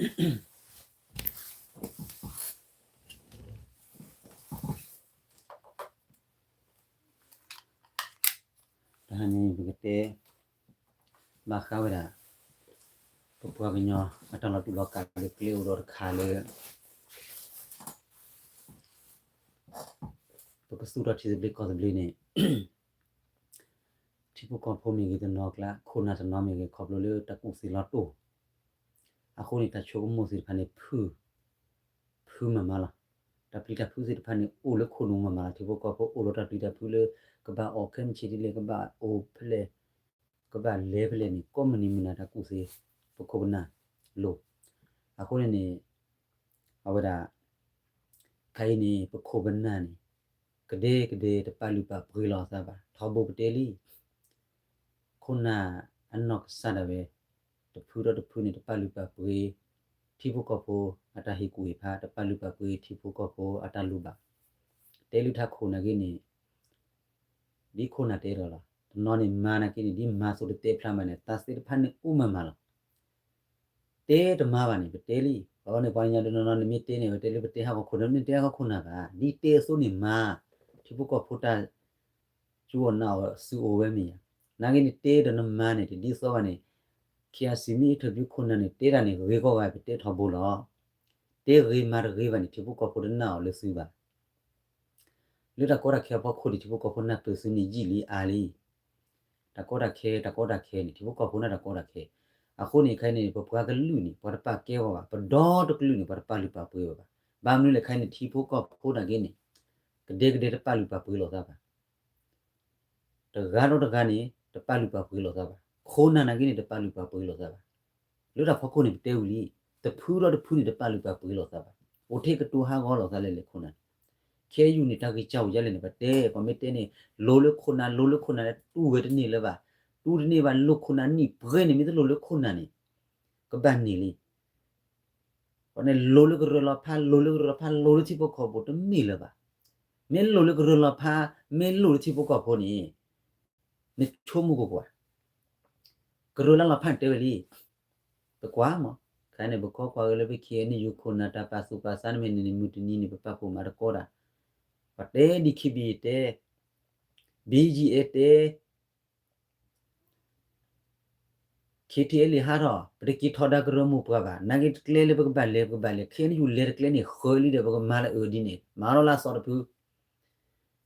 တဟါန့ၣ် ပကတဲဘၣ်ဃးဝဲဒၣ် ပပှၤကညီအတၢ်လီၤတူာ်လီၤကာ်လၢကျဲအိၣ်ဒီးတခါလၢ ပကသူၣ်ထီၣ်ထံသဘျ့ကီၢ်သဘျ့န့ၣ် ထံဖိကီၢ်ဖိမ့ၢ်ဂ့ၤတနီၤကျါ ခိၣ်နၢ်တနီၤမ့ၢ်ဂ့ၤ ခီဖျိလၢတၢ်ကူၣ်သ့လီၤတိၢ် အဃိန့ၣ် တၢ်ဆိကမိၣ်သ့ၣ်တဖၣ်န့ၣ် ဖု ဖုမၤမၤလီၤ. တၢ်ပျံၤတၢ်ဖုးသ့ၣ်တဖၣ်န့ၣ် အိၣ်လၢခိၣ်နူာ်မၤမၤလီၤ. ထံဖိကီၢ်ဖိအိၣ်ဒီးတၢ်ပျံၤတၢ်ဖုးလၢ ကဘၣ်အီၣ်ခဲမုၢ်ဆ့ၣ်ဒ်လဲၣ် ကဘၣ်အိၣ်ဖဲလဲၣ် ကဘၣ်လဲၤဖဲလဲၣ်န့ၣ် ကိးမုၢ်နံၤမုၢ်နၤတၢ်ကူၣ်သ့ ပခိၣ်ပနၢ်လိၤ. အဃိန့ၣ်န့ၣ် အဝဲဒၣ် ခဲအံၤန့ၣ် ပခိၣ်ပနၢ်န့ၣ် ကဒဲကဒဲတပာ်လုၢ်ပာ်ပှ့ၤလီၤအသးဘၣ် ထီဘိပတဲလံ ခိၣ်နၢ်အနီၢ်ကစၢ်ဒၣ်ဝဲ တဖုဒီးတဖုန့ၣ် တပာ်လုၢ်ပာ်ပှ့ၤ ထံဖိကီၢ်ဖိအတၢ်ဟ့ၣ်ကူၣ်ဟ့ၣ်ဖး တပာ်လုၢ်ပာ်ပှ့ၤထံဖိကီၢ်ဖိအတၢ်လိၣ်ဘၣ်. တဲလုၢ်ထါခိၣ်နာ်က့န့ၣ် ဒ်ခိၣ်နၢ်တဲဒီးလီၤ. တနီၤန့ၣ်မၤနာ်က့န့ၣ် ဒ်မၤအသိးတတဲဖျါမးန့ၣ် တၢ်သ့ၣ်တဖၣ်န့ၣ်အိၣ်မၤမၤလီၤ. တဲတမၤဘၣ်န့ၣ် ပတဲလံ. အဃိန့ၣ် ပှၤကညီတနီၤနီၤန့ၣ်မ့ၢ်တဲန့ၣ် ပတဲလၢပတဲဟးဂီၤခိၣ်နၢ် မ့ၢ်တဲဟးဂီၤခိၣ်နၢ်ဘၣ်. ဒ်တဲအသိးန့ၣ်မၤ ထံဖိကီၢ်ဖိတၢ် စူၢ်အီၣ်နာ်အီၣ်စုအိၣ်ဝဲမ့ၢ်ဧါ. နာ်က့န့ၣ်တဲဒီးနမၤန့ၣ် တဒ်သိးဘၣ်န့ၣ် ခဲအံၤစံးမ့ၢ် interview ခိၣ်နၢ်န့ၣ် တဲတၢ်န့ၣ်ဂ့ၤကီၢ်ဂၤ ပတဲထီဘိလီၤ. တဲဂ့ၤမၤတဂ့ၤဘၣ်န့ၣ် ထံဖိကီၢ်ဖိတနာ်အီၤလၢသုဘၣ်. လၢတၢ်ကီတၢ်ခဲအဖီခိၣ်န့ၣ် ထံဖိကီၢ်ဖိနၢ်ပၢၢ်သုန့ၣ်ယံာ်လံအါလံ. တၢ်ကီတၢ်ခဲ တၢ်ကီတၢ်ခဲန့ၣ် ထံဖိကီၢ်ဖိနၢ်တၢ်ကီတၢ်ခဲ. အဃိန့ၣ် ခဲအံၤန့ၣ် ပပှၤကလုာ်န့ၣ် ပှၤတပာ်ကဲဝဲဘၣ်, ပဒီတကလုာ်န့ၣ် ပှၤတပာ်လုၢ်ပာ်ပှ့ၤဝဲဘၣ်. ဘၣ်မနုၤလဲၣ် ခဲအံၤန့ၣ် ထံဖိကီၢ်ဖိနာ်က့န့ၣ် ကဒဲကဒဲတပာ်လုၢ်ပာ်ပှ့ၤလိာ်သးဘၣ်. တဂၤဒီးတဂၤန့ၣ် တပာ်လုၢ်ပာ်ပှ့ၤလိာ်သးဘၣ်. ခိၣ်နၢ်နာ်က့န့ၣ် တပာ်လုၢ်ပာ်ပှ့ၤလိာ်သးဘၣ်. လၢတၢ်ဖီခိၣ်န့ၣ် ပတဲဝံၤလံ, တဖုဒီးတဖုန့ၣ် တပာ်လုၢ်ပာ်ပှ့ၤလိာ်သးဘၣ်. အိၣ်ထဲကတိၤဟးဂီၤလိာ်သးလဲၣ်လဲၣ်ခိၣ်နၢ်န့ၣ်. ခဲအံၤန့ၣ် တၢ်ဂ့ၢ်စၢ်အိၣ်ယါလဲၣ်န့ၣ် ပတဲ, ပမ့ၢ်တဲန့ၣ် လိၤလၢခိၣ်နၢ် လိၤလၢခိၣ်နၢ်လၢ တူၢ်ဝဲတန့ၢ်လၢၤဘၣ်. တူၢ်တန့ၢ်ဘၣ် လိၤခိၣ်နၢ်နံၣ်ပှဲၤန့ၣ် မ့ၢ်တလိၤလၢခိၣ်နၢ်န့ၣ် ကဘၣ်န့ၢ်လံ. အဃိန့ၣ် လိၤလၢကရၢလီၤဖး လိၤလၢကရၢလီၤဖး လိၤလၢထံဖိကီၢ်ဖိတမ့ၢ်လၢၤဘၣ်. မ့ၢ်လိၤလၢကရၢလီၤဖး မ့ၢ်လိၤလၢထံဖိကီၢ်ဖိန့ၣ် နဆိကမိၣ်ကွၢ်ကွၢ်, ကရၢလၢလီၤဖးန့ၣ်တဲဝဲလံ, ပကွၢ်မး, ခဲအံၤန့ၣ် ပကကွၢ်က့ၤလၢပ ခ့ၣ်အဲၣ်ယူၣ် ခိၣ်နၢ်တၢ်ပာ်သူၣ်ပာ်သးန့ၣ်မ့ၢ်န့ၣ် မုၢ်တနံၤန့ၣ် ပပာ်ဖှိၣ်မၤသကိးတၢ်, ပှၤတဲ ဒံၣ်ခံဘံၣ် တဲ, ဘံၣ်ယံၣ်အဲၣ် တဲ ခ့ၣ်ထံၣ်အဲၣ်လံဟးထီၣ် ပတက့ၤထီဒါကရၢမိၢ်ပှၢ်ဘၣ်. နာ်က့တကျဲလၢပကဘၣ်လဲၤ ပကဘၣ်လဲၤ ခ့ၣ်အဲၣ်ယူၣ်လဲၤတကျဲန့ၣ် ဃၢလံဒီး ပကမၤလၢအၢဒ်န့ၣ် မၤထီၣ်လၢအသီတဖု.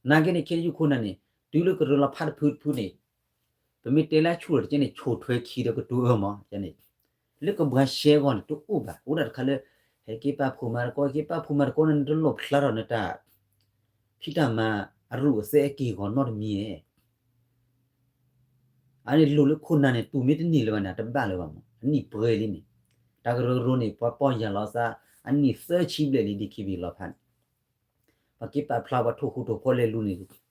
နာ်က့န့ၣ် ခ့ၣ်အဲၣ်ယူၣ်ခိၣ်နၢ်န့ၣ် တုၤလၢကရၢလီၤဖးတဖုတဖုန့ၣ် ပမ့ၢ်တဲလၢအဆူၣ်လီၤတက့န့ၣ် ဆိၣ်ထွဲခံဒီးကတိၤအၢမးန့ၣ် လၢကဘှါရှဲအဂီၢ်န့ၣ် တအိၣ်ဘၣ်. အိၣ်ဒၣ်တခါလၢ ဟဲက့ၤပာ်ဖှိၣ်မၤသကိး ဟဲက့ၤပာ်ဖှိၣ်မၤသကိးန့ၣ် နတလိၣ်ဖျါထီၣ်နတၢ် ဖံးတၢ်မၤအရူၢ်အသဲအက့ၢ်အဂီၤနီတမံၤဧါ. အန့ၣ်လိၤလၢခိၣ်နၢ်န့ၣ် တူၢ်မ့ၢ်တန့ၢ်လၢၤဘၣ်န့ၣ် အတဘၣ်လၢၤဘၣ်မး အနံၣ်ပှဲၤလံန့ၣ်. တၢ်ကရၢကရိန့ၣ် ပှၤပီၢ်ယၢ်လီၤသး အနံၣ်သၢဆံဘျဲၣ်လံ ဒ်ခံဘံၣ်လီၤဖးန့ၣ် ပှၤက့ၤပာ်ဖျါပှၤထိၣ်ဃူထိၣ်ဖိးလဲၤလူၤန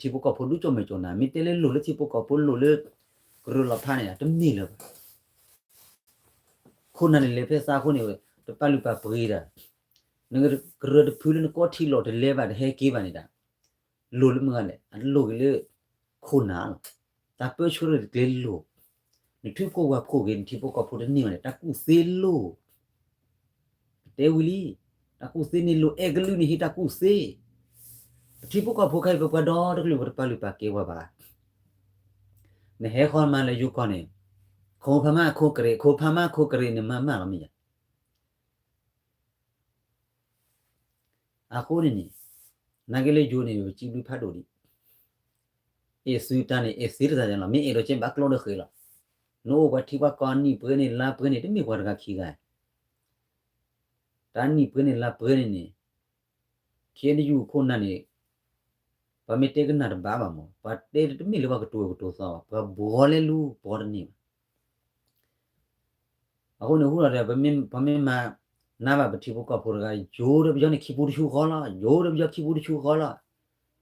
့ၣ် ထံဖိကီၢ်ဖိဒုးကၠီၣ်မဲာ်ကၠီၣ်နါ မ့ၢ်တဲလၢလိၤလၢထံဖိကီၢ်ဖိလိၤလၢ ကရၢလီၤဖးန့ၣ် တမ့ၢ်လၢၤဘၣ်. ခိၣ်နၢ်န့ၣ်လဲၤဖဲသးအဃိန့ၣ် တပာ်လုၢ်ပာ်ပှ့ၤတၢ်, နကရၢတဖုလၢနကိးထံလီၤတလဲၤဘၣ်တဟဲက့ၤဘၣ်န့ၣ်တၢ် လိၤလၢမုၢ်ဂၤလဲၣ် အလိၤက့ၤလၢ ခိၣ်နၢ်လီၤ. တၢ်ပၢဆှၢတကျဲလိၤ, နထံဖိကီၢ်ဖိက့ၤ နထံဖိကီၢ်ဖိတန့ၢ်ဘၣ်န့ၣ် တၢ်ကူၣ်သ့လိၤ ပတဲဝံၤလံ, တၢ်ကူၣ်သ့န့ၣ်လိၤ အဲၣ်ကလုာ်န့ၣ်ဟ့ၣ်တၢ်ကူၣ်သ့, ပထံဖိကီၢ်ဖိခဲအံၤ ပပှၤဒီတကလုာ် ပတပာ်လုၢ်ပာ်ကဲပှၤဘၣ်. နဟဲဃီမးလၢယိၤကီၢ်န့ၣ် ခိၣ်ဖးမးခိၣ်ကရ့း ခိၣ်ဖးမးခိၣ်ကရ့း နမၤမးလီၤမ့ၢ်ယါ အဃိန့ၣ်န့ၣ် နာ်က့လၢယိၤန့ၣ် ပစံးဘျုးဖးဒိၣ်ဒံး, အဲၣ်သုတၢ်န့ၣ် အဲၣ်သ့တသးလီၤ. မ့ၢ်အဲၣ်ဒိးကဲဘၣ်ကျိဒီးဃဲၤလီၤ. နအိၣ်ပှၤထံပှၤကီၢ်နံၣ်ပှဲၤန့ၣ် လါပှဲၤန့ၣ် တမ့ၢ်ပှၤတဂၤခံဂၤ, တၢ်နံၣ်ပှဲၤန့ၣ် လါပှဲၤန့ၣ်န့ၣ် ခ့ၣ်အဲၣ်ယူၣ်ခိၣ်နၢ်န့ၣ် ပှၤမ့ၢ်တဲကနၣ်တဘၣ်ဘၣ်မး, ပှၤတဲတမ့ၢ်လၢပှၤကတိၤကတိၤသီဘၣ်, ပှၤဘှီလဲၤလူၤဘှီတန့ၢ်ဘၣ်. အဃိန့ၣ် ဟူဒီး ပမ့ၢ်မၤနၢ်ဘၣ်ပထံဖိကီၢ်ဖိတဂၤ ယိၤဒီးပယီၤန့ၣ် ခံပူတဆူဃီလီၤ, ယိၤဒီးပယီၤခံပူတဆူဃီလီၤ.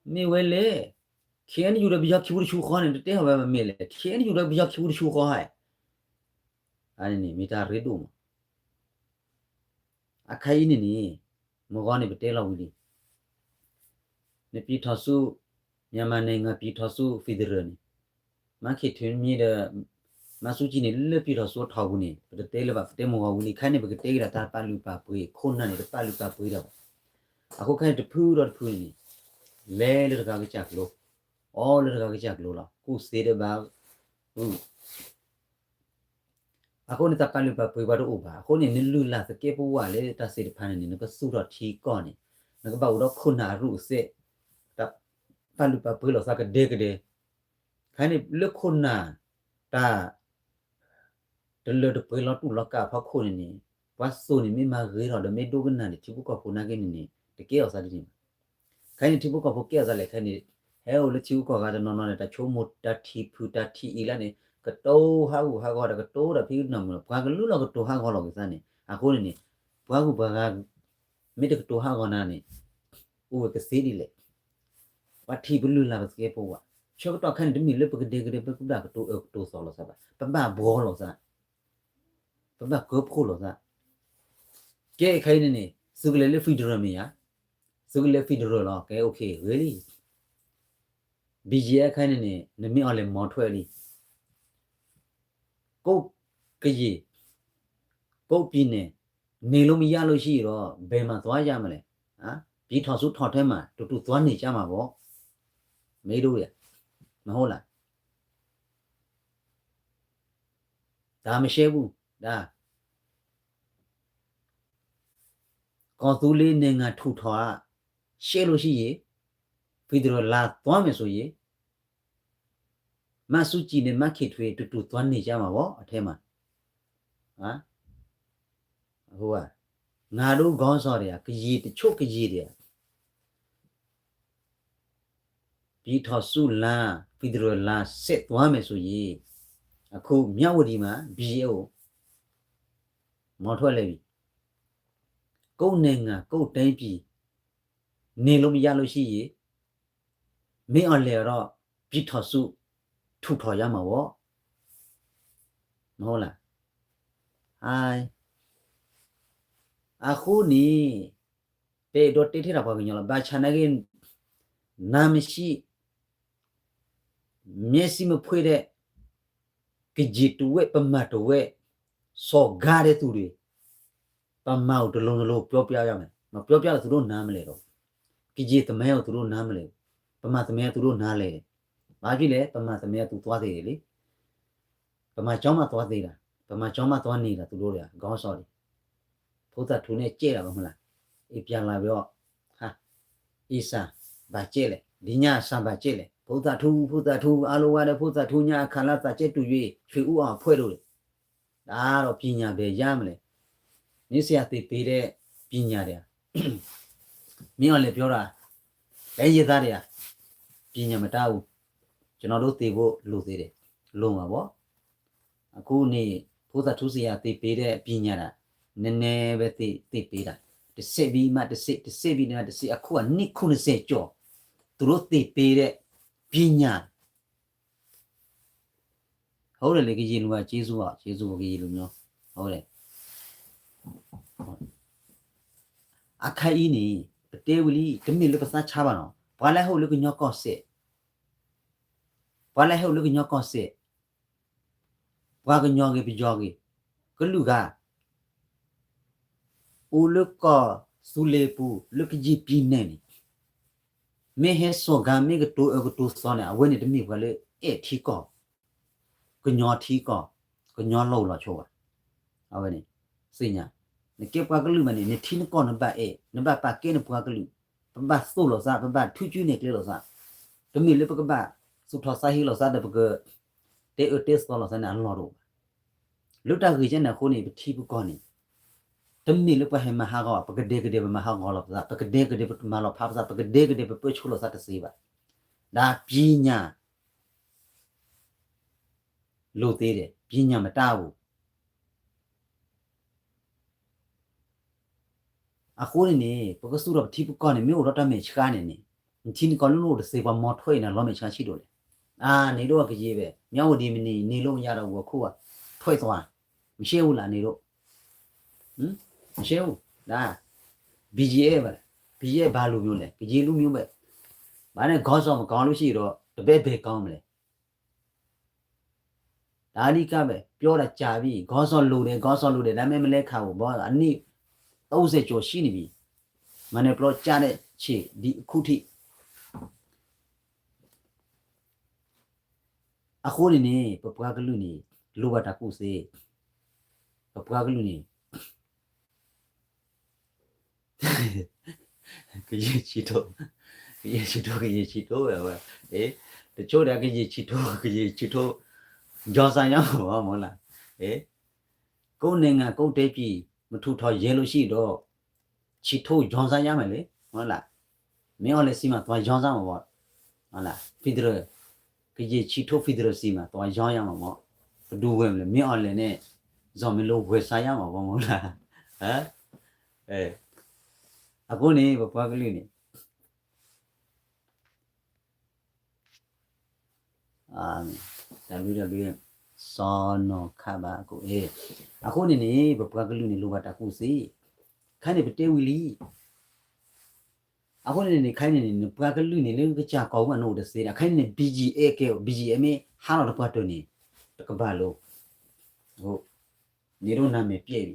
မ့ၢ်ဝဲလဲၣ်, ခ့ၣ်အဲၣ်ယူၣ်ဒီးပယီၤခံပူတဆူဃီန့ၣ် တတဲဟီၣ်ဝဲမ့ၢ်လဲၣ်, ခ့ၣ်အဲၣ်ယူၣ်ဒီးပယီၤခံပူတဆူဃီဧါ. အန့ၣ်န့ၣ် မ့ၢ်တၢ်ရ့ဒိၣ်မး. အခါအံၤန့ၣ်န့ၣ် မုၢ်ဂီၤန့ၣ် ပတဲလီၤဝံၤလံ နပံၤထီၣ်ဆူ မြန်မာနိုင်ငံ ပံၤထီၣ်ဆူ federal န့ၣ် မၤခ့ၣ်ထံးမံၤဒီး မၤဆူၣ်ကံၣ်န့ၣ် လၢပျံၤထီၣ်စိထီၣ်ပူၤန့ၣ် ပတတဲလၢၤဘၣ် ပတဲမုၢ်ဂီၤဝံၤလံ ခဲအံၤန့ၣ် ပကတဲက့ၤဒၣ်တၢ်ပာ်လုၢ်ပာ်ပှ့ၤ ခိၣ်နၢ်န့ၣ် တပာ်လုၢ်ပာ်ပှ့ၤဒီးဘၣ်. အဃိခဲအံၤန့ၣ် တဖုဒီးတဖုန့ၣ်န့ၣ် လဲၤလၢတဂၤကစၢ်ကျိၤ, အိၣ်လၢတဂၤကစၢ်ကျိၤလီၤ. ကူၣ်သ့တဘၣ်, အဃိန့ၣ် တၢ်ပာ်လုၢ်ပာ်ပှ့ၤပှၤတအိၣ်ဘၣ်. အဃိန့ၣ် နလုၢ်လၢ်သကဲးပဝးလၢတၢ်သ့ၣ်တဖၣ်န့ၣ်န့ၣ် နကသူၣ်ထီၣ်ထံကီၢ်န့ၣ် နကဘၣ်အိၣ်ဒီးခိၣ်နၢ်အရူၣ်အသဲး, တၢ်ပာ်လုၢ်ပာ်ပှ့ၤလိာ်သးကဒဲကဒဲ. ခဲအံၤန့ၣ် လၢခိၣ်နၢ် တၢ် တလၢတပှဲၤလီၤတူၢ်လီၤကာ်အဖီခိၣ်န့ၣ်န့ၣ် ပှၤသိၣ်န့ၣ်မ့ၢ်မၤဂ့ၤထီၣ်ဒီးမ့ၢ်ဒိကနၣ်န့ၣ် ထံဖိကီၢ်ဖိနာ်က့န့ၣ်န့ၣ် တကဲထီၣ်သးဒ်န့ၣ်ဘၣ်. ခဲအံၤန့ၣ် ထံဖိကီၢ်ဖိကဲထီၣ်သးလဲၣ်ခဲအံၤန့ၣ် ဟဲအိၣ်လၢထံဂုၤကီၢ်ဂၤတနီၤနီၤန့ၣ် တၢ်ဆိကမိၣ်တၢ်ထံၣ်ဖုၣ်တၢ်ထံၣ်အံၤလၢန့ၣ် ကတိၤဟးဂူာ်ဟးဂီၤဒီးကတိၤတၢ်ဖံးကနီၢ်မုၢ်လီၤ ပှၤကလုာ်လီၤကတိၤဟးဂီၤလီၤက့ၤသးန့ၣ် အဃိန့ၣ်န့ၣ် ပှၤဂုၤပှၤဂၤ မ့ၢ်တကတိၤဟးဂီၤနၤန့ၣ် အိၣ်ဝဲကသ့ဒ်လဲၣ်. ပှၤထံၣ်ပလုၢ်လၢ်ပသကဲးပဝး, ဆၢကတီၢ်ခဲအံၤန့ၣ် တမ့ၢ်လၢပကဒဲကဒဲ ပကဘၣ်ကတိၤအၢကတိၤသီလိာ်သးဘၣ်, ပဘၣ်ဘှီလိာ်သး, ပဘၣ်ကၢဖှိၣ်လိာ်သး. ကဲခဲအံၤန့ၣ်န့ၣ် သုကလဲၤလၢ federal မ့ၢ်ဧါ, သုကလဲၤ federal လီၤ ကဲ okay ဂ့ၤလံ. BGF ခဲအံၤန့ၣ်န့ၣ် နမ့ၢ်အီၤလဲၤမီၤထွဲလံ ကိုယ့်ကရင် ကိုယ့်ပြည်နယ် နေလို့မရလို့ရှိရင်တော့ ဘယ်မှာသွားရမလဲ? ပြည်ထောင်စုထောင်ထဲမှာ တူတူသွားနေကြမှာပေါ့. မင်းတို့ရ မဟုတ်လား? ဒါမရှိဘူး. ဒါ ကော်သူလေးနိုင်ငံထူထောင်က ရှဲလို့ရှိရင် ဖယ်ဒရယ်လာသွားမယ်ဆိုရင် မဆူၣ်ကီၣ်န့ၣ် မန်းခင်ထွေး တူတူသွားနေကြမှာပေါ့ အထဲမှာ. ဟိုက ငါတို့ခေါင်းဆောင်တွေက ကရင်တချို့ကရင်တွေက ပြည်ထောင်စုလမ်း ဖယ်ဒရယ်လမ်း ဆက်သွားမယ်ဆိုရင် အခု မြဝတီမှာ BGF ကို မောင်းထွက်လိုက်ပြီ. ကိုယ့်နိုင်ငံ ကိုယ့်တိုင်းပြည် နေလို့မရလို့ရှိရင် မင်းအောင်လှိုင်ကတော့ ပြည်ထောင်စု ထူထောင်ရမှာပေါ့. မဟုတ်လား? အဃိန့ၣ် ပအဲၣ်ဒိးတဲထဲဒၣ်ပှၤကညီလီၤ. ဘၣ်ဆၣ်နာ်က့ နာမရှိ မျက်စိမဖွင့်တဲ့ ကရင်တဝက် ဗမာတဝက် စော်ကားတဲ့သူတွေ ဗမာကို တလူၤတလူၤ ပြောပြရမယ်. မပြောပြတော့ သူတို့နားမလည်တော့ဘူး. ကရင်သမိုင်းကို သူတို့နားမလည်ဘူး. ဗမာသမိုင်းကို သူတို့နားလည်တယ်. ဘာဖြစ်လဲ? ဗမာသမိုင်းကို သူသွားသေးတယ်လေ. ဗမာကျောင်းမှာ သွားသေးတာ. ဗမာကျောင်းမှာ သွားနေတာ သူတို့တွေက ခေါင်းဆောင်တွေ. ဖိသၣ်ထူနဲ့ ကြဲတာပဲ မဟုတ်လား? အေး ပြန်လာပြီးတော့ ဟာ အေး စာ ဘာကြဲလဲ? ဒီည စာ ဘာကြဲလဲ? ဖိသၣ်ထူ ဖိသၣ်ထူ အားလုံးကလည်း ဖိသၣ်ထူည အခါလ စာကြဲတူရွေး ဆွေဦးအောင်အဖွဲ့တို့ ဒါတော့ ပညာဘယ်ရမလဲ? မင်းဆရာသင်ပေးတဲ့ ပညာတွေက မင်းအောင်လှိုင်ပြောတာ တိုင်းရင်းသားတွေက ပညာမတတ်ဘူး. ကျွန်တော်တို့ သင်ဖို့လိုသေးတယ်. လိုမှာပေါ့. အခုနေ ဖိသၣ်ထူဆရာ သင်ပေးတဲ့ ပညာတာ နည်းနည်းပဲ သင် သင်ပေးတာ. တစ်ဆင့်ပြီးမှ တစ်ဆင့်, တစ်ဆင့်ပြီးမှ တစ်ဆင့်, အခုက နှစ် ခုနှစ်ဆယ်ကျော် သူတို့ သင်ပေးတဲ့ ပညာ ဟုတ်တယ်လေ ကရင်လူမျိုး ကျေးဇူးပါ ကျေးဇူးပါ ကရင်လူမျိုး ဟုတ်တယ်. အခါအံၤန့ၣ် ပတဲဝံၤလံ တမ့ၢ်လၢပသးဆါဘၣ်နီၤ, ပှၤလၢဟဲအိၣ်လၢကညီကီၢ်စဲၣ်, ပှၤလၢဟဲအိၣ်လၢကညီကီၢ်စဲၣ်, ပှၤကညီဂ့ၤ ပယီၤဂ့ၤ, ကလုာ်ဂၤ အိၣ်လၢကီၢ်သူလ့ၤပူၤ လၢကယံာ်ပံၤနဲၣ်န့ၣ် မ့ၢ်ဟဲစိာ်ကၤ မ့ၢ်ကတိၤအၢကတိၤသီန့ၣ် အဝဲန့ၣ်တမ့ၢ်ပှၤလၢအဲၣ်ထံကီၢ်, ကညီထံကီၢ်, ကညီလီၢ်အိၣ်လီၤဆိဘၣ်. အဝဲန့ၣ် သ့ၣ်ညါ, နကဲပှၤကလုာ်မးန့ၣ် နထံနကီၢ်နဘၣ်အဲၣ်, နဘၣ်ပာ်ကဲနပှၤကလုာ်, ပဘၣ်သိၣ်လိာ်သး, ပဘၣ်ထုကၠူနဲၣ်ကျဲလိာ်သး, တမ့ၢ်လၢပကဘၣ်သူၣ်ထီၣ်သးဟ့လိာ်သးဒီး ပကတဲအၢတဲသီလိာ်သးန့ၣ် အလီၢ်တအိၣ်ဘၣ်. လၢတၢ်ဂ့ၢ်ကဲန့ၣ်အဃိန့ၣ် ပထံပကီၢ်န့ၣ် တမ့ၢ်လၢပှၤဟဲမၤဟးဂီၤ, ပကဒဲကဒဲပမၤဟးဂီၤလိာ်ပသး, ပကဒဲကဒဲပမၤလီၤဖးပသး, ပကဒဲကဒဲပပၢဆှၢလိာ်သးတသ့ဘၣ်. ဒါပညာ လိုသေးတယ်, ပညာမတတ်ဘူး. အဃိန့ၣ်န့ၣ် ပကသူၣ်ထီၣ်ပထံပကီၢ်န့ၣ် မ့ၢ်အိၣ်ဒီးတၢ်မဲာ်ဆှးန့ၣ်န့ၣ် နထံနကီၢ်လၢနအိၣ်တသ့ ပှၤမီၤထွဲအံၤန့ၣ် လီၤမဲာ်ဆှးဆံးဒိၣ်လဲၣ်. အါ န့ၣ်ဒိၣ်ကယံာ်ဝဲ မြဝတီမနုၤ နေလို့မရတော့ဘူး အခုက ထွက်သွား. မရှိဘူးလား န့ၣ်ဒိၣ်. မရှိဘူး. ဒါ BGF ဘၣ်လဲၣ်, BGF ဘာလူမျိုးလဲၣ်, ကရင်လူမျိုးပဲ. ဘာနဲ့ ခေါင်းဆောင်မကောင်းလို့ရှိရင်တော့ တပည့်ဘယ်ကောင်းမလဲ. တၢ်လံကါဘဲ ပြောတာကြာပြီ, ခေါင်းဆောင်လိုတယ်, ခေါင်းဆောင်လိုတယ်, ဒါပေမဲ့ မလဲၤခါဘူး, ဘီအနံၣ် သုံးဆယ်ကျော်ရှိနေပြီ, မၤနၢၤပျီကၢ်တဲ့ခြေ ဒီအခုထိ အဃိန့ၣ်န့ၣ် ပပှၤကလုာ်န့ၣ် လိၣ်ဘၣ်တၢ်ကူၣ်သ့, ပပှၤကလုာ်န့ၣ် ကယံာ်ဆံးထီၣ်, ကယံာ်ဆံးထီၣ်, ကယံာ်ဆံးထီၣ်ဝဲ, တချို့ဒီး ကယံာ်ဆံးထီၣ်, ကယံာ်ဆံးထီၣ်, ယီၤစၢ်ညါမး မ့ၢ်လၢ ကိုယ့်နိုင်ငံ ကိုယ့်တိုင်းပြည် မထူထောင်ရဲလို့ရှိရင်တော့ ချစ်ဖို့ ရောင်းစားရမယ်လေ, ဟုတ်လား, မင်းအောင်လှိုင်ဆီမှာ သွားရောင်းစားမှာပေါ့, ဟုတ်လား, federal, ကရင်ချစ်ဖို့ federal ဆီမှာ သွားရောင်းရမှာပေါ့, ဘယ်သူဝယ်မလဲ, မင်းအောင်လှိုင်နဲ့ ဇော်မင်းလို့ ဝယ်စားရမှာပေါ့, မဟုတ်လား, အဃိန့ၣ် ပပှၤကလုာ်န့ၣ် တၢ်ဘျုးတၢ်ဘျုး, စီၤနီၤခးဘၣ်အကိးအ့ၣ်, အဃိန့ၣ်န့ၣ် ပပှၤကလုာ်န့ၣ် လိၣ်ဘၣ်တၢ်ကူၣ်သ့, ခဲအံၤန့ၣ် ပတဲဝံၤလံ, အဃိန့ၣ်န့ၣ် ခဲအံၤန့ၣ်န့ၣ် နပှၤကလုာ်န့ၣ် လၢကစၢ်ကီၢ်ပူၤအနအိၣ်တသ့ဒၣ်, ခဲအံၤန့ၣ် BGF ကဲ BGF မ့ၢ်ဟးထီၣ်တပှၢ်တၢၢ်န့ၣ် တကဘၣ်လိၤ, န့ၣ်ဒိၣ်နမဲာ်ပျဲၢ်လံ,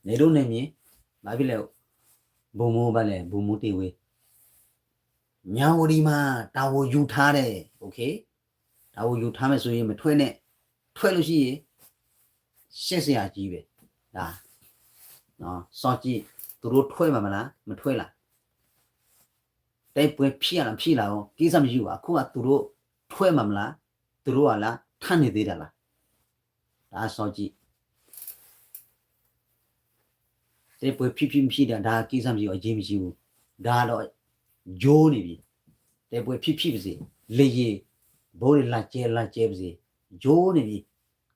န့ၣ်ဒိၣ်နမဲာ်, ဘၣ်ဖဲလဲၣ်, ဗိုလ်မှူးဘၣ်လဲၣ်, ဗိုလ်မှူးတေဝ့ မြဝတီမှာ တာဝန်ယူထားတယ်, OK, တာဝန်ယူထားမယ်ဆိုရင် မထွက်နဲ့, ထွက်လို့ရှိရင် ရှက်စရာကြီးပဲ, ဒါ, စောင့်ကြည့်, သူတို့ထွက်မှာမလား, မထွက်လား, တိုက်ပွဲဖြစ်လား မဖြစ်လားကို ကိစ္စမရှိဘူး, အခုက သူတို့ထွက်မှာမလား, သူတို့ကလား ထပ်နေသေးတာလား, ဒါစောင့်ကြည့်, တိုက်ပွဲဖြစ်ဖြစ် မဖြစ်တာ ဒါကိစ္စမရှိဘူး, အရေးမကြီးဘူး, ဒါတော့ ယိုးနေပြီ, တိုက်ပွဲဖြစ်ဖြစ်ပါစေ, လေယာဉ် ဗုံးတွေ လာကြဲ လာကြဲပါစေ, ယိုးနေပြီ,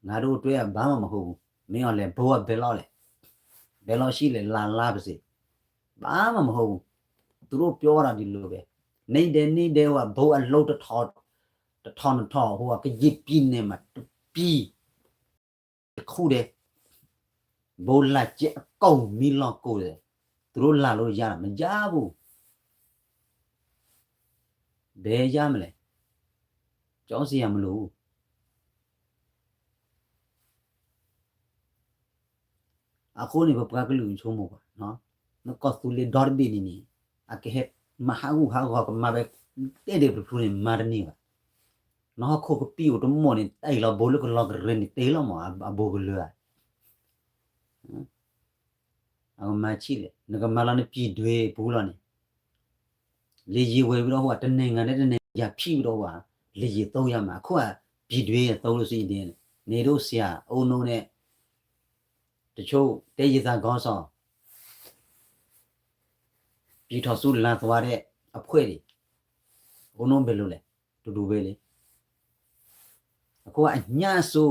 ငါတို့အတွက် ဘာမှမဟုတ်ဘူး, မင်းအောင်လှိုင် ဗုံးက ဘယ်လောက်လဲ, ဘယ်လောက်ရှိလဲ လာ လာပါစေ, ဘာမှမဟုတ်ဘူး, သူတို့ပြောတာ ဒီလိုပဲ, နေ့တိုင်း နေ့တိုင်း ဟိုက ဗုံးအလုံး တစ်ထောင် တစ်ထောင် နှစ်ထောင် ဟိုက ကရင်ပြည်နယ်မှာ တစ်ပြည် တစ်ခုတည်း, ဗုံးလာကြဲ အကုန် မီးလောင်ကုန်တယ်, သူတို့ လာလို့ရလား, မရဘူး, ဘယ်ရမလဲ, ကြောက်စရာမလိုဘူး. အဃိန့ၣ် ပပှၤကလုာ်ဆိကမိၣ်ကွၢ်, နကီၢ်သူလ့ၤဒီတဘ့ၣ်န့ၣ်န့ၣ် အကဟဲမၤဟးဂူာ်ဟးဂီၤ ကမၤဝဲ တဲဒဲးတဖျိန့ၣ် မၤတန့ၢ်ဘၣ်. နဟီၣ်ခိၣ်ကပံာ်အိၣ်တမီၢ်န့ၣ် တၢ်အံၤလီၤ ဘိလၢကလီကရဲန့ၣ် တဲလီၤမး အဘိကလၢာ်ဧါ. အကမၤဆံးလဲၣ်, နကမၤလီၤနပံၤဒွဲပူၤလီၤန့ၣ် လေယာဉ်ဝဲဝံၤဒီးဟို တစ်နိုင်ငံနဲ့တစ်နိုင်ငံ ရန်ဖြစ်ပြီးတော့ ဟို လေယာဉ်သုံးရမှာ, အခုက ပြည်တွင်းသုံးလို့ရှိရင် နေတို့ဆရာ အုန်းနုနဲ့ တချို့ တိုင်းရင်းသားခေါင်းဆောင် ပြည်ထောင်စုလမ်းသွားတဲ့အဖွဲ့တွေ အုန်းနုဘယ်လိုလဲ, တူတူပဲလေ. အခုကအညံ့အစိ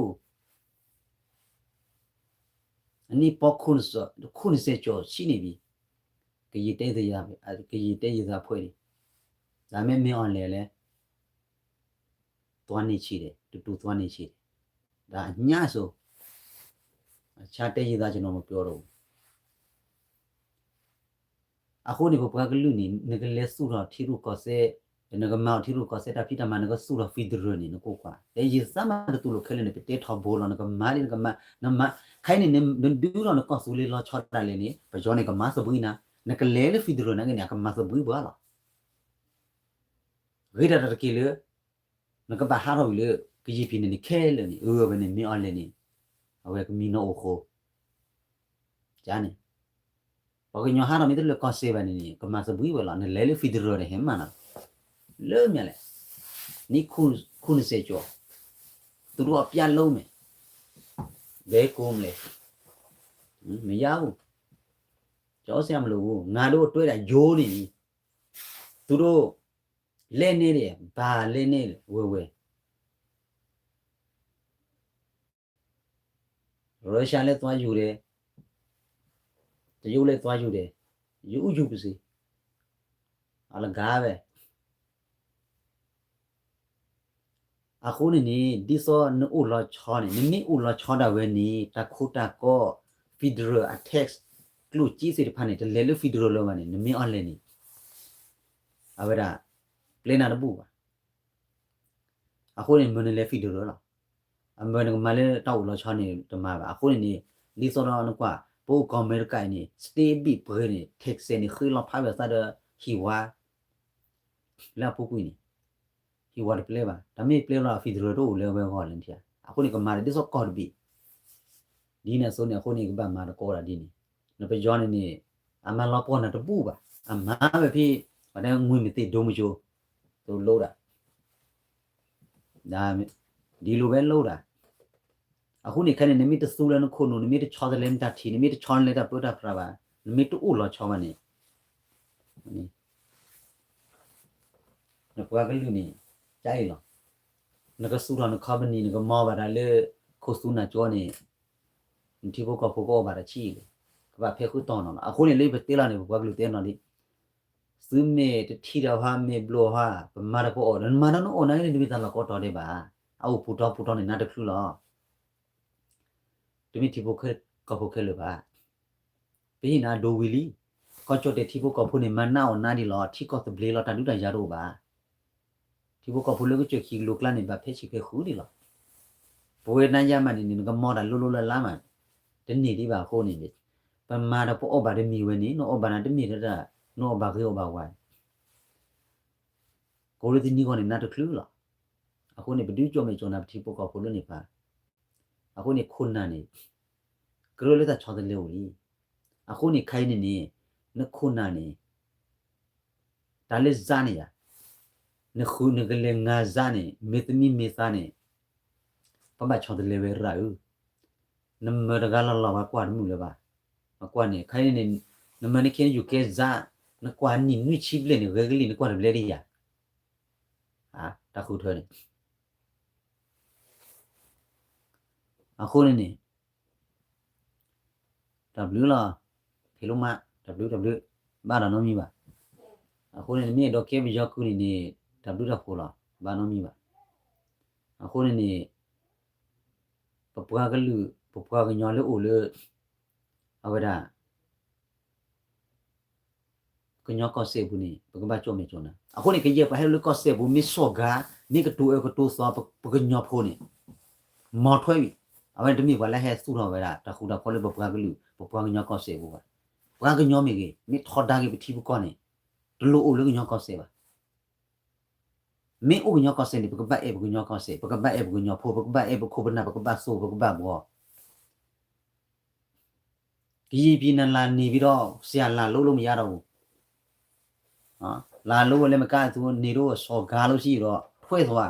အနံၣ်ပေါင်း ခုနှစ်ဆယ်ကျော်ရှိနေပြီ, ကရင်တိုင်းရင်းသားအဖွဲ့တွေ, ဒါပေမဲ့ မင်းအောင်လှိုင်လည်း သွားနေချင်တယ်, တူတူသွားနေချင်တယ်, ဒါအညံ့အစိ, အခြားတိုင်းရင်းသား ကျွန်တော်မပြောတော့ဘူး. အဃိန့ၣ် ပပှၤကလုာ်န့ၣ် နကလဲၤသူၣ်ထီၣ်ထံရူၢ်ကီၢ်သဲး, နကမၤအီၤထံရူၢ်ကီၢ်သဲးတၢ်ဖံးတၢ်မၤ နကသူၣ်ထီၣ် federal န့ၣ် နကကွၢ်, တၢ်ယသးမးတတူၢ်လိာ်ခဲလၢာ်န့ၣ် ပတဲထီဘိလီၤ, နကမၤဒ်နကမၤ, နမၤ, ခဲအံၤန့ၣ် နဒုးထီၣ်နကီၢ်သူလ့ၤလီၤဆီဒၣ်လဲာ်န့ၣ် ပယီၤန့ၣ် ကမၤသဘှံးနၤ, နကလဲၤလၢ federal နာ်က့န့ၣ် အကမၤသဘှံးပှၤလီၤ. ဂ့ၤတၢ်တက့ၢ်လၢ နကဘၣ်ဟးထီၣ်ဝံၤလၢ ကရင်ပြည်နယ်န့ၣ်ခဲလၢာ်န့ၣ်, အဝဲန့ၣ် မင်းအောင်လှိုင်န့ၣ် အဝဲကမံနီၤအိၣ်ဃိ, န့ၣ်, ပှၤကညီဟးထီၣ်မ့ၢ်တလၢကီၢ်စဲၣ်ဘၣ်န့ၣ်န့ၣ် ကမၤသဘှံးဝဲလီၤ, နလဲၤလၢ federal န့ၣ် ဟဲမၤနီၤ, လၢမ့ၢ်လဲၣ်, နှစ်ခုနှစ်ဆယ်ကျော်, သူတို့အပြတ်လုပ်မယ်, ဘယ်ကိုမလဲ, မရဘူး, ကြောက်စရာမလိုဘူး, ငါတို့အတွက်ဒါယိုးနေပြီ, သူတို့ လက်နက်တွေ ဘာလက်နက်လဲ ဝယ်ဝယ် ရုရှားလည်းသွားယူတယ်, တရုတ်လည်းသွားယူတယ်, ယူယူပါစေ, အလကားပဲ. အဃိန့ၣ်န့ၣ် ဒ်သိးနအိၣ်လီၤဆီန့ၣ် နမ့ၢ်အိၣ်လီၤဆီဒၣ်ဝဲန့ၣ် တၢ်ခိတၢ်ကီ federal attack ကျိၣ်စ့သ့ၣ်တဖၣ်န့ၣ် တလဲၤလၢ federal လၢၤဘၣ်န့ၣ် နမ့ၢ်အီၤလဲၣ်န့ၣ် အဝဲဒၣ် ပျဲနၤတဘူၣ်ဘၣ်. အဃိန့ၣ် မ့ၢ်နလဲၤ federal လီၤ. အမၢနကမၤလၢတၢ်အိၣ်လီၤဆီန့ၣ်တမၤဘၣ်. အဃိန့ၣ်န့ၣ် ဒ်သိးဒီးနကွၢ် ပအိၣ်ကီၢ်အမဲရကၤအံၤန့ၣ် state ဘ့ၣ်ပှဲၤန့ၣ် Texas န့ၣ် ဃ့လီၤဖးဝဲသးဒီးဟံၣ်ဝါ လၢအပူၤကွံာ်န့ၣ် ဟံၣ်ဝါတပျဲဘၣ်. တၢ်မ့ၢ်ပျဲလီၤ federal တအိၣ်လၢအဝဲအဂီၢ်လၢနထံၣ်. အဃိန့ၣ် ကမၤဒီးဒ်သိးကီၢ်တဘ့ၣ် ဒ်န့ၣ်အသိးန့ၣ် အဃိန့ၣ် ကဘၣ်မၤသကိးဒၣ်ဒ်န့ၣ်. နပယီၤန့ၣ်န့ၣ် အမၤလီၤပှီၢ်နၤတဘူၣ်ဘၣ်. အမၤဝဲဖဲ ပှၤတဲ ငွေမသစ်ဒိုမယိၤ သိးလိဒၣ် ဒ်လိၤဝဲလိဒၣ်. အဃိန့ၣ်ခဲန့ၣ် နမ့ၢ်တသူလၢနခိၣ်နူာ်, နမ့ၢ်တဆီတလဲနတၢ်ထံၣ်, နမ့ၢ်တဆီတလဲတၢ်ပၢတၢ်ပြးဘၣ်, နမ့ၢ်တအိၣ်လီၤဆီဘၣ်န့ၣ် နပှၤကလုာ်န့ၣ် ကအံၤလီၤ. နကသူၣ်ထီၣ်န company နကမၤဘၣ်တၢ်လၢ ခိၣ်သူနၢ်ကၠီန့ၣ် နထံဖိကီၢ်ဖိကအီၣ်ဘၣ်တၢ်ဆံးလံ, ကဘၣ်ဖဲဃုတီၢ်နီၤလီၤ. အဃိန့ၣ်လၢပတဲလီၤန့ၣ် ပပှၤကလုာ်တဲနီၤလံ သုမ့ၢ်တထံၣ်တၢ်ဟါ မ့ၢ်ဘျိဟါ ပမၤတၢ်ပအီၣ်ဒီး နမၤဒီးနအီၣ်နာ်က့န့ၣ် တမ့ၢ်တၢ်လီၢ်ကိးတီၤဒဲးဘၣ်. အအိၣ်ပူၤတီပူၤတီန့ၣ် နါတချုးလီၤ. တမ့ၢ်ထံဖိကီၢ်ဖိခဲလၢာ်ဘၣ်. ပဟ့ၣ်နၤဒိဝံၤလံ. ကီၢ်ကၠီၣ်တဲာ်ထံဖိကီၢ်ဖိန့ၣ် မၤနးအီၣ်နါဒံးလီၤ. ထံကီၢ်သဘျ့လီၤ တၢ်ဒုးတၢ်ယၤတအိၣ်ဘၣ်. ထံဖိကီၢ်ဖိလၢကစၢၢ်ခံကလိၤကျါန့ၣ် ဘၣ်ဖဲဆံးဖဲဃုဒံးလီၤ. ပဝဲနါယါမးန့ၣ်န့ၣ် နကမၤတၢ်လိၤလိၤလၢ်လၢ်မး တန့ၢ်ဒံးဘၣ်အဃိန့ၣ် ပမၤဒီးပအီၣ်ဘၣ်တမံၤဝဲန့ၣ် နအီၣ်ဘၣ်နၤတမ့ၢ်တၢ် နအီၣ်ဘၣ်ဂ့ၤအီၣ်ဘၣ်ဝါ ကိးလၢတနံၤဂီၢ်န့ၣ် နါတချုးလီၤ. အဃိန့ၣ် ပဒုးကၠိၣ်မဲာ်ကၠိၣ်နၤပထံဖိကီၢ်ဖိလၢန့ၣ်ပၤ. အဃိန့ၣ် ခိၣ်နၢ်န့ၣ် ကြၢးလၢတၢ်ဆီတလဲအိၣ်လံ. အဃိန့ၣ် ခဲအံၤန့ၣ်န့ၣ် နခိၣ်နၢ်န့ၣ် တၢ်လၢစးန့ၣ်ယၤ နဃုနကလဲၤငါစးန့ၣ် မ့ၢ်သမံမ့ၢ်သးန့ၣ် ပဘၣ်ဆီတလဲဝဲရၤဧၢ. နမၤတဂၤလီၤလီၤ ပှၤကွၢ်တမုာ်လၢၤဘၣ်. ပကွၢ်န့ၣ် ခဲအံၤန့ၣ် နမၤနခ့နယူၤကဲစး နကွၢ်နံၣ်နွံဆံဘျဲၣ်န့ၣ် ဂဲၤကလံၣ် နကွၢ်တဘျဲၣ်ဒံးယၤ တၢ်ဃုထၢန့ၣ် အဃိန့ၣ်န့ၣ် တၢ်ဘျုးလီၤ. ဖံးလိမး တၢ်ဘျုးတၢ်ဘျုး ဘၣ်တၢ်နီတမံၤဘၣ်. အဃိန့ၣ် နမ့ၢ်အဲၣ်ဒိးကဲပယီၤကုၢ်န့ၣ်န့ၣ် တၢ်ဘျုးတၢ်ဖှိၣ်လီၤ ဘၣ်နီတမံၤဘၣ်. အဃိန့ၣ်န့ၣ် ပပှၤကလုာ် ပပှၤကညီလၢအိၣ်လၢ အဝဲဒၣ် ကညီကီၢ်စဲၣ်ပူၤန့ၣ် ပကဘၣ်ကၠိၣ်မဲာ်ကၠိၣ်နၤ. အဃိန့ၣ် ကယဲၢ်ပှၤဟဲလၢကီၢ်စဲၣ်ပူၤ မ့ၢ်စီၢ်ကၤ မ့ၢ်ကတိၤအၢကတိၤသီ ပကညီဖိန့ၣ် မီၤထွဲဝံၤ အဝဲန့ၣ်တမ့ၢ်ပှၤလၢဟဲသူၣ်ထီၣ်ဝဲဒၣ် တၢ်ဃူတၢ်ဖိးလၢပပှၤကလုာ် ပပှၤကညီကီၢ်စဲၣ်ပူၤဘၣ်. ပှၤကညီမ့ၢ်ဂ့ၤ မ့ၢ်ထီဒါက့ၤပထံပကီၢ်န့ၣ် တလိၣ်အိၣ်လၢကညီကီၢ်စဲၣ်ဘၣ်. မ့ၢ်အိၣ်ကညီကီၢ်စဲၣ်န့ၣ် ပကဘၣ်အဲၣ်ပကညီကီၢ်စဲၣ်, ပကဘၣ်အဲၣ်ပကညီဖိ, ပကဘၣ်အဲၣ်ပခိၣ်ပနၢ်, ပကဘၣ်သိၣ် ပကဘၣ်ဘှီ. ကယံာ်ပံၤန့ၣ်လၢ်န့ၢ်ဘံၤဒီး စံးလၢ်လိလၢမယါဒီးပူၤ, လၢ်လိဝဲလၢမကါအသိးန့ၣ်ဒိၣ်စီၤကၤလိစံဒီး ထွဲသွါ,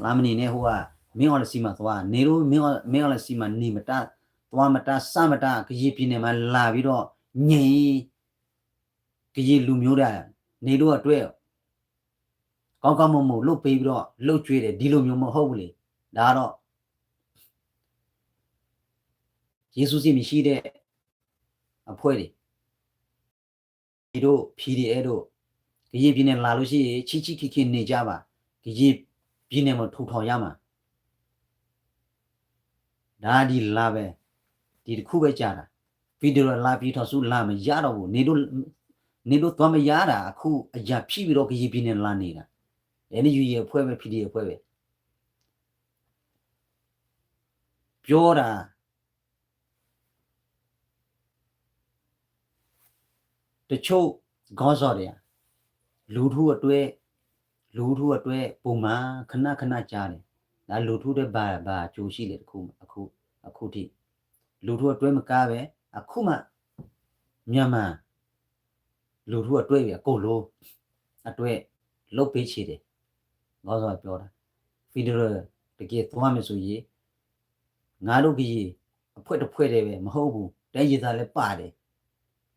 လါမနံၤန့ၣ်ဟိဝဲ, မ့ၢ်အီၤလၢစံးမးသွါ, န့ၣ်ဒိၣ်မ့ၢ်အီၤလၢစံးမးန့ၢ်မတၤ, သွါမတၤ, စၢ်မတၤ, ကယံာ်ပံၤန့ၣ်မးလၢ်ဘံၤဒီး ညံၤ ကယံာ်လူၤမိၣ်ဒၣ်, န့ၣ်ဒိၣ်အတွဲ ကီကီမိၢ်မိၢ် လိၣ်ပ့ၤဘံၤဒီး လိၣ်ကွဲဒီး ဒ်လိၤမိၣ်မိၢ်ဟီၣ်ပူၤလံ, ဒါဒီး ယ့ၣ်ၡူးစံးမ့ၢ်ဆံဒဲး အဖှဲဒံး ဒိၣ် ဖံဒံးအဲၣ်ဒိၣ်, ကယံာ်ပံၤန့ၣ်လၢ်လိစံ ဆံဆံခံခံန့ၢ်ကဘၣ်, ကယံာ်ပံၤန့ၣ်မ့ၢ်ထူးထီၣ်ယါမး, ဒါဒ်လၢဝဲ, ဒ်တခူဝဲကၢ်တၢ်, ဖံဒရၢလၢပံၤထီၣ်ဆူလၢ်မယါဒီးပူၤ, န့ၣ်ဒိၣ်သွါမယါတၢ် အခုအယၤဖံးဘံၤဒီးကယံာ်ပံၤန့ၣ်လၢ်န့ၢ်တၢ်, အဲန့ၣ်ယူၤယဲၢ်အဖှဲဝဲ ဖံဒံးအဖှဲဝဲ ပျီတၢ် တဆိကီၢ်စီၣ်ဒံးဧါ, လူၤထူအတွဲ, လူၤထူအတွဲ ပိာ်မၤ ခနၣ်ခနၣ်ကၢ်န့ၣ်, ဒီးလူၤထူတဘၣ်ဘၣ်ကၠိဆံးလဲၣ် အခုထံၣ်, လူၤထူအတွဲမကါဝဲ, အခုမး, မြန်မာ လူၤထူအတွဲဝံၤအကိာ်လိၤ, အတွဲ, လိၣ်ပ့ၤဆံးဒံး, ကီၢ်စီၣ်ပျီတၢ်, ဖံဒရၢ တက့ၢ်သွါမ့ၢ်စိၤယံၤ ငါဒိၣ်ကယံာ် အဖှဲတဖှဲဒံးဝဲ မဟိၣ်ပူၤ တဲယသးလၢပာ်ဒံး,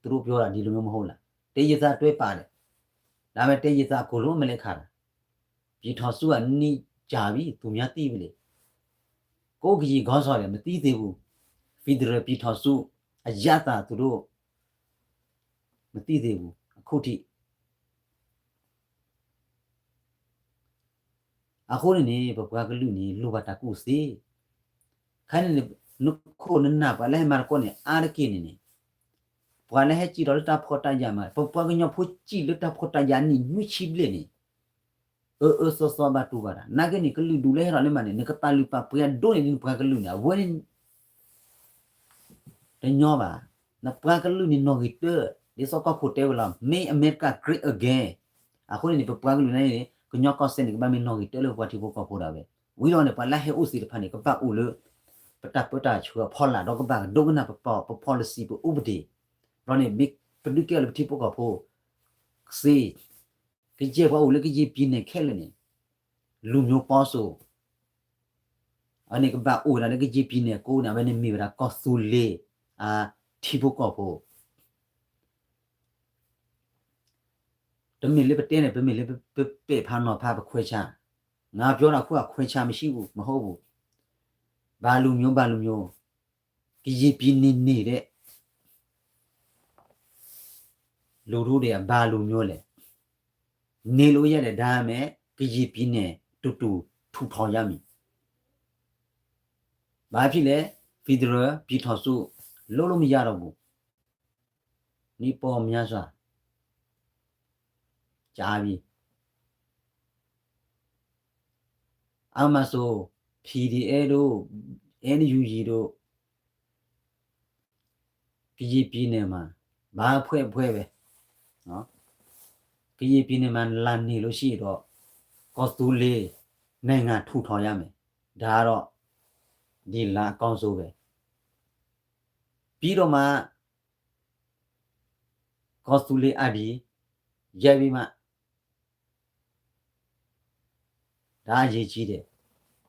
သူတို့ပြောတာ ဒီလိုမျိုးမဟုတ်လား, တဲယသးတွဲပာ်ဒံး, ဒါပေမဲ့ တဲယသးအကုန်လုံး မလဲခါတာ, ပြည်ထောင်စုက နှစ်ကြာပြီ သူများသိပြီလေ, ကိုယ့်ကရင်ခေါင်းဆောင်တွေ မသိသေးဘူး, Federal ပြည်ထောင်စု အရသာ သူတို့ မသိသေးဘူး အခုထိ အဃိန့ၣ်န့ၣ် ပပှၤကလုာ်န့ၣ် လိၣ်ဘၣ်တၢ်ကူၣ်သ့, ခဲန့ၣ်န့ၣ် နခိၣ်နနၢ်ပှၤလၢဟဲမၤသကိးန့ၣ် အါတက့ၢ်န့ၣ်န့ၣ်, ပှၤလၢဟဲစံၣ်ထီၣ်လၢတၢ်ဖှီၣ်တၢ်ယာ်မး ပပှၤကညီဖိစံၣ်လၢတၢ်ဖှီၣ်တၢ်ယာ်န့ၣ် နွံဆံဘျဲၣ်န့ၣ် အၢအၢသီသီဘၣ်တူၢ်ဘၣ်တၢ် နာ်က့န့ၣ် ကလုာ်ဒူၣ်လၢဟဲထီၣ်လၢမးန့ၣ် နကပာ်လုၢ်ပာ်ပှ့ၤအဒိန့ၣ်ဒ်နပှၤကလုာ်န့ၣ် အဝဲန့ၣ် တညီဘၣ်. နပှၤကလုာ်န့ၣ်နီၣ်ဂံၢ်တၢ, ဒ်သိးကီၢ်ခိၣ်တဲဝဲလီၤ Make America Great Again. အဃိန့ၣ်န့ၣ် ပပှၤကလုာ်န့ၣ် ကညီကီၢ်စဲၣ်န့ၣ် ကဘၣ်မ့ၢ်နီၣ်ဂံၢ်တၢလၢပပှၤထံဖိကီၢ်ဖိဒၣ်ဝဲ. ဝံၤဒီးန့ၣ် ပှၤလၢဟဲအိၣ်သ့ၣ်တဖၣ်န့ၣ် ကဘၣ်အိၣ်လၢ ပတၢ်ပၢတၢ်ဆှၢအဖီလာ် ဒီးကဘၣ်ကဒိကနၣ်ပ policy ပဥပဒေ, ဒီးန့ၣ် ပဒုးကဲအီၤလၢပထံဖိကီၢ်ဖိ စ့ ကယဲၢ်ပှၤအိၣ်လၢကယံာ်ပံၤန့ၣ်ခဲလၢာ်န့ၣ် လူမျိုးပေါင်းစုံ အန့ၣ်ကဘၣ်အိၣ်ဝဲဒၣ်လၢကယံာ်ပံၤန့ၣ်ကိးန့ၣ် အဝဲန့ၣ်မ့ၢ်ဝဲဒၣ်ကီၢ်သူလ့ၤ အထံဖိကီၢ်ဖိ တမ့ၢ်လၢပတဲန့ၣ် ပမ့ၢ်လၢပပဲာ်ဖးနီၤဖးပခွဲးဆါ, ငါပြောတာအခုအခွဲးဆါမရှိဘူး မဟုတ်ဘူး, ဘာလူမျိုး ဘာလူမျိုး ကရင်ပြည်နယ် နေတဲ့ လူထုတွေက ဘာလူမျိုးလဲ, နေလို့ရတယ် ဒါပေမဲ့ ကရင်ပြည်နယ် တူတူ ထူထောင်ရမည်, ဘာဖြစ်လဲ ဖက်ဒရယ် ပြည်ထောင်စု လုပ်လို့မရတော့ဘူး, နှစ်ပေါင်းများစွာ ကြာပြီ. အမှဆို ဖီဒီအဲလ် တို့ အဲၣ်ယူယံ တို့ ကရင်ပြည်နယ်မှာ ဘာအဖွဲ့အဖွဲ့ပဲ နော်, ကရင်ပြည်နယ်မှာ လာနေလို့ရှိရင်တော့ ကော်သူလ့ နိုင်ငံထူထောင်ရမယ်, ဒါကတော့ ဒီလမ်းအကောင်းဆုံးပဲ, ပြီးတော့မှ ကော်သူလ့ ID ရိုက်ပြီးမှ ဒါအရေးကြီးတယ်,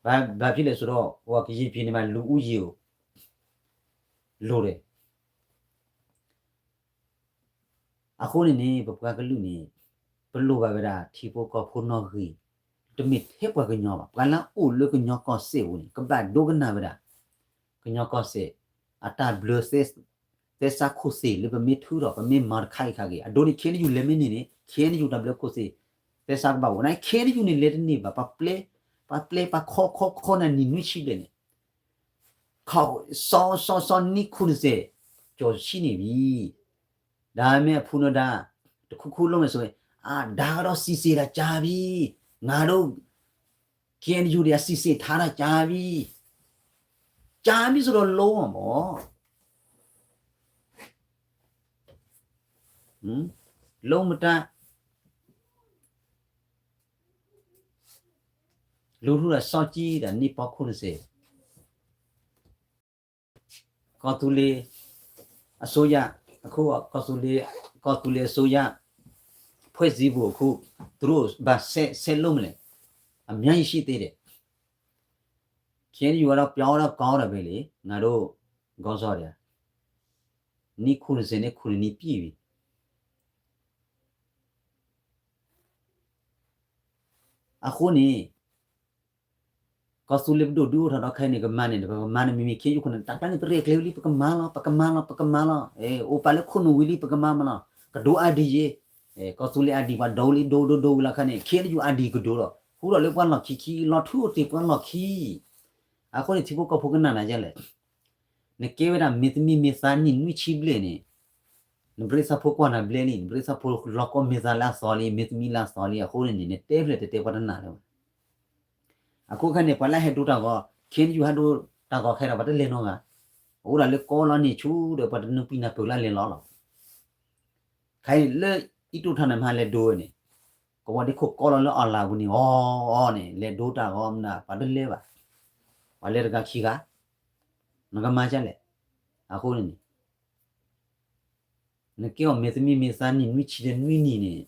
ဘာဘာဖြစ်လဲဆိုတော့ ဟိုကရင်ပြည်နယ်မှာ လူဦးရေကို လိုတယ်. အဃိန့ၣ်န့ၣ် ပပှၤကလုာ်န့ၣ် ပလိၣ်ဘၣ်ဝဲဒၣ်ထံဖိကီၢ်ဖိနီၣ်ဂံၢ်, တမ့ၢ်ထဲပှၤကညီဘၣ်, ပှၤလၢအအိၣ်လၢကညီကီၢ်စဲၣ်ပူၤန့ၣ် ကဘၣ်ဒိကနၣ်ဝဲဒၣ် ကညီကီၢ်စဲၣ် အတၢ်ဘျၢ သဲစးခိၣ်သ့ၣ် လၢပမ့ၢ်ထုးထီၣ် ပမ့ၢ်မၤတခါအံၤခါဂ့ၤ, အဒိန့ၣ် KNU လဲၤမ့ၢ်န့ၢ်န့ၣ် KNU တၢ်ဘျၢခိၣ်သ့ၣ် သဲစးကဘၣ်အိၣ်, နာ် KNU န့ၣ် လဲၤတန့ၢ်ဘၣ်, ပှၤပျဲ ပှၤပျဲ ပှၤခီခီခီနၤ နံၣ်နွံဆံဘျဲၣ်န့ၣ် ခီ စီၤ စီၤ စီၤ နှစ် ခုနှစ်ဆယ် ကျော်ရှိနေပြီ. ဒါပေမဲ့ အဖုနဒါ တစ်ခုခုလုပ်မယ်ဆိုရင် အာ ဒါကတော့ စစ်ဆေးတာ ကြာပြီ. ငါတို့ KNU တွေက စစ်ဆေးထားတာ ကြာပြီ. ကြာပြီဆိုတော့ လုပ်မှာပေါ့. လုပ်မတတ်. လူထုက စောင့်ကြည့်တာ နှစ်ပေါင်း ခုနှစ်ဆယ်. ကီၢ်သူလ့ၤအစိုးရ, အခု ကီၢ်သူလ့ၤ, ကီၢ်သူလ့ၤအစိုးရ ဖွဲ့စည်းပုံ အခု သူတို့ ဘာဆက် ဆက်လုပ်မလဲ. အများကြီးရှိသေးတယ်. KNU ကတော့ ပြောင်းတော့ ကောင်းတော့ပဲလေ, ငါတို့ ခေါင်းဆောင်တွေက နှစ် ခုနှစ်ဆယ် နှစ် ခုနှစ် နှစ်ပြည့်ပြီ. အဃိန့ၣ် ကီၢ်သူလ့ၤပဒိၣ်ဒုးအိၣ်ထီၣ်ဒီးခဲအံၤန့ၣ် ကမၤန့ၣ် ပကမၤန့ၣ် မ့မ့ၢ် KNU ခိၣ်နၢ် တၢ်ကျါန့ၣ် ပရဲၣ်ကျဲၤဝံၤလံ ပကမၤလီၤ ပကမၤလီၤ ပကမၤလီၤ. အိၣ်ပာ်လၢခိၣ်နူာ်ဝံၤလံ ပကမၤမးလီၤ. ကဒိ ID ယ့ၣ်, ကီၢ်သူလ့ၤ ID ပှၤဒိလံ ဒိဒိဒိဝံၤလီၤခါန့ၣ် KNU ID ကဒိဒီး ဟူဒီးလၢပှၤလီၢ်ခံခံ လီၤထူအိၣ်တ့ၢ်ပှၤလီၢ်ခံ. အဃိန့ၣ် ထံဖိကီၢ်ဖိကနၣ်နၤယဲလဲၣ်. နကဲဝဲဒၣ်မ့ၢ်သမံမ့ၢ်သါနံၣ်နွံဆံဘျဲၣ်န့ၣ် နဘျ့ဆၣ်ဖိကွၢ်နၤဘျဲလံ, နဘျ့ဆၣ်ဖိလီၤကီမ့ၢ်သါလၢအသီလံ, မ့ၢ်သမံလၢအသီလံ, အဃိန့ၣ်န့ၣ် နတဲဖျဲၣ်တတဲပှၤတနာ်လၢၤဘၣ်. အဃိခါန့ၣ် ပှၤလၢဟဲဒိတၢ်ဂီၤ, KNU ဟဲဒိတၢ်ဂီၤခဲဒီး ပှၤတလဲၤနီတဂၤ, အိၣ်ဒၣ်လၢကီလီၤန့ၣ်ဆူဒီး ပှၤတနုာ်ပံနၢ်ပၢၢ်လၢလဲၤလီၤလီၤ. ခဲအံၤလၢအံၣ်တိၢ်ထါန့ၣ် မ့ၢ်ဟဲလဲၤဒိဝဲန့ၣ်, ကဝီၤဒ့ခိၣ်ကီလီၤလၢ online ပူၤန့ၣ် အီၤအီၤန့ၣ် လဲၤဒိတၢ်ဂီၤမနုၤ ပှၤတလဲၤဘၣ်. ပှၤလဲၤတဂၤခံဂၤ, နကမၤဒ်လဲၣ်. အဃိန့ၣ်န့ၣ် နကဲအီၤမ့ၢ်သမံမ့ၢ်သါနံၣ်နွံဆံဒီးနွံနံၣ်န့ၣ်,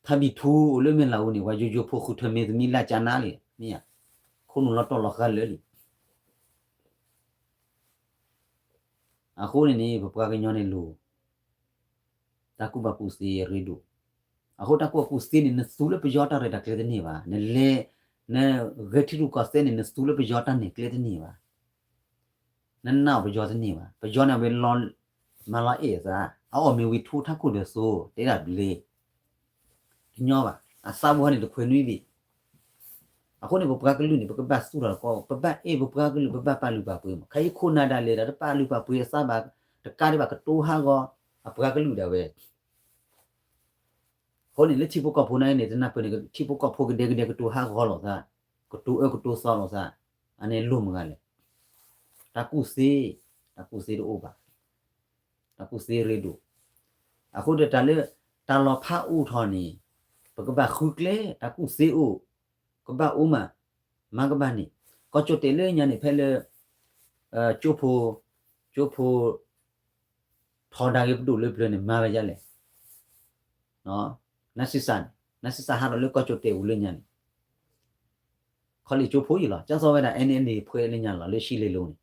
ဖါဘံၣ်ထူအိၣ်လၢမဲာ်လးပူၤန့ၣ် ပှၤယိယိဖိဃုထၢမ့ၢ်သမံလၢကနါလံ, မ့ၢ်ဧါ, ခိၣ်နူာ်လီၤတီၢ်လီၤဃာ်လၢာ်လံ. အဃိန့ၣ်န့ၣ် ပပှၤကညီန့ၣ်လိၤ တၢ်ကူၣ်ဘၣ်ကူၣ်သ့အရ့ဒိၣ်. အဃိတၢ်ကူၣ်ဘၣ်ကူၣ်သ့န့ၣ် နသူလၢပယီၤတၢ်ရဲၣ်တၢ်ကျဲၤတန့ၢ်ဘၣ်, နလဲၤ, နဂဲၤထံရူၢ်ကီၢ်သဲးန့ၣ် နသူလၢပယီၤတၢ်နဲၣ်ကျဲတန့ၢ်ဘၣ်. နနာ်အီၤပယီၤတန့ၢ်ဘၣ်. ပယီၤန့ၣ်ဝဲလီၤ, မၤလီၤအဲၣ်အသး, အအီၣ်မ့ၤဝံၤထူထါခိၣ်ဒီးသိ, တဲဒၣ်ဘျ့, တညီဘၣ်. အသးဘိဟဲန့ၣ်တခွဲးနွံဘ့ၣ်. အဃိန့ၣ် ပပှၤကလုာ်န့ၣ် ပကဘၣ်သူၣ်ထီၣ်တကီ, ပဘၣ်အဲၣ်ပပှၤကလုာ် ပဘၣ်ပာ်လုၢ်ပာ်ပှ့ၤမး. ခဲအံၤခိၣ်နၢ်ဒၣ်လဲာ်ဒီး တပာ်လုၢ်ပာ်ပှ့ၤအသးဘၣ်, တကးဒံးဘၣ်ကတိၤဟးဂီၤ အပှၤကလုာ်ဒၣ်ဝဲ. အဃိန့ၣ် လၢထံဖိကီၢ်ဖိနာ်က့န့ၣ် တနၢ်ပၢၢ်န့ၣ် ထံဖိကီၢ်ဖိကဒဲကဒဲကတိၤဟးဂီၤလိာ်သး, ကတိၤအၢကတိၤသီလိာ်သး, အန့ၣ်လိၣ်မုာ်ဂၤလဲၣ်. တၢ်ကူၣ်သ့, တၢ်ကူၣ်သ့တအိၣ်ဘၣ်. တၢ်ကူၣ်သ့ရ့ဒိၣ်. အဃိဒီးတၢ်လၢ တၢ်လီၤဖးအိၣ်ထီၣ်န့ၣ် ပကဘၣ်ဃုကျဲ, တၢ်ကူၣ်သ့အိၣ်, ကဘၣ်အိၣ်မး, မၤကဘၣ်န့ၣ်, ကီၢ်ကၠိၣ်တဲာ်လၢညါန့ၣ် ဖဲလၢ ကၠိဖိ, ကၠိဖိ ထီဒါက့ၤပဒိၣ်လၢပျၢၤန့ၣ် မၤဝဲဒ်လဲၣ်. နစံးစးန့ၣ်, နစံးစးဟးထီၣ်လၢကီၢ်ကၠိၣ်တဲာ်ပူၤလၢညါန့ၣ် ခီလ့ၣ်ကၠိဖိအံၤလီၤ. ကၠီသီဝဲဒၣ် အဲန့ၣ်န့ၣ် ဖှဲလၢညါလီၤ လၢရှံလ့လိၤန့ၣ်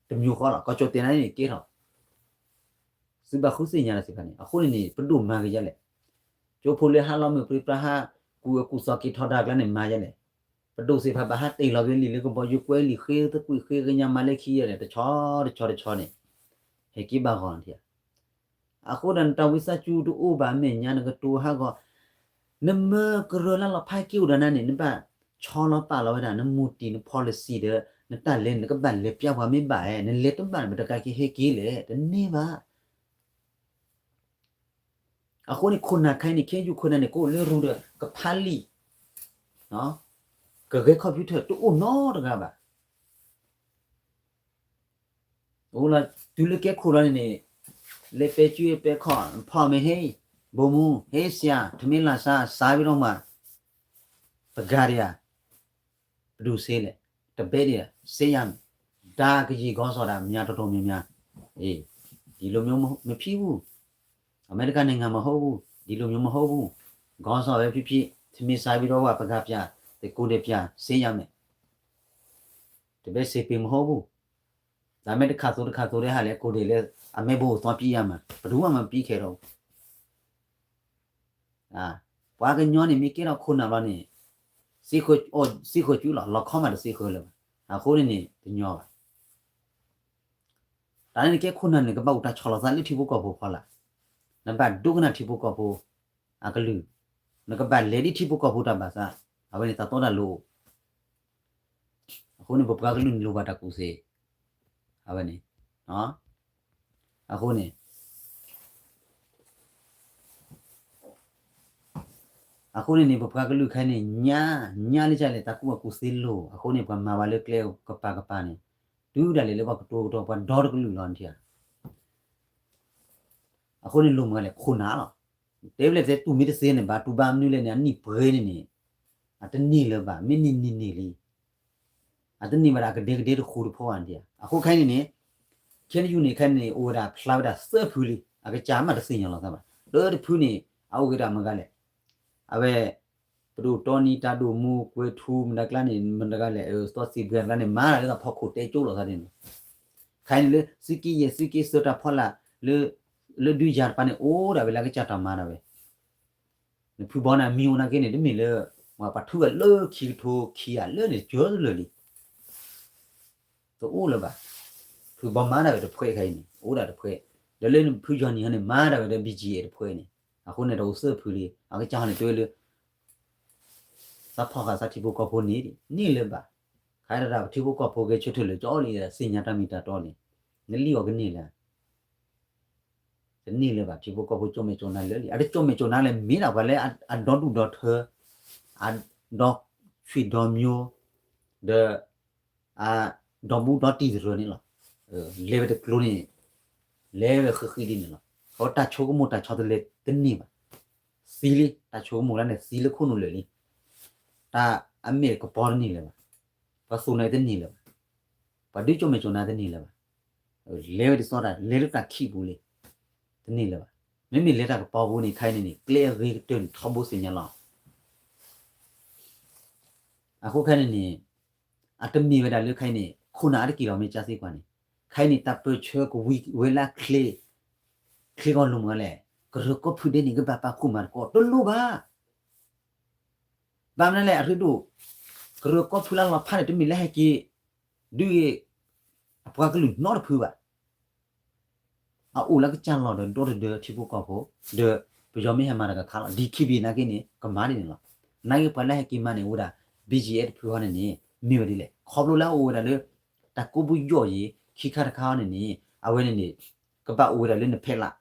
တမံၤဃီလီၤ. ကီၢ်ကၠိၣ်တဲာ်န့ၣ်န့ၣ်ကဲထီၣ် သုဘၣ်ဃုသ့ၣ်ညါတၢ်သ့ၣ်တဖၣ်န့ၣ်. အဃိန့ၣ်န့ၣ် ပဒိၣ်မၤက့ၤဒ်လဲၣ်. ကၠိဖိလၢဟးလီၤမုၢ်ပြံပြါဟး ကူၣ်အၢကူၣ်သီက့ၤထီဒါကျါန့ၣ် မၤဒ်လဲၣ်. ပဒိၣ်သ့ၣ်တဖၣ်ဘၣ်ဟးတ့ၢ်လီၤက့ၤလံာ်လၢကဘီယူၤကွဲလံာ်ဃ့သကွံာ်ဃ့ကညးမၤလၢခံဒ်လဲၣ် တဆီတဆီတဆီန့ၣ် ဟဲက့ၤဘၣ်ဂီၤထံဧါ. အဃိဒီးနတၢ်ဝံသးစူၤတအိၣ်ဘၣ် မဲာ်ညါနကတိၤဟးဂီၤ, နမၢကရၢလၢလီၤဖးက့ၤအိၣ်ဒီးနၤန့ၣ် နဘၣ်ဆီလီၤပာ်လီၤဝဲဒၣ် နမူတံၢ်န policy ဒီး နတၢ်လဲၤန့ၣ် နကဘၣ်လဲၤပျါပှၤမ့ၢ်ဘၣ်ဧါ, နလဲၤတဘၣ်န့ၣ် ပတကးက့ၤဟဲက့ၤလဲၣ် တန့ၢ်ဘၣ်. အဃိန့ၣ် ခိၣ်နၢ်ခဲအံၤန့ၣ် ခဲယုၢ်ခိၣ်နၢ်န့ၣ် ကအိၣ်လၢရူဒီး ကဖးလံာ်, ကဂဲၤ computer တအိၣ်နီတဂၤဘၣ်. အိၣ်လီၤ တုၤလၢကဲခိၣ်လီၤန့ၣ်န့ၣ် လဲၤပဲာ်စုပဲာ်ခီၣ် ဖီမ့ၢ်ဟ့ၣ် ဘိၣ်မူ ဟ့ၣ်စှၤ ထမ့ၢ်လၢ်ဆါ စါဘံဒီးမး ပဂၤဒံးဧါ, ပဒူၣ်စ့လဲၣ်, တဘဲဒံးဧါ စ့ယါမ့ၢ်, ဒါကယံာ်ကီၢ်စီၤဒၣ် မၠါတီတီမၠါမၠါ, ဒ်လိာ်မ့ၢ်မ့ၢ်ဖံးဘူး, အမဲရကၤန့ၣ် ငါမဟိဘူး, ဒ်လိာ်မ့ၢ်မဟိဘူး, ကီၢ်စီၤဝဲဖံဖံ ထမ့ၢ်စါဘံဒီးဝဲ ပဂၤပၠး, တကိးဒဲးပၠး စ့ယါမ့ၢ် တဘဲစ့ပ့ၤမဟိဘူး, တၢ်မ့ၢ်တခးသိတခးသိဒဲးဟးလဲၣ် ကိးဒဲးလၢ အမဲဘိအိၣ်သီပံးယါမး ပတဝၢမးပံးခဲဒီး ပှၤကညီန့ၣ် မ့ၢ်ကဲထီၣ်ခိၣ်နၢ်ဘျီန့ၣ် စံးဃၢၤစူလီၤ လီၤခီမးတစံးဃၢၤလၢၤဘၣ်. အဃိန့ၣ်န့ၣ် တညီဘၣ်. တၢ်န့ၣ်နကဲခိၣ်နၢ်န့ၣ် ကဘၣ်အိၣ်တၢ်ဆီၣ်လီၤသးလၢထံဖိကီၢ်ဖိဖီလာ်, နဘၣ်ဒိကနၣ်ထံဖိကီၢ်ဖိ အကလုၢ်, နကဘၣ်လဲၤဒ်ထံဖိကီၢ်ဖိတၢ်ဘၣ်သး, အဝဲန့ၣ်တၢ်တီတၢ်လိၤ အဃိန့ၣ် ပပှၤကလုာ်န့ၣ်လိၣ်ဘၣ်တၢ်ကူၣ်သ့, အဝဲန့ၣ်, အဃိန့ၣ် အဃိန့ၣ်န့ၣ် ပပှၤကလုာ်ခဲအံၤန့ၣ် ညါ, ညါလၢကလဲၣ် တၢ်ကူၣ်ဘၣ်ကူၣ်သ့လိၤ, အဃိန့ၣ် ပှၤမၤဝဲလၢကျဲကပၤကပၤန့ၣ်, တုၤဒၣ်လဲာ်လၢပှၤကတိၤကတီၤ ပှၤဒီတကလုာ်လီၤနထံၣ်ဧါ. အဃိန့ၣ်လိၣ်မးလဲၣ် ခိၣ်နၢ်လီၤ. တဲဝဲလဲၣ်တဲတူၢ်မ့ၢ်တသ့န့ၣ် ဘၣ်တူၢ်ဘၣ်မနုၤလဲၣ်န့ၣ် အနံၣ်ပှဲၤန့ၣ်န့ၣ်, အတန့ၢ်လၢၤဘၣ်, မ့ၢ်န့ၢ်န့ၢ်န့ၢ်လံ အတန့ၢ်ဘၣ်ဒီး အကဒဲကဒဲတဃူတဖိးဘၣ်နထံၣ်ဧါ. အဃိခဲအံၤန့ၣ်န့ၣ် ခဲနယူၢ်န့ၣ် ခဲအံၤန့ၣ် အိၣ်ဝဲဒၣ်ဖျါဝဲဒၣ်သၢဖုလံ, အကစၢ်မးတသ့ၣ်ညါလီၤသးဘၣ်. တၢတဖုန့ၣ် အအိၣ်က့ၤဒၣ်မတၤဂၤလဲၣ်, အဝဲ ပဒိၣ်တီနံၤတၢ်ဒိၣ်မူကွဲၤထူမတၤကျါန့ၣ် မတၤဂၤလဲၣ် သီသံၣ်ဘှဲၣ်တဂၤန့ၣ် မၤတၢ်လၢတၢ်ဖီခိၣ်တဲကၠိလိာ်သးဒ်န့ၣ်, ခဲအံၤန့ၣ်လၢ သုးက့ယဲၢ် သုးက့သၢတၢ်ဖီလာ် လၢဒုးယၤတပၤန့ၣ် အိၣ်ဒၣ်ဝဲလၢအကစၢ်တၢ်မၤဒၣ်ဝဲ နဖုဘီန့ၣ် မံၤအိၣ်နာ်က့န့ၣ် တမ့ၢ်လၢ ပှၤထုးဝဲလၢခံကထိခံဂၤလၢန့ၣ် ကၢလၢာ်လံ, တအိၣ်လၢၤဘၣ်. ဖုဘီမၤဒၣ်ဝဲတဖှဲးခဲအံၤန့ၣ် အိၣ်ဒၣ်တဖှဲး, ဒီးလၢနဖုယီၢ်နံၣ်ဟီန့ၣ် မၤဒၣ်ဝဲဒီး ဘံၣ်ကၠံၣ်အဲၣ် တဖှဲးန့ၣ်, အဃိန့ၣ်ဒီးအိၣ်သၢဖုလံ, အကစၢ်ဟီန့ၣ်တဲဝဲလၢ သးဖီၣ်ဃာ်သးထံဖိကီၢ်ဖိန့ၣ် န့ၢ်လၢၤဘၣ်. ခါဒၣ်ပထံဖိကီၢ်ဖိကဲဆၢထၢၣ်လၢာ်ကၠီလံ သ့ၣ်ညါတၢ်မ့ၢ်တၢ်တီန့ၣ် နလံၣ်အီၤကန့ၢ်လၢၤ တန့ၢ်လၢၤဘၣ်. ထံဖိကီၢ်ဖိကၠီၣ်မဲာ်ကၠီၣ်နါလၢာ်လံ, အတကၠီၣ်မဲာ်ကၠီၣ်နါလဲၣ် မ့ၢ်ဒၣ်ပှၤလၢအဒီဒူၣ်ဒီထၢ, အဒီဆွံၣ်ဒီမျိုး, ဒီး အဒီဘူးဒီတံၢ်တရၢန့ၣ်လီၤ. လဲၤဝဲတကျိၤန့ၣ် လဲၤဝဲဃံးဃံးဒ်န့ၣ်လီၤ. အဝဲတၢ်ဆိကမိၣ်တၢ်ဆီတလဲတန့ၢ်ဘၣ်. သံလံ တၢ်ဆိကမိၣ်လၢန့ၣ် သံလၢခိၣ်နူာ်လၢာ်လံ. တၢ်အမဲာ်ကပီၤတန့ၢ်လၢၤဘၣ်. ပှၤသူၣ်နါတန့ၢ်လၢၤဘၣ်. ပှၤဒုးကၠီၣ်မဲာ်ကၠီၣ်နါတန့ၢ်လၢၤဘၣ်. လဲၤဝဲဒ်သိးတၢ် လဲၤလၢတၢ်ခံးပူၤလံ. တန့ၢ်လၢၤဘၣ်. မ့မ့ၢ်လဲၤတၢ်ကပီၤပူၤန့ၣ် ခဲအံၤန့ၣ်န့ၣ် ကျဲအဂ့ၤကတၢၢ်န့ၣ် ထီဘိသ့ၣ်ညါလီၤ. အဃိခဲအံၤန့ၣ်န့ၣ် အတမ့ၢ်ဝဲဒၣ်လၢခဲအံၤန့ၣ် ခိၣ်နၢ်အါတက့ၢ်လီၤ မ့ၢ်ကၢသံကွၢ်န့ၣ်, ခဲအံၤန့ၣ် တၢ်ပၢၢ်ဆၢကဝံၤဝဲလၢချ့, ချ့ကီၢ်လိၤမးလဲၣ်, ကရၢကီၢ်ဖုဒဲးန့ၣ် ကဘၣ်ပာ်ခိၣ်မၤသကိး တလိၣ်ဘၣ်. ဘၣ်မနုၤလဲၣ် အရ့ဒိၣ်, ကရၢကီၢ်ဖုလၢလီၤဖးန့ၣ် တမ့ၢ်လၢဟဲက့ၤ ဒုးဂ့ၤ အပှၤကလုာ်နီတဖုဘၣ်. အအိၣ်လၢကစၢ်လီၤဒီး ဒီတဒၢထံဖိကီၢ်ဖိ, ဒီးပယီၤမ့ၢ်ဟဲမၤတၢ်ကခါလီၤ ဒီးခံဘ့ၣ်နာ်က့န့ၣ် ကမၤဒ်န့ၣ်လီၤ. နာ်က့ပှၤလၢဟဲက့ၤမၤန့ၣ် အိၣ်ဝဲဒၣ် ဘံၣ်ကၠံၣ်အဲၣ် တဖုဃီန့ၣ်န့ၣ် မ့ၢ်ဝဲဒ်လဲၣ် ခီဖျိလၢအအိၣ်ဝဲဒၣ်လၢ တၢ်ကိးပူၤယီၣ်ယံၤ ခံခါတခါဃီန့ၣ်န့ၣ် အဝဲန့ၣ်န့ၣ် ကဘၣ်အိၣ်ဝဲဒၣ်လၢနဖဲးလး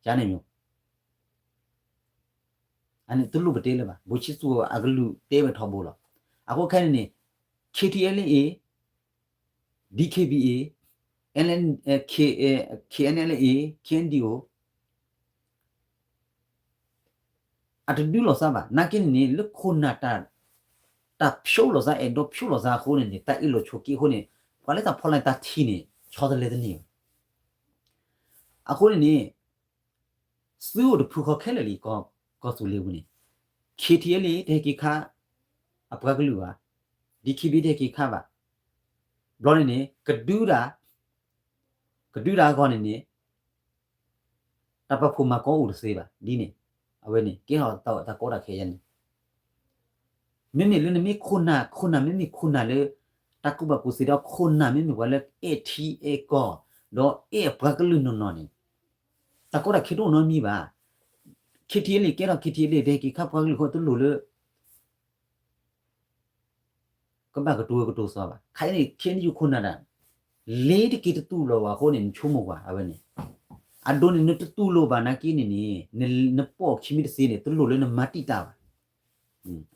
ကန့ၣ်မ့ၢ် အန့ၣ်တလိၣ်ပတဲလၢၤဘၣ်, ဘိးဆံသူအကလုၢ်တဲဝဲထီဘိလီၤ. အဃိခဲအံၤန့ၣ် K T L A, D K B A, N K, K N L A, K N D O အတဒုးလိာ်သးဘၣ်. နာ်က့န့ၣ်န့ၣ် လၢခိၣ်နၢ်တၢ်, တၢ်ဖျိးလိာ်သး အဲၣ်ဒိးဖျိးလိာ်သးအဃိန့ၣ်န့ၣ် တၢ်အ့ၣ်လိာ်ဆိးက့အဃိန့ၣ် ပှၤလၢတၢ်ဖီလာ်န့ၣ် တၢ်ထံၣ်န့ၣ် ဆီတလဲတန့ၢ်ဘၣ်. အဃိန့ၣ်န့ၣ် သုအိၣ်တဖုဃီခဲလၢာ်လံ ကီၢ်သူလ့ၤပူၤန့ၣ် K T L A တဟဲက့ၤခါ အပှၤကလုာ်ဘၣ်, D K B A တဟဲက့ၤခါဘၣ်. ဘျီန့ၣ်န့ၣ် ကဒုးတၢ်, ကဒုးတၢ်အဂီၢ်န့ၣ်န့ၣ် တၢ်ပာ်ဖှိၣ်မၤကီအိၣ်တသ့ဘၣ်. ဒ်န့ၣ် အဝဲန့ၣ် ကဲထီၣ်တၢ်ကီတၢ်ခဲယါန့ၣ် မ့မ့ၢ်လၢနမ့ၢ်ခိၣ်နၢ်, ခိၣ်နၢ် မ့မ့ၢ်ခိၣ်နၢ်လၢ တၢ်ကူၣ်ဘၣ်ကူၣ်သ့ဒီးခိၣ်နၢ် မ့မ့ၢ်ပှၤလၢအဲၣ်ထံအဲၣ်ကီၢ် ဒီးအဲၣ်အပှၤကလုာ်နီၢ်နီၢ်န့ၣ် တၢ်ကီတၢ်ခဲတအိၣ်နီတမံၤဘၣ်. K T L A ကဲထီၣ် K T L A တဟဲက့ၤခါပှၤကလုာ်အဃိတလိၣ်လၢ ကဘၣ်ကတိၤကတိၤသီဘၣ်. ခဲအံၤန့ၣ် K N U ခိၣ်နၢ်ဒၣ် လ့ၤတက့ၤတတူၢ်လိာ်ဘၣ်အဃိန့ၣ် နဆိကမိၣ်ကွၢ်အဝဲန့ၣ် အဒိန့ၣ် နတတူၢ်လိာ်ဘၣ်နာ်က့န့ၣ်န့ၣ် နပိာ်ခံမံတသ့န့ၣ် တလိၣ်လၢနမၤတံာ်တာ်ဘၣ်.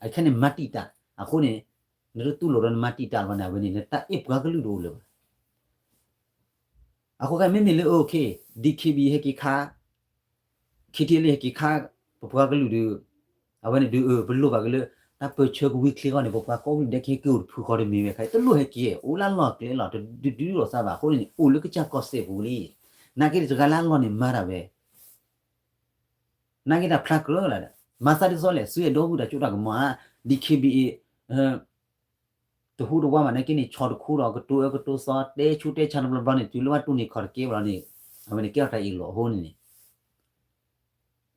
အခဲန့ၣ်မၤတံာ်တာ်အဃိန့ၣ် နတတူၢ်လိာ်ဒီးနမၤတံာ်တာ်လီၤန့ၣ် အဝဲန့ၣ် နတၢ်အဲၣ်ပှၤကလုာ်တအိၣ်လၢၤဘၣ်. အဃိခဲမ့မ့ၢ်လၢ OK, D K B A ဟဲက့ၤခါ K T L A ဟဲက့ၤခါ ပပှၤကလုာ်ဒီး အဝဲန့ၣ်ဒုး ပလိၣ်ဘၣ်က့ၤလၢ တၢ်ပၢၢ်ဆၢကဝံၤချ့အဂီၢ်န့ၣ် ပပှၤကီၢ်ကလုာ်ဒဲးကဟဲက့ၤအိၣ်တဖုဃီတမ့ၢ်ဝဲခါ တလိၣ်ဟဲက့ၤ အိၣ်လၢလီၢ်ကျဲလီၤ တဒုးဒုးလိာ်သးဘၣ်အဃိန့ၣ် အိၣ်လၢကစၢ်ကီၢ်စဲၣ်ပူၤလံ. နာ်က့တဂၤလၢအလီၢ်န့ၣ်မၤတၢ်ဝဲ နာ်က့တၢ်ဖျါကြၢးလၢ်ဒီး မၤသးဒ်သိးလဲၣ် သုအဲၣ်ဒိးဂုာ်တၢ်ကၠိတၢ်ကမီၤဧါ D K B A တဟူးတဝးဘၣ်နာ်က့န့ၣ် ဆီၣ်တခူဒီးကတိၤအၢကတိၤသီ တဲဆူတဲဆါတဘျီဘျီန့ၣ် တုၤလၢဘၣ်တူၢ်န့ၢ်ခီၣ်တကဲဘၣ်လီၤန့ၣ် အဝဲန့ၣ်ကဲထီၣ်တၢ်အ့ၣ်လိာ်အဃိန့ၣ်န့ၣ်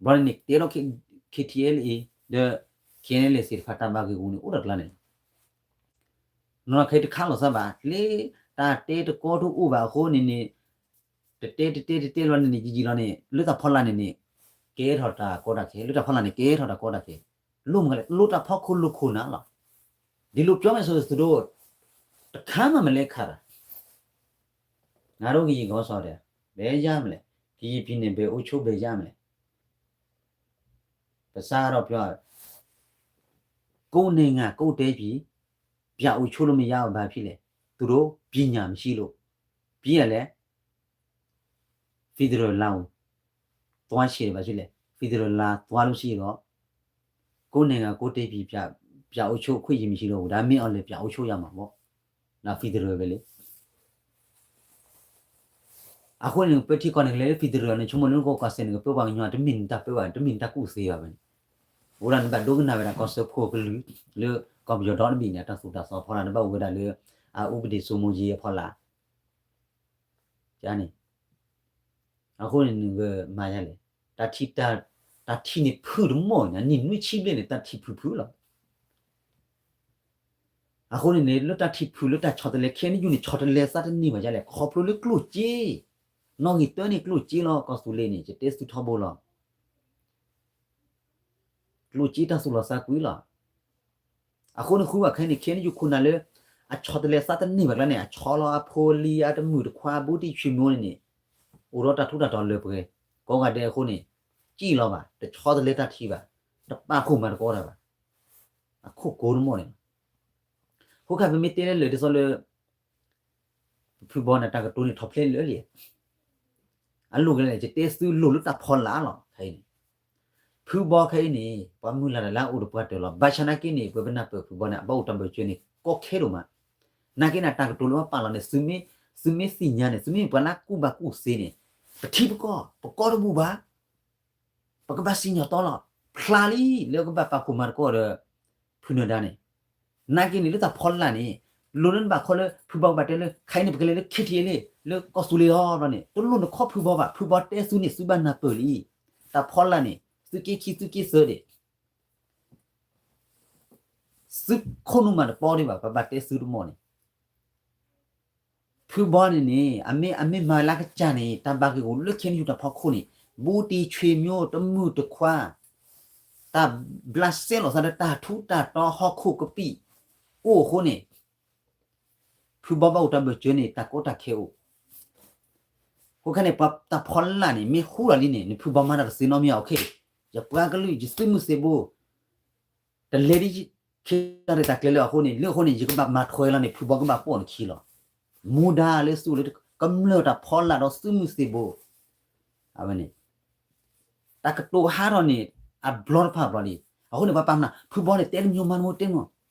ဘျီန့ၣ်န့ၣ် တဲထီၣ် K T L A ဒီး K N L A သ့ၣ်တဖၣ်တၢ်ဘၣ်ဂ့ၢ်ဂူာ်န့ၣ် အိၣ်ဒီးကျါန့ၣ် နီၢ်နီၢ်ခဲအံၤတခါလိာ်သးဘၣ် လၢတၢ်တဲတကီတအိၣ်ဘၣ်အဃိန့ၣ်န့ၣ် တတဲတတဲတတဲလီၤန့ၣ်န့ၣ် ယံာ်ယံာ်လီၤန့ၣ် လၢတၢ်ဖီလာ်န့ၣ်န့ၣ် ကဲထီၣ်တၢ်ကီတၢ်ခဲ လၢတၢ်ဖီလာ်န့ၣ် ကဲထီၣ်တၢ်ကီတၢ်ခဲ လိၣ်မးလဲၣ် လိၣ်တၢ်ဖီခိၣ်လိၣ်ခိၣ်နၢ်လီၤ. ဒ်လိပျီမ့ၢ်ဆိသုဒိၣ် တခါမးမလဲၤခးတၢ် နၤဒိကယံာ်ကီၢ်စီဒီး ဘယ်ရမလဲၣ်, ကရင်ပြည်နယ် ဘယ်အုပ်ချုပ် ဘယ်ရမလဲၣ်. ပစးထီၣ်ပျီ ကိုယ့်နိုင်ငံ ကိုယ့်တိုင်းပြည် ပြန်အုပ်ချုပ်လို့မရဘူး ဘာဖြစ်လဲ, သူတို့ ပညာမရှိလို့, ပြီးရင်လဲ ဖယ်ဒရယ်လမ်းကို သွားချင်တယ် ဘာဖြစ်လဲ, ဖယ်ဒရယ်လမ်းသွားလို့ရှိရင်တော့ ကိုယ့်နိုင်ငံ ကိုယ့်တိုင်းပြည် ပြန် ပြန်အုပ်ချုပ်ခွင့်ရမရှိတော့ဘူး, ဒါမင်းအောင်လှိုင် ပြန်အုပ်ချုပ်ရမှာပေါ့, ဒါ ဖယ်ဒရယ်ပဲလေ. အဃိန့ၣ် ပထံကီၢ်န့ၣ် ကလဲၤလၢ ဖယ်ဒရယ် န့ၣ် ဆိကမိၣ်လၢနကီၢ်စဲၣ်န့ၣ် ကပၢပှၤကညီ တမ့ၢ်နတၢ်ပၢဘၣ်, တမ့ၢ်နတၢ်ကူၣ်သ့ဘၣ်န့ၣ်. အဃိဒၣ်နဘၣ်ဒိကနၣ်ဝဲဒၣ် ကီၢ်စၢဖှိၣ်ကလုာ် လၢကီၢ်ပယီၤဒီတဘ့ၣ်န့ၣ် အတၢ်သိၣ်တၢ်သီအဖီလာ် နဘၣ်အိၣ်ဝဲဒၣ်လၢ အဥပဒေစိုးမိုးရေးအဖီလာ် န့ၣ်. အဃိန့ၣ် နကမၤယါလဲၣ်, တၢ်ထံၣ် တၢ်ထံၣ်န့ၣ်ဖုၣ်တမီၢ်န့ၣ် နံၣ်နွံဆံဘျဲၣ်န့ၣ် တၢ်ထံၣ်ဖုၣ်ဖုၣ်လီၤ. အဃိန့ၣ်န့ၣ် လၢတၢ်ထံၣ်ဖုၣ်လၢတၢ်ဆီတလဲ ခဲအံၤန့ၣ် ယူၢ်န့ၣ် ဆီတလဲသးတန့ၢ်ဘၣ်ယါလဲၣ်, ခီဖျိလၢကျိၣ်စ့, နီၣ်ဂံၢ်တၢန့ၣ်ကျိၣ်စ့လီၤ ကီၢ်သူလ့ၤန့ၣ် ယတဲသုထီဘိလီၤ. ကျိၣ်စ့တၢ်သူၣ်လီၤသးကွံလီၤ. အဃိန့ၣ်ဃုဘၣ်ခဲအံၤန့ၣ် ခဲအံၤန့ၣ် ယူၢ်ခိၣ်နၢ်လၢ အဆီတလဲသးတန့ၢ်ဘၣ်ကျါန့ၣ် အဆီလီၤအဖိအလံၤ အတမုာ်တခွါ ဘူးတံၢ်ဆွေမျိုးန့ၣ်န့ၣ် အိၣ်ဒီးတၢ်ထူးတၢ်တီၤလၢပှဲၤ ကိးဂၤဒဲးအဃိန့ၣ် စံၣ်လီၤဘၣ် တဆီတလဲတၢ်ထံၣ်ဘၣ် တပာ်ဖှိၣ်မၤသကိးတၢ်ဘၣ် အခိၣ်ကိးတမီၢ်န့ၣ်လီၤ. အဃိခါပမ့ၢ်တဲလၢလၢာ်ဒ်သိးလၢ ဖုဘီန့ၣ် တၢ်ကတိၤန့ၣ်ထီၣ်ဖျဲးလၢာ်လံ. အလိၣ်ကလဲၣ် ယတဲသုလိၣ်လၢတၢ်ဖီလာ်လီၤ ခဲအံၤန့ၣ်. ဖုဘီခဲအံၤန့ၣ် ပှၤမုၢ်လၢ်တၢ်လၢအအိၣ်ဒီးပှၤတၢၢ်လီၤ. ဘၣ်ဆၣ်နာ်က့န့ၣ် ပှၤပနၢ်ပၢၢ်ဖုဘီန့ၣ် အဘၣ်အိၣ်တၢ်ဘၢၣ်စၢၤန့ၣ် ကီခဲဒိၣ်မး. နာ်က့န့ၣ် တၢ်ကတိၤလၢပပာ်လီၤန့ၣ် သုမ့ၢ်သ့ၣ်ညါန့ၣ် သုမ့ၢ်ပှၤလၢကူၣ်ဘၣ်ကူၣ်သ့န့ၣ် ပထံပကီၢ် ပကီတဘူၣ်ဘၣ် ပကဘၣ်စံၣ်ညီၣ်တီလီၤ. ဖျါလံ လၢကဘၣ်ပာ်ဖှိၣ်မၤသကိးဒီး ဖုနၢၤဒါန့ၣ်. နာ်က့န့ၣ် လၢတၢ်ဖီလာ်န့ၣ် လိၣ်လၢနဘၣ်ခီလၢ ဖုဘီကဘၣ်တဲလၢ ခဲအံၤန့ၣ် ပကလဲၤလၢ ခဲထံအ့လ့ၣ် လၢကီၢ်သူလ့ၤလီၤန့ၣ် တလိၣ်နခီဖုဘီဘၣ်. ဖုဘီတဲသုန့ၣ် သုဘၣ်နၢ်ပၢၢ်လံ. တၢ်ဖီလာ်န့ၣ် သုးက့ခံ သုးက့သၢဒံး သုခိၣ်နူာ်မးတပီဒံးဘၣ် ပဘၣ်တဲသုတမီၢ်န့ၣ် ဖုဘီန့ၣ်န့ၣ် အမ့ၢ် အမ့ၢ်မၤလၢကစၢ်န့ၣ် တၢ်ဘၣ်ဂ့ၢ်ဂူာ်လၢခဲအံၤယူၢ်တၢ်ဖီခိၣ်န့ၣ် ဘူးတံၢ်ဆွေမျိုး တမုာ်တခွါ တၢ်ဘျးစဲလိာ်သးလၢတၢ်ထူးတၢ်တီၤဟီၣ်ခိၣ်ကပံာ် အိၣ်အဃိန့ၣ် ဖုဘီဘၣ်အိၣ်တၢ်ဘၢၣ်စၢၤန့ၣ် တၢ်ကီတၢ်ခဲအိၣ်. အဃိခဲန့ၣ် ပှၤတၢ်ဖီလာ်န့ၣ် မ့ၢ်ဟူလီၤလံန့ၣ် နဖုဘီမၤတၢ်တသ့နီတမံၤ OK. ယပှၤကလုာ် ယသုးမုၢ်သံၣ်ဘိ တလဲၤဒ်ခံဂၤတၢ်ကျဲၤလၢအဃိန့ၣ် လၢအဃိန့ၣ် ယကဘၣ်မၤထွဲလီၤန့ၣ် ဖုဘီကဘၣ်ပိာ်နခံလီၤ. မူဒါလၢသုအိၣ်လၢ ကမျၢၢ်တၢ်ဖီလာ်ဒီးသုးမုၢ်သံၣ်ဘိ အဝဲန့ၣ် တၢ်ကတိၤဟးထီၣ်န့ၣ် အဘျီတဖၣ်ဘျီလံ. အဃိန့ၣ် ပှၤပာ်မနုၤ ဖုဘီန့ၣ် တဲတမံၤမၤတမံၤတဲမံၤ,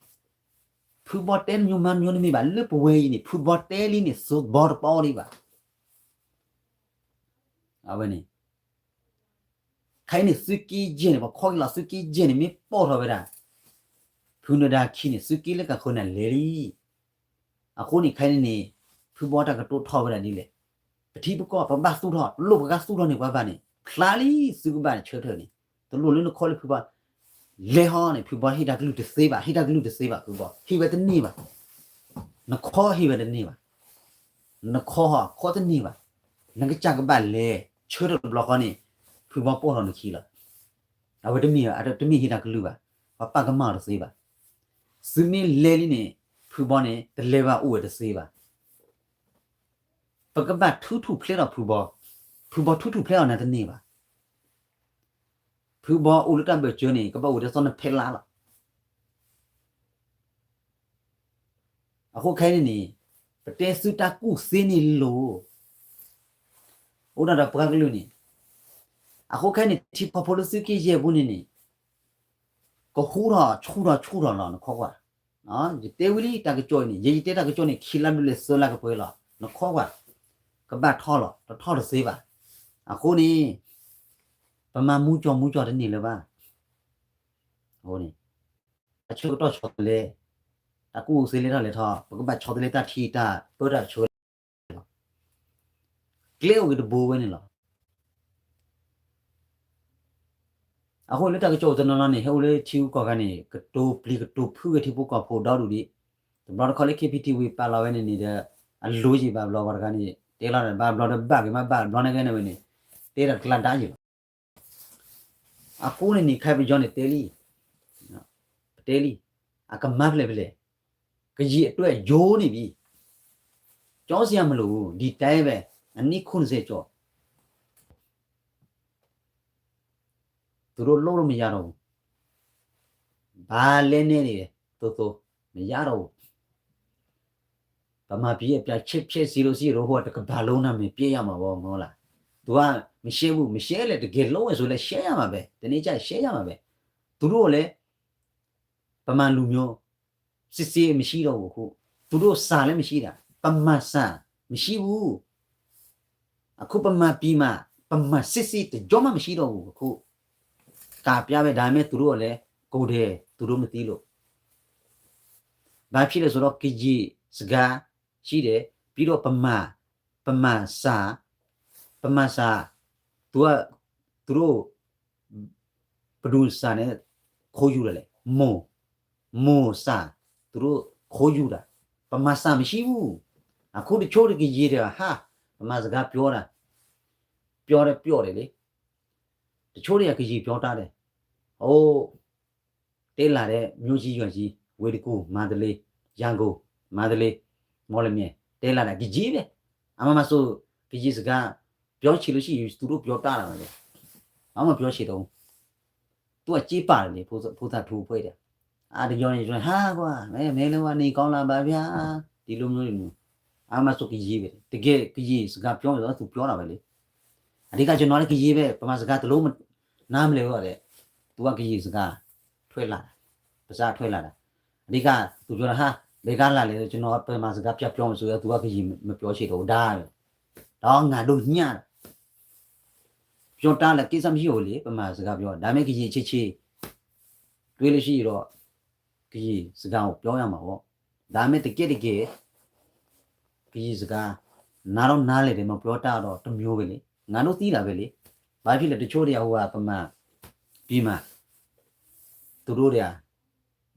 ဖုဘီတဲတမံၤမၤတမံၤတမ့ၢ်ဘၣ်, လၢပဝဲအံၤန့ၣ် ဖုဘီတဲလံန့ၣ် သုးဘီတပီဒံးဘၣ်. အဝဲန့ၣ် ခဲအံၤန့ၣ် သုးက့ယဲၢ်န့ၣ် ပှၤခီက့ၤလီၤသုးက့ယဲၢ်န့ၣ် မ့ၢ်ပိာ်ထီၣ်ဝဲဒၣ် ဖုနၢၤဒါခံန့ၣ် သုးက့လၢကဃၢၤန့ၣ်လဲၤလံ. အဃိန့ၣ် ခဲအံၤန့ၣ် ဖုဘီတၢ်ကတိၤထီၣ်ဝဲဒၣ်ဒ်လဲၣ်, ပထံပကီၢ် ပဘၣ်သူၣ်ထီၣ် ပလိၣ်ပကသူၣ်ထီၣ်န့ၣ် ပှၤဘၣ်န့ၣ် ဖျါလံ သုကဘၣ်န့ၣ်ဆၢထၢၣ်န့ၣ် တလိၣ်လၢနခီလၢဖုဘီ လဲၤဟီန့ၣ် ဖုဘီဟ့ၣ်တၢ်ကလုၢ်တသ့ဘၣ်, ဟ့ၣ်တၢ်ကလုၢ်တသ့ဘၣ် ဖုဘီ ဟ့ၣ်ဝဲတန့ၢ်ဘၣ်. နခီဟ့ၣ်ဝဲတန့ၢ်ဘၣ်, နခီဟီၣ်ခီတန့ၢ်ဘၣ်, နကစၢ်ကဘၣ်လဲၤဆၢထၢၣ်တဘျီဃီန့ၣ် ဖုဘီပိာ်ထီၣ်နခံလီၤ. အဝဲတမ့ၢ် တမ့ၢ်ဟ့ၣ်တၢ်ကလုၢ်ဘၣ်, ပှၤပာ်ကမၣ်အီၤတသ့ဘၣ်. သုမ့ၢ်လဲၤလံန့ၣ် ဖုဘီန့ၣ် တလဲၤဘၣ်အိၣ်ဝဲတသ့ဘၣ်. ပကဘၣ်ထုးထူၣ်ဖျဲးထီၣ်ဖုဘီ, ဖုဘီထုးထူၣ်ဖျဲးထီၣ်နၤတန့ၢ်ဘၣ်. ဖုဘီအိၣ်လၢတၢ်ဘၢၣ်စၢၤန့ၣ် ကဘၣ်အိၣ်ဒီးသီနဖဲလါလီၤ. အဃိခဲအံၤန့ၣ်န့ၣ် ပတဲသုတၢ်ကူၣ်သ့န့ၣ်လိၤ, အိၣ်ဒၣ်ဒီးပှၤကလုာ်န့ၣ်, အဃိခဲအံၤန့ၣ် ထံဖိကီၢ်ဖိလၢသုးက့ယဲၢ်ပူၤန့ၣ်န့ၣ် ကဟူးထီၣ်ဆူၣ်ထီၣ်ဆူၣ်ထီၣ်လီၤ နခီကွၢ်. ယတဲဝံၤလံတၢ်ကစီၣ်အံၤန့ၣ် ယဲယတဲတၢ်ကစီၣ်န့ၣ် ခံလါဘျဲၣ်လၢသၢလါကပှဲၤလီၤ နခီကွၢ်, ကဘၣ်ထီၣ်လီၤ တထီၣ်တသ့ဘၣ်. အဃိန့ၣ် ပမၤမူကၠီမူကၠီတန့ၢ်လၢၤဘၣ်. အဃိန့ၣ် တၢ်ဆၢကတီၢ်ဆီတလဲ, တၢ်ကူၣ်သ့လဲၤထီၣ်လဲၤထီၣ် ပကဘၣ်ဆီတလဲတၢ်ထံၣ်တၢ်ပၢတၢ်ဆၢလီၤ. ကျဲအိၣ်ဂ့ၤတဘိဝဲန့ၣ်လီၤ. အဃိလၢတၢ်ကစီၣ်အိၣ်တနီၤနီၤန့ၣ် ဟဲအိၣ်လၢထံဂုၤကီၢ်ဂၤန့ၣ် ကတိၤပျံၤကတိၤဖုးဂ့ၤထံဖိကီၢ်ဖိဒီဒူၣ်ဒံး, တဘျီတခီၣ်လၢ ခ့ပံထံဝံၤ ပာ်လီၤဝဲန့ၣ်န့ၣ်ဒီး အလိၤယံာ်ဘၣ်ဘျီဂီၢ်တဂၤန့ၣ် တဲလီၤဘၣ်ဘျီဒီးဘၣ်က့ၤမးဘၣ်ဘျီန့ၣ်ကဲန့ၣ်ဝဲန့ၣ် တဲတၢ်ကျါဒါယံာ်လီၤ. အဃိန့ၣ်န့ၣ် ခဲပယီၤန့ၣ်တဲလံ, ပတဲလံ, အကမၤဖျဲးဖျဲး, ကယံာ်အတွဲယိာ်န့ၢ်ဘံ, ကျောင်းဆရာမလိုဘူး, ဒီတိုင်းပဲ, အနည်းခုနှစ်ဆယ်ကျော်, သူတို့လုပ်လို့မရတော့ဘူး, ဘာလဲနေနေတယ်, သိုသို, မရတော့ဘူး. ဗမာပြည်အပျံ ချစ်ချစ်စီလို့စီလို့ ဟိုတကမ္ဘာလုံးနာမည်ပျက်ရမှာပေါ့ မဟုတ်လား. သူကမရှဲဘူး, မရှဲလဲတကယ်လုံးဝယ်ဆိုလဲရှဲရမှာပဲ, တနေ့ကျရင်ရှဲရမှာပဲ. သူတို့ကလည်း ဗမာလူမျိုး စစ်ဆေးမရှိတော့ဘူးအခု, သူတို့စာလည်းမရှိတာ, ဗမာစာမရှိဘူး. အခုဗမာပြည်မှာ ဗမာစစ်ဆေးတစ်ကြောမှမရှိတော့ဘူးအခု, ကပြပဲ, ဒါပေမဲ့သူတို့ကလည်း ကိုယ်တယ်, သူတို့မသိလို့. ဘာဖြစ်လဲဆိုတော့ ကရင်စကားရှိတယ်, ပြီးတော့ဗမာ, ဗမာစာ, ဗမာစာ, သူက, သူတို့ ဘယ်သူစာနဲ့ ခိုးယူတာလဲ, မွန်, မွန်စာ, သူတို့ ခိုးယူတာ, ဗမာစာမရှိဘူး. အခုတချို့တကရင်တွေက ဟာ, ဗမာစကားပြောတာ, ပြောတယ်ပြောတယ်လေ. တချို့တွေက ကရင်ပြောတတ်တယ်. အိုး, တဲလာတဲ့ မြို့ကြီးရွာကြီး, ဝေါ်တကူ, မန္တလေး, ရန်ကုန်, မန္တလေး, မော်လမြိုင်, တဲလာတာ ကရင်ပဲ. အမမဆို ကရင်စကား ပြောချင်လို့ရှိရင် သူတို့ပြောတတ်တာပဲလေ. ဘာမှပြောချင်တော့ဘူး. သူကကြေးပါတယ်လေ, ဖိသ, ဖိသၣ်ထူအဖွဲ့တွေ. အာ, တယောက်နဲ့ ကျွန်တော်, ဟာကွာ, မင်း, မင်းလည်း နေကောင်းလားဗျာ, ဒီလိုမျိုးတွေမျိုး. အမဆို ကရင်ပဲ, တကယ်ကရင်စကားပြောမယ်ဆိုတော့ သူပြောတာပဲလေ. အဓိက ကျွန်တော်လည်း ကရင်ပဲ, ဗမာစကားတစ်လုံးမ, နားမလည်တော့တဲ့, သူက ကရင်စကားထွက်လာတာ, ပါးစပ်ထွက်လာတာ. အဓိက သူပြောတာ, ဟာ, ဘယ်ကလာလဲ, ကျွန်တော် ဗမာစကားပြန်ပြောမယ်ဆိုတော့ သူက ကရင်မပြောချင်တော့ဘူး, ဒါပဲ. ဒါငါတို့ညံ့တယ်. ပြောတတ်လည်း ကိစ္စမရှိဘူးလေ, ဗမာစကားပြော, ဒါပေမဲ့ ကရင်ချစ်ချစ် တွေ့လို့ရှိရင်တော့ ကရင်စကားကို ပြောရမှာပေါ့. ဒါပေမဲ့ တကယ့်တကယ် ကရင်စကား နားတော့နားလည်တယ်, မပြောတတ်တော့ တစ်မျိုးပဲလေ. ငါတို့သိတာပဲလေ. ဘာဖြစ်လဲ, တချို့တွေက ဟိုဟာ ဗမာပြည်မှာ သူတို့တွေက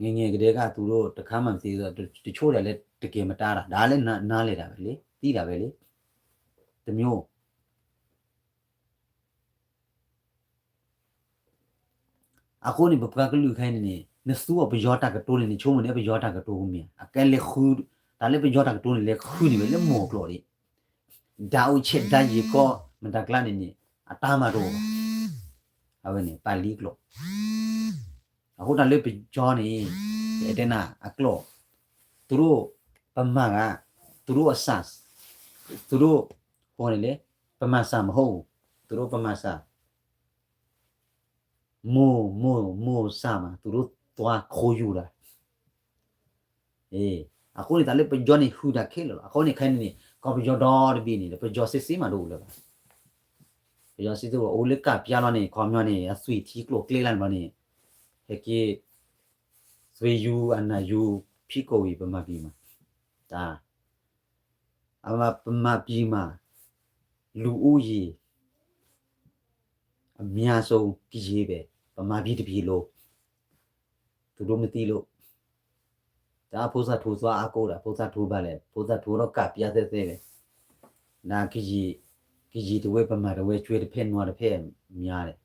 ငယ်ငယ်ကတည်းက သူတို့ တစ်ခါမှ မသိတော့ တချို့တွေကလည်း တကယ်မတတ်တာ, ဒါလည်း နား, နားလည်တာပဲလေ, သိတာပဲလေ, တစ်မျိုး. အဃိန့ၣ် ပပှၤကလုာ်ခဲအံၤန့ၣ်န့ၣ် နသူအီၤပယီၤတၢ်ကတိၤန့ၣ် နဆိကမိၣ်န့ၣ် ပယီၤတၢ်ကတိၤကမ့ၢ်ဧါ. အကဲလဲၤဃု, တၢ်လၢပယီၤတၢ်ကတိၤန့ၣ် လဲၤဃုန့ၢ်ဝဲလၢမိၢ်ကျိာ်ဒံး, ဓာတ်အိတ်ချက်ဓာတ်ရေကော မတၤကျါန့ၣ်န့ၣ် အတၢ်မၤတအိၣ်ဘၣ်. အဝဲန့ၣ် ပာ်လံကျိာ်. အဃိတၢ်လၢပယီၤန့ၣ် ပတဲနၤအကျိာ်, သူတို့ ဗမာက သူတို့အစ သူတို့ ဟိန့ၣ်လၢ ဗမာစာမဟုတ်ဘူး, သူတို့ ဗမာစာ မိၢ်မိၢ်မိၢ်စာမှာ သူတို့သွားခိုးယူတာ. အဃိန့ၣ် တၢ်လၢပယီၤန့ၣ် ဟုၣ်တၢ်ခဲလၢာ်လီၤ. အဃိန့ၣ် ခဲအံၤန့ၣ် ကီၢ်ပယီၤဒီတဘ့ၣ်န့ၣ် ပယီၤစစ်စစ်မးတအိၣ်လၢၤဘၣ်. ပယီၤစစ်စစ် အိၣ်လၢကးပျါလီၤန့ၣ် ခီပညီန့ၣ် အသွံၣ်ထံကျိၤကျဲလၢန့ၣ်ဘျီန့ၣ် ဟဲက့ၤ သွေးယူ အနံၣ်ယူ ဖံးကိာ်ဝံၤ ဗမာပြည်မှာ တၢ် ဗမာပြည်မှာ လူဦးရေ အများဆုံး ကရင်ပဲ ဗမာပြည်တစ်ပြည်လုံး သူတို့မသိလို့ တၢ်ဖိသၣ်ထူသွားအါကိုးတာ ဖိသၣ်ထူဘၣ်လဲၣ် ဖိသၣ်ထူဒီးကးပျါသဲသဲလဲၣ်, နကရင် ကရင်တဝဲ ဗမာတဝဲ ကျွဲတဖက်နွားတဖက် များတယ်,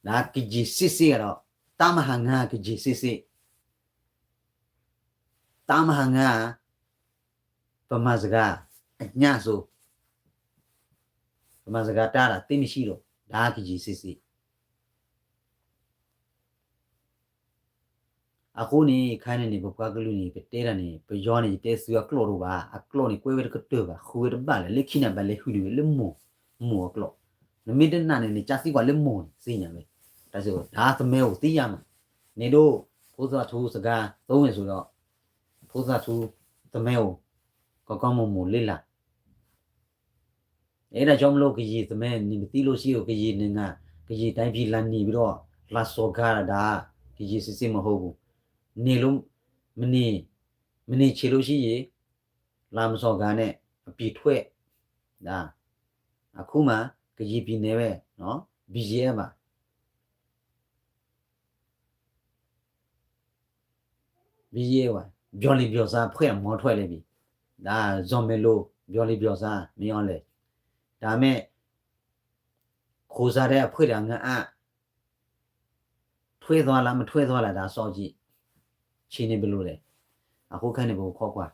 နကရင်စစ်စစ်ကတော့ တပ်မဟာငါး ကရင်စစ်စစ် တပ်မဟာငါး ဗမာစကား အညံ့ဆုံး ဗမာစကား တၢ်တၢ်သ့မရှိလို့ ဒါကရင်စစ်စစ်. အဃိန့ၣ် ခဲအံၤန့ၣ် ပပှၤကလုာ်န့ၣ် ပတဲတၢ်န့ၣ် ပယီၤန့ၣ် ယတဲသုအကျိာ်တအိၣ်ဘၣ်, အကျိာ်န့ၣ် ကွဲးဝဲတကတၢၢ်ဘၣ်, ဃုဝဲတဘၣ်လၢၤ, လၢခံန့ၣ် ဘၣ်လဲၤဟုၣ်န့ၢ်ဝဲလၢမိၢ်, မိၢ်အကျိာ်, နမ့ၢ်တနာ်န့ၣ် နကသံကွၢ်လၢမိၢ်န့ၣ် သ့ၣ်ညါဝဲ, တၢ်စံး ဒါသမဲအိၣ်သ့ၣ်ညါမး, န့ၣ်ဒိၣ် ဖိသၣ်ထူစကား သုံးတယ်ဆိုတော့ ဖိသၣ်ထူ သမဲအိၣ် ကီကီမိၢ်မိၢ်လ့လၢ် အဲဒါကြောင့်မလို့ ကရင်သမိုင်း နင်မသိလို့ရှိရင် ကရင်နိုင်ငံ ကရင်တိုင်းပြည် လာနေပြီးတော့ လာစော်ကားတာ ကရင်စစ်စစ်မဟုတ်ဘူး. နေလို့ မနေ မနေချင်လို့ရှိရင် လာမစော်ကားနဲ့ အပြင်ထွက်. ဒါ အခုမှ ကရင်ပြည်နယ်ပဲနော် BGF ပါ BGF ပါ ပြောလေပြောစား အဖွဲ့အမောထွက်လေပြီ. ဒါ ဇော်မဲလို ပြောလေပြောစား မင်းအောင်လှိုင် ဒါပေမဲ့ ကိုယ်စားတဲ့အဖွဲ့တွေ ငါအပ် ထွက်သွားလား မထွက်သွားလား ဒါစောင့်ကြည့် အခြေအနေဘယ်လိုလဲ အဃိခဲအံၤန့ၣ် ပကခိးကွၢ်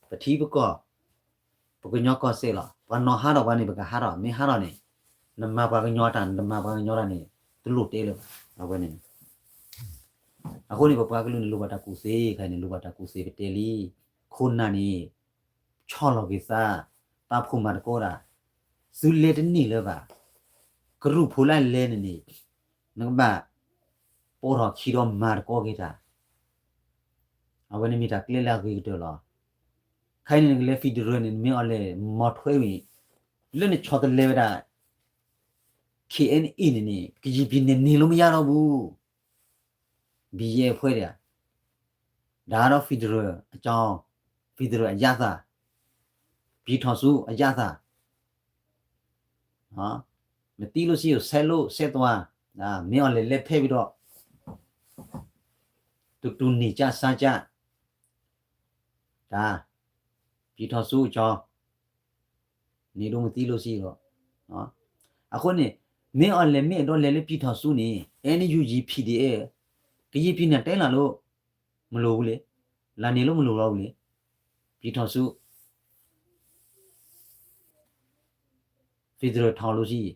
ပထံပကီၢ် ပကညီကီၢ်စဲၣ်လီၤ. ပှၤနီၤဟးထီၣ်ပှၤန့ၣ် ပကဟးထီၣ် မ့ၢ်ဟးထီၣ်န့ၣ် နမၤပှၤကညီတၢ် နတမၤပှၤကညီတၢ်န့ၣ် တလိၣ်တဲလၢၤဘၣ် အဝဲန့ၣ်. အဃိန့ၣ် ပပှၤကလုာ်န့ၣ် လိၣ်ဘၣ်တၢ်ကူၣ်သ့ ခဲအံၤန့ၣ် လိၣ်ဘၣ်တၢ်ကူၣ်သ့ ပတဲလံ ခိၣ်နၢ်န့ၣ် ဆီၣ်လီၤက့ၤသး ပာ်ဖှိၣ်မၤသကိးတၢ် သုလဲၤတန့ၢ်လၢၤဘၣ်. ကရူၢ်ဖိလၢလဲၤန့ၣ်န့ၣ် နကဘၣ် ပိာ်ထီၣ်ခံဒီးမၤသကိးက့ၤတၢ် အဝဲန့ၣ်မ့ၢ်တၢ်ကျဲလၢအဂ့ၤကတၢၢ်လီၤ. ခဲအံၤန့ၣ် နကလဲၤ federal န့ၣ် မ့ၢ်အီၤလဲၤ မၤထွဲဝံၤ လၢနဆီတလဲဝဲဒၣ် KNA န့ၣ်န့ၣ် ကရင်ပြည်နယ် နေလို့မရတော့ဘူး ဘံယဲၢ်အဖွဲ့ဒီး ဒါတော့ federal အကြောင်း federal အရသာ ပြည်ထောင်စုအရသာ မသိလို့ရှိရင် ဆက်လို့ ဆက်သွား မင်းအောင်လှိုင်လက်ထက်ပြီးတော့ တူတူနေကြ စားကြ ဒါ ပြည်ထောင်စုအကြောင်း နေလို့ မသိလို့ရှိရင်တော့ အဃိန့ၣ် မင်းအောင်လှိုင် မ့ၢ်အဲၣ်ဒိးလဲၤလၢ ပြည်ထောင်စု န့ၣ် NUG PDF ကရင်ပြည်နယ် တဲလာလို့ မလိုဘူးလေ လာနေလို့ မလိုတော့ဘူးလေ ပြည်ထောင်စု federal ထောင်လို့ရှိရင်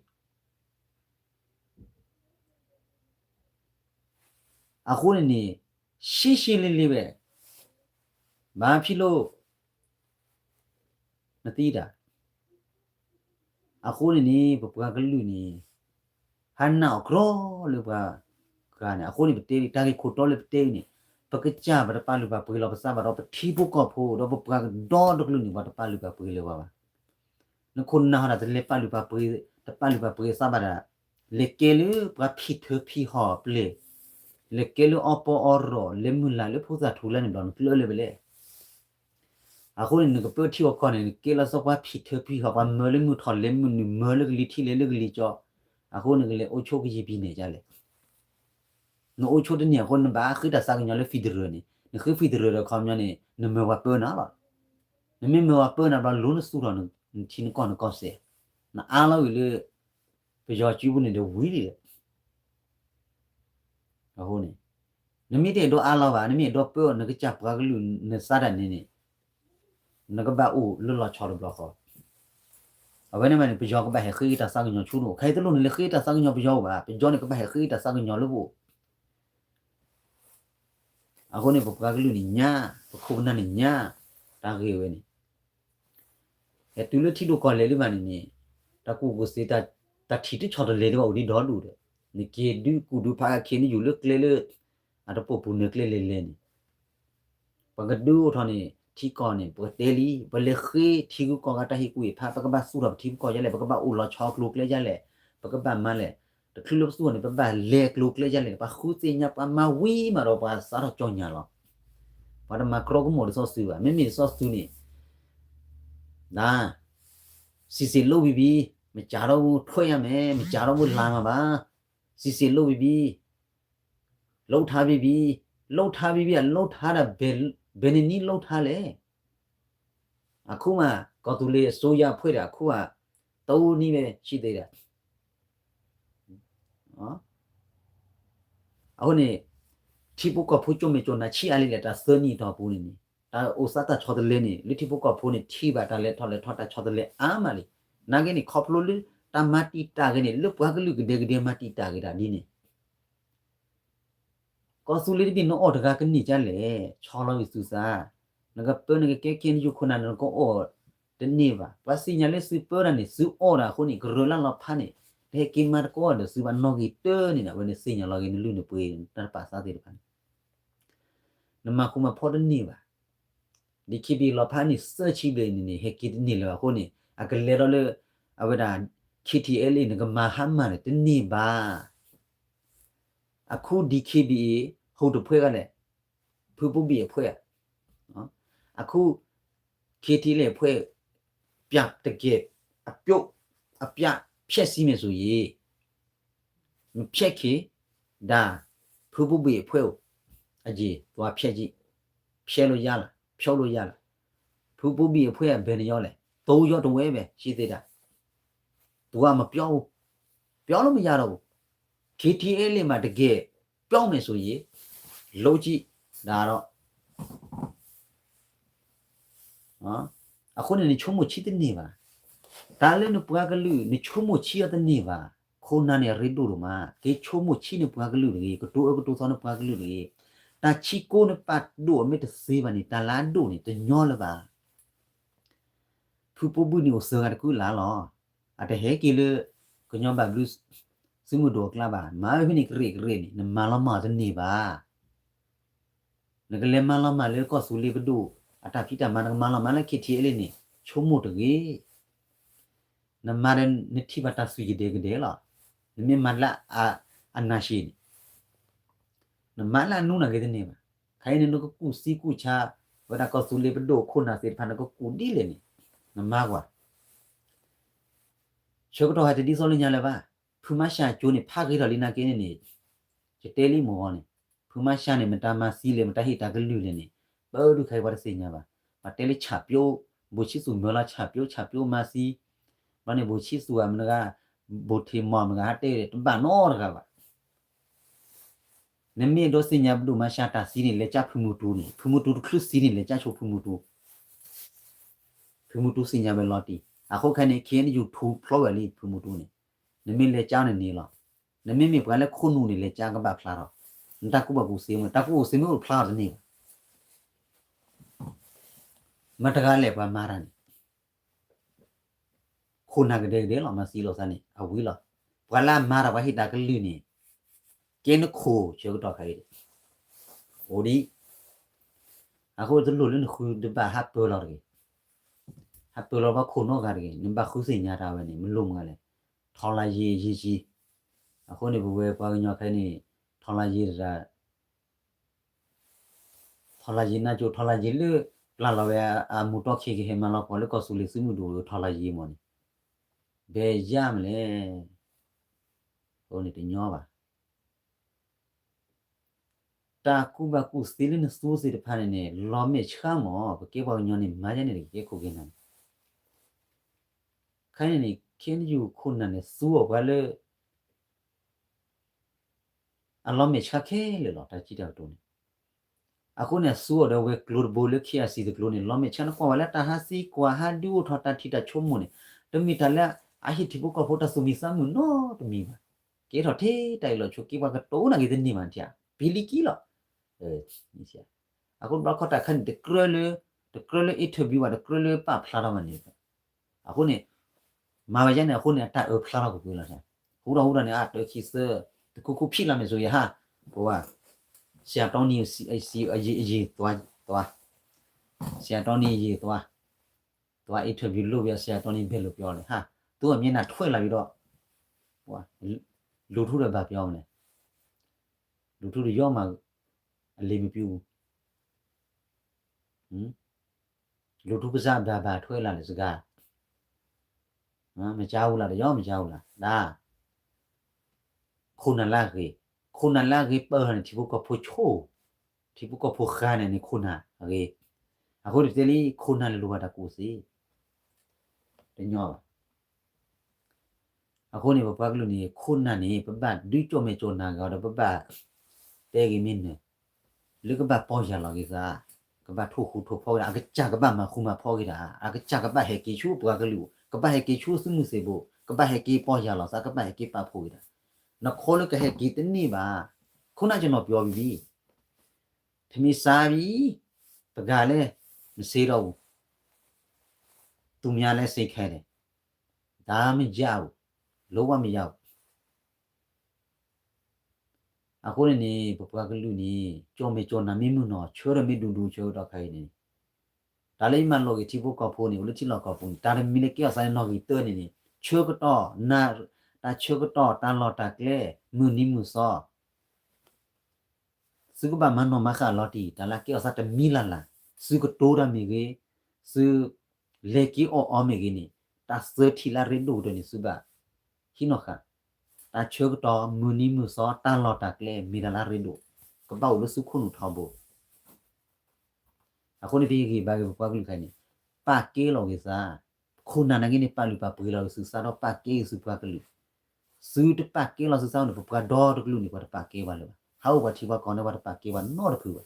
အဃိန့ၣ်န့ၣ် ရှင်းရှင်းလင်းလင်းပဲ ဘာဖြစ်လို့ နသံတၢ် အဃိန့ၣ်န့ၣ် ပပှၤကလုာ်န့ၣ် ဟးနၢ်အီၤကြီလၢပှၤဂၤန့ၣ် အဃိန့ၣ် ပတဲ တၢ်ဂ့ၢ်ခိၣ်တီလၢပတဲန့ၣ် ပကစၢ်ပတပာ်လုၢ်ပာ်ပှ့ၤလီၤပသးဘၣ်ဒီး ပထံဖိကီၢ်ဖိ ဒီးပပှၤကဒီတကလုာ်န့ၣ် ပှၤတပာ်လုၢ်ပာ်ပှ့ၤလၢၤဘၣ်ဘၣ်. နခိၣ်နၢ်ဟီဒၣ်တလဲၤပာ်လုၢ်ပာ်ပှ့ၤ တပာ်လုၢ်ပာ်ပှ့ၤသးဘၣ်ဒၣ် လဲၤကဲလၢပှၤဖံးထၢဖံးဟီၣ်ပျဲၢ် လဲၤကဲလၢအီပီအီရီၣ် လဲၤမုၢ်လၢ်လၢဖိသၣ်ထူလၢန့ၣ်ဘျီ နကျၢၢ်လၢၤဖဲလဲၣ်. အဃိန့ၣ် နကပၢထံအီကီၢ်န့ၣ် နကဲလီၤသီပှၤဖံးထၢဖံးဟီၣ် ပှၤမၢလၢမုၢ်ထီၣ်လဲၤမုၢ်နုာ် မၢလၢကလံၤထံးလဲၤလၢကလံၤကၠီ အဃိန့ၣ် ကလဲၤအိၣ်ဆိးကယံာ်ပံၤန့ၣ်ဒ်လဲၣ်. နအိၣ်ဆိးတန့ၢ်အဃိ နဘၣ်ဃ့တၢ်သးကညီၤလၢ federal န့ၣ် နဃ့ federal ဒီးခီပညီန့ၣ် နမၢပှၤပၢနၤလီၤ. နမ့ၢ်မၢပှၤပၢနၤဘျီ လိၤနသူၣ်ထီၣ်နထံနကီၢ်နကီၢ်စဲၣ် နအါလီၤဝံၤလၢ ပယီၤစုပူၤန့ၣ်ဒီးဝံၤလံဒီး အဃိန့ၣ် နမ့ၢ်တအဲၣ်ဒိးအါလီၤဘၣ် နမ့ၢ်အဲၣ်ဒိးပၢအီၤ နကစၢ်ပှၤကလုာ်နသးတၢ်န့ၣ်န့ၣ် နကဘၣ်အိၣ်လၢလီၤဆီတဘျီဃီ. အဝဲန့ၣ်မးန့ၣ် ပယီၤကဘၣ်ဟဲဃ့တၢ်သးကညီၤဆူတအိၣ်, ခဲအံၤတလိၣ်န့ၣ် လဲၤဃ့တၢ်သးကညီၤပယီၤအိၣ်ဘၣ်, ပယီၤန့ၣ် ကဘၣ်ဟဲဃ့တၢ်သးကညီၤလၢပအိၣ်. အဃိန့ၣ် ပပှၤကလုာ်န့ၣ်ညါ, ပခိၣ်ပနၢ်န့ၣ်ညါ, တၢ်ဂ့ၢ်ဝဲန့ၣ် ဟဲတုၤလၢထံဒိၣ်ကီၢ်လဲၢ်လံဘၣ်န့ၣ်န့ၣ်, တၢ်ကူၣ်ဘၣ်ကူၣ်သ့, တၢ်ထံၣ်တဆီတလဲသ့ၣ်ဘၣ်အိၣ်ဒံးဒီဒူၣ်ဒီး, နက့ၤဒုးကူၣ်ဒုးဖးက့ၤ ခဲအံၤနယူၤလၢကျဲလၢ အတပိာ်ပူၤနၢၤကျဲလဲၤလဲၤန့ၣ်, ပှၤကဒုးအိၣ်ထီၣ်န့ၣ် ထံကီၢ်န့ၣ် ပကတဲလံ, ပလဲၤဃ့ထံဂုၤကီၢ်ဂၤတၢ်ဟ့ၣ်ကူၣ်ဟ့ၣ်ဖး, ပကဘၣ်သူၣ်ထီၣ်ပထံပကီၢ်ဒ်လဲၣ်, ပကဘၣ်အိၣ်လီၤဆီအကျိၤအကျဲဒ်လဲၣ်, ပကဘၣ်မၤလဲၣ်, တချုးလၢပသူၣ်ထီၣ်န့ၣ် ပဘၣ်လဲၤအကျိၤအကျဲဒ်လဲၣ်, ပှၤဃုသ့ၣ်ညါ ပှၤမၤဝံၤမးဒီး ပှၤစးထီၣ်ကၠီၣ်ညါလီၤ. ပှၤတမၤကြီကမိၣ်ဒ်သိးသုဘၣ်, မ့မ့ၢ်ဒ်သိးသုန့ၣ် ဒ် စံးစ့းလိဘံဘံ, မ့ၢ်ကးထီၣ်မူထွဲယါမဲာ်, မ့ၢ်ကးထီၣ်မူလၤမးဘၣ်, စံးစ့းလိဘံဘံ, လိထါဘံဘံ, လိထါဘံဘံ အလိထါဒၣ် ဘဲန့ၣ်နံၣ်လိထါလဲၣ်. အခုမး ကီၢ်သူလ့ၤအစိုးရအဖွဲ့ဒီး အခုက တနံၣ်ဝဲဆံသ့ဒီး အဃိန့ၣ် ထံဖိကီၢ်ဖိကၠိမဲာ်ကၠိနါဆံးအါလံလဲၣ်, တၢ်သၢနံၣ်အတီၢ်ပူၤန့ၣ်န့ၣ် တၢ်အိၣ်သးတၢ်ဆီတလဲန့ၣ် လၢထံဖိကီၢ်ဖိန့ၣ် ထံၣ်ဘၣ်တၢ်လဲၤထီၣ်လဲၤထီတၢ်ဆီတလဲအါမးလံ. နာ်က့န့ၣ် ခီဖျိလၢတၢ်မၤတံာ်တာ်ဂ့ၤန့ၣ် လၢပှၤကလုာ်ကဒဲကဒဲမၤတံာ်တာ်ဂ့ၤတၢ်ဒ်န့ၣ် ကီၢ်သူလ့ၤတဘ့ၣ် နအီၣ်တဂၤကန့ၢ်ကလဲၣ်, ဆီလီၤဂ့ၤသုသး, နကပၢနကကဲ KNU ခိၣ်နၢ်န့ၣ် နကအီၣ်တန့ၢ်ဘၣ်. ပှၤသ့ၣ်ညါလၢသုပၢတၢ်န့ၣ် သုအီၣ်တၢ်အဃိန့ၣ် ကရၢလၢလီၤဖးန့ၣ် တဟဲက့ၤမၤသကိးဒီးသုဘၣ်နီၣ်ဂံၢ်တၢန့ၣ်ဒီး အဝဲန့ၣ်သ့ၣ်ညါလီၤဂ့ၤ နလုၢ်နပှ့ၤ နတၢ်တပာ်သးသ့ၣ်တဖၣ်န့ၣ် နမၤဃူမၤဖိးတန့ၢ်ဘၣ်. DKBA လီၤဖးန့ၣ်သၢဆံဘျဲၣ်န့ၣ်န့ၣ် ဟဲက့ၤတန့ၢ်လၢၤဘၣ်အဃိန့ၣ် အကလဲၤဒီးလၢ အဝဲဒၣ် KTLA န့ၣ် ကမၤဟါမၢ်န့ၣ် တန့ၢ်ဘၣ်. အခု DKBA ဟူးတဖှဲဂၤလဲၣ်, ဖုဘိဘံၣ်အဖှဲဧါ. အခု KTLA အဖှဲ ပြတကယ် အပြုတ် အပြတ် ဖျက်ဆီးမယ်ဆိုရင် မဖျက်ခင် ဒါ ဖုဘိဘံၣ်အဖှဲအိၣ် အရေး သွားဖျက်ကြည့်, ဖျက်လို့ရလား, ဖြုတ်လို့ရလား. ဖုဘိဘံၣ်အဖှဲဘယ်နှစ်ယောက်လဲ, သုံးယောက်တဝဲပဲ ရှိသေးတာ. သူကမပြောဘူး, ပြောလို့မရတော့ဘူး. KTLA မှာတကယ် ပြောင်းမယ်ဆိုရင် လုပ်ကြည့်, ဒါတော့ အဃိန့ၣ် နဆိကမိၣ်ဆံးတန့ၢ်ဘၣ်. တၢ်လၢနပှၤကလုာ် နဆိကမိၣ်ဆံးအီၤတန့ၢ်ဘၣ်. ခိၣ်နၢ်န့ၣ် အရ့ဒိၣ်ဒိၣ်မး, က့ၤဆိကမိၣ်ဆံးနပှၤကလုာ်တဂ့ၤ, ကတိၤအၢကတိၤသီနပှၤကလုာ်တဂ့ၤ. တၢ်ဆံးကိးနပာ်ဒိၣ်အမ့ၢ်တသ့ဘၣ်န့ၣ် တၢ်လၢအဒိၣ်န့ၣ် တညီလၢၤဘၣ်. ဖုဘိဘံၣ်န့ၣ်အိၣ်သၢဂၤတကုလၢ်လီၤ. အတဟဲက့ၤလၢ ကညီဘၣ်ဘျုး သုးမုၢ်ဒိၣ်အကျါဘၣ်. မၤဝဲဖဲန့ၣ်ကရ့ၣ်ကရ့ၣ်န့ၣ် နမၤလီၤမၢ်တန့ၢ်ဘၣ်. နကလဲၤမၤလီၤမၢ်လၢကီၢ်သူလ့ၤပဒိၣ် အတၢ်ဖံးတၢ်မၤ, နကမၤလီၤမၢ်လၢ KTLA န့ၣ် ဆိကမိၣ်တဂ့ၤ. နမၤဒီး နထံၣ်ဘၣ်တၢ်သွံၣ်ကဒဲကဒဲလီၤ. နမ့ၢ်မၤလၢအနၢ်ရှ့န့ၣ် နမၤလၢအနူနၤဂ့ၤတန့ၢ်ဘၣ်. ခဲအံၤန့ၣ် နကကူၣ်သံကူၣ်ဆါ ဝဲဒၣ်ကီၢ်သူလ့ၤပဒိၣ်ခိၣ်နၢ်သ့ၣ်တဖၣ် နကကူၣ်ဒ်လဲၣ်န့ၣ် နမၤကွၢ်. ဆၢကတီၢ်ဟဲတဒ်သိးလၢညါလၢၤဘၣ်. ဖုမါရှၤကၠိန့ၣ် ဖးဂ့ၤထီၣ်လံနာ်က့န့ၣ်န့ၣ် ယတဲလံမ့ၢ်ဂီၢ်န့ၣ် ဖုမါရှၤန့ၣ် မတၤမၤသံလဲၣ် မတၤဟ့ၣ်တၢ်ကလုၢ်လဲၣ်န့ၣ် ပဒုးခဲအံၤပှၤတသ့ၣ်ညါဘၣ်. ပှၤတဲလၢဆၣ်ပျိ, ဘိၣ်ဆံသူၣ်မၢလီၤဆၣ်ပျိ ဆၣ်ပျိမၤသံ, ဘျီန့ၣ် ဘိၣ်ဆံသူၣ်ဧါမတၤဂၤ, ဘိၣ်ထံးမီၢ်မတၤဂၤ ဟးတဲတဘၣ်နီတဂၤဘၣ်. နမ့ၢ်အဲၣ်ဒိးသ့ၣ်ညါပဒိၣ်မါရှၤတၢ်သံန့ၣ် လဲၤကၠါဖုမူတူန့ၣ်, ဖုမူတူတချုးသံန့ၣ် လဲၤကၠါဆိဖုမူတူ, ဖုမူတူသ့ၣ်ညါဝဲလီၤတံၢ်. အဃိခဲအံၤန့ၣ် KNU ထူဖျိဝဲလံ ဖုမူတူန့ၣ်, နမ့ၢ်လဲၤကၠါန့ၣ်န့ၣ်လီၤ. နမ့မ့ၢ်ပှၤလၢခိၣ်နူာ်န့ၣ် လဲၤကၠါကဘၣ်ဖျါထီၣ်, နတၢ်ကူၣ်ဘၣ်ကူၣ်သ့မ့ၢ် တၢ်ကူၣ်ဘၣ်ကူၣ်သ့မ့ၢ်အိၣ်ဖျါထီၣ်တန့ၢ်ဘၣ်. မတၤတဂၤလဲၣ်ပှၤမၤတၢ်န့ၣ် ခိၣ်နၢ်ကဒဲကဒဲလီၤ မၤသံလိာ်သးန့ၣ် အဝံၤလီၤ. ပှၤလၢအမၤတၢ် ပှၤဟ့ၣ်တၢ်ကလုၢ်န့ၣ် ကဲနခိၣ်ဆၢကတီၢ်ခဲအံၤ အိၣ်ဒံး. အဃိတလိၣ်လၢနဃုတဘၣ်ဟးပၢလီၤတဂ့ၤ, ဟးပၢလီၤပှၤခိၣ်နီတဂၤတဂ့ၤ, နဘၣ်ဃုသ့ၣ်ညါတၢ်ဝဲန့ၣ် မ့ၢ်လိၣ်မတၤလဲၣ်, ထောက်လှမ်းရေး အရေးကြီး. အဃိန့ၣ် ပဝဲပှၤကညီခဲအံၤန့ၣ် ထောက်လှမ်းရေးတဂၤ ထောက်လှမ်းရေး နၢ်ကၠိ ထောက်လှမ်းရေး လၢ ပျၢ်လီၤဝဲအမူးတီၢ်ခံကဟဲမၤလီၤပှီၢ်လၢကီၢ်သူလ့ၤသုးမုၢ်ဒိၣ် ထောက်လှမ်းရေး မ့ၢ်န့ၣ် ဘယ်ရမလဲ. အဃိန့ၣ်တညီဘၣ်. တၢ်ကူၣ်ဘၣ်ကူၣ်သ့လၢနသူသ့ၣ်တဖၣ်န့ၣ်န့ၣ် လီၤမဲာ်ဆှးမး ပကဲပှၤကညီန့ၣ် မၤယါန့ၣ်တကဲခိၣ်က့ၤနၤန့ၣ် ခဲအံၤန့ၣ်န့ၣ် KNU ခိၣ်နၢ်န့ၣ် သူအီၤပှၤလၢ အလီၤမဲာ်ဆှးခဲလၢာ်လီၤ တၢ်စံးတၢ်ကတိၤန့ၣ်. အဃိန့ၣ် အသူအီၤဒီးဝဲၤကျိၤတဘိလၢ KIC တကျိၤန့ၣ် လီၤမဲာ်ဆှး နကွၢ်ဝဲလၢတၢ်ဟးသံကွၢ်ဟးဒုးအိၣ်ထီၣ်တၢ်ထံၣ်တၢ်ဆိကမိၣ်န့ၣ် တမ့ၢ်တၢ်လၢအဟ့ၣ်ထံဖိကီၢ်ဖိတၢ်သူၣ်မံသးမုာ်နီတမံၤဘၣ်. ကဲထီၣ်ထဲတၢ်အံၤလီၤ ဆိးက့ပှၤကတိၤနာ်က့ၤတန့ၢ်ဘၣ်ထံဧါ, ပ့ၤလံကံလီၤ. အဃိဘျီခီတၢ်ခါန့ၣ် တကြၢးလၢ, တကြၢးလၢ interview ဘၣ် တကြၢးလၢပာ်ဖျါထီၣ်ဘၣ်န့ၣ်, အဃိန့ၣ် မၤဝဲယဲန့ၣ် အဃိန့ၣ် အတၢ်အၢဖျါထီၣ်ကွ့ၢ်ကွ့ၢ်လီၤ. ဟူဒီးဟူဒီးန့ၣ် အတၢ်ခံသၢ တခူခူဖံးလီၤမ့ၢ်စိၤယဟါ, ပဝဲ ဆရာတော်န့ၣ် အရေးသွား, သွား, ဆရာတော်န့ၣ် အရေးသွား, သွား interview လုပ်ပြီး ဆရာတော်န့ၣ် ဘယ်လိုပြောလဲ, ဟာ, သူ့အမျက်နှာထွက်လာပြီးတော့ လူထုတဘၣ်ပြောမလဲ, လူထုတယောက်မှ အလေးမပြုဘူး. လူထုကစၢ်ဘၣ်ဘၣ်ထွဲလာ်လၢစဂၤ, မကြားဘူးလား, တယောက်မကြားဘူးလား, ဒါ ခိၣ်နၢ်လၢအဂ့ၤ, ခိၣ်နၢ်လၢအဂ့ၤပၢၢ်ထီၣ်န့ၣ် ထံဖိကီၢ်ဖိဆိ, ထံဖိကီၢ်ဖိဃါန့ၣ်န့ၣ် ခိၣ်နၢ်အဂ့ၤ, အဃိန့ၣ်တဲလံ ခိၣ်နၢ်လၢလိၣ်ဘၣ်တၢ်ကူၣ်သ့, တညီဘၣ်. အဃိန့ၣ် ပပှၤကလုာ်န့ၣ် ခိၣ်နၢ်န့ၣ် ပဘၣ်ဒုးကၠီၣ်မဲာ်ကၠီၣ်နၢ်က့ၤအီၤဒီး ပဘၣ်တဲဂ့ၤမ့ၢ်နၢၤ, လၢကဘၣ်ပီၢ်ယၢ်လီၤက့ၤသး, ကဘၣ်ထိၣ်ဃူထိၣ်ဖိးက့ၤတၢ်, အကစၢ်ကဘၣ်မၤဃူမၤဖိးက့ၤတၢ်, အကစၢ်ကဘၣ်ဟဲက့ၤဆူပှၤကလုာ်, ကဘၣ်ဟဲက့ၤဆူသုးမုၢ်သံၣ်ဘိ, ကဘၣ်ဟဲက့ၤပီၢ်ယၢ်လီၤသး, ကဘၣ်ဟဲက့ၤပာ်ဖှိၣ်က့ၤတၢ်, နခီလၢကဟဲက့ၤတန့ၢ်ဘၣ်. ခိၣ်နၢ်ကနီၤပျီဘံဘံ တမ့ၢ်စါဘံ, ပဂၤလဲၣ်, နစ့ဒီးပူၤ, သူများလည်း စိတ်ခဲတယ်, ဒါမ့ၢ်ယါအူ, လိဝါမ့ၢ်ယါအူ. အဃိန့ၣ်န့ၣ် ပပှၤကလုာ်န့ၣ် ကၠီၣ်မဲာ်ကၠီၣ်နၢ်မ့ၢ်မုာ်နီၤ ဆၢထၢၣ်မ့ၢ်ဒူဒူဆၢကတီၢ်ခဲအံၤန့ၣ်, တၢ်လၢယမၤလိာ်က့ၤထံဖိကီၢ်ဖိန့ၣ် အိၣ်လၢထံလီၢ်ကီၢ်ပူၤန့ၣ် တၢ်တမံၤလၢကဲအီၤသးန့ၣ်နီၣ်ဂံၢ်တၢန့ၣ်န့ၣ် ဆၢကတီၢ်, တၢ်ဆၢကတီၢ် တၢ်လီၢ်တၢ်ကျဲ မုၢ်နံၤမုၢ်သီ သုကဘၣ်မၤနီၣ်မၤဃၣ်လီၤတံၢ် တၢ်လၢကဲအီၤသးတမံၤလၢ်လၢ်, သုကတိၤတၢ်မ့ၢ်ဂ့ၤ, သုလဲၤက့ၤအီၣ်အီမ့ၢ်ဂ့ၤန့ၣ် တၢ်သၢထံၣ်လၢအရ့ဒိၣ်ကတၢၢ်န့ၣ် သုဘၣ်ဟံးနီၣ်ဃာ်, တၢ်ဆၢကတီၢ် မုၢ်နံၤမုၢ်သီ တၢ်လီၢ်တၢ်ကျဲ မ့ၢ်တၢ်လၢအရ့ဒိၣ်, ကဘၣ်အိၣ်လၢသုခိၣ်နူာ်ထီဘိ. အဃိန့ၣ် ပဟ့ၣ်ဂံၢ်ဘါက့ၤပပှၤကလုာ်ခဲအံၤန့ၣ် ပာ်ကဲလီၤက့ၤသး, ခိၣ်နၢ်နာ်က့န့ၣ် ပာ်လုၢ်ပာ်ပှ့ၤလီၤက့ၤသုသးဒီး ပာ်ကဲက့ၤသုပှၤကလုာ်, သုတပာ်ကဲလီၤသုသးန့ၣ် ပပှၤဒီတကလုာ်န့ၣ် ပှၤတပာ်ကဲပှၤလၢၤဘၣ်, ဟးအိၣ်ပှၤထံပှၤကီၢ်န့ၣ် ပှၤတပာ်ကဲပှၤနီတဖုဘၣ်.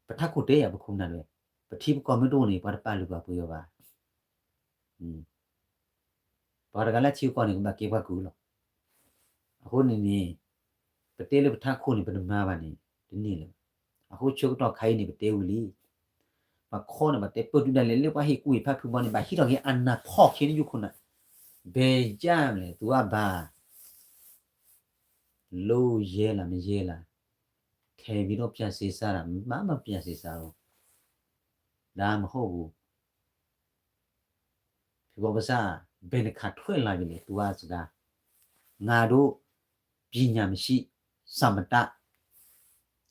ပထးခိၣ်တဲယၤ ပခိၣ်ပနၢ်တဝဲ, ပထံပကီၢ်မ့ၢ်တအိၣ်န့ၣ် ပှၤတပာ်လုၢ်ပာ်ပှ့ၤအီၤဘၣ်. ပှၤတဂၤလၢထံကီၢ်န့ၣ် ကဘၣ်ကဲပှၤကုၢ်လီၤ. အဃိန့ၣ်န့ၣ် ပတဲလၢပထးခိၣ်န့ၣ် ပတမၤဘၣ်န့ၣ် တန့ၢ်လၢၤဘၣ်. အဃိဆၢကတီၢ်ခါအံၤန့ၣ် ပတဲဝံၤလံ. ပှၤခီန့ၣ် ပှၤတဲပၢၢ်တုၤဒၣ်လဲာ်လၢပှၤဟ့ၣ်ကူၣ်ဟ့ၣ်ဖးဖုဘီန့ၣ် ဘၣ်ဟံးထီၣ်က့ၤအနၢ်ဖီၣ်ခံန့ၣ်ယိခိၣ်နၢ်, ဘဲယၢ်မလဲၣ် သူအဘၣ် လိယဲလၢမယဲလၢ, ထဲဘံဒီးပျၢ်စ့စါလၢ မ့မ့ၢ်ပျၢ်စ့စါလီၤ, ဒါမဟီၣ်ပူၤ ဖုဘီပစၢ် ဘဲနခးထွဲလၢ်က့ၤန့ၣ် သူအစဂၤ, ငါတို့ ပညာမရှိ စမတ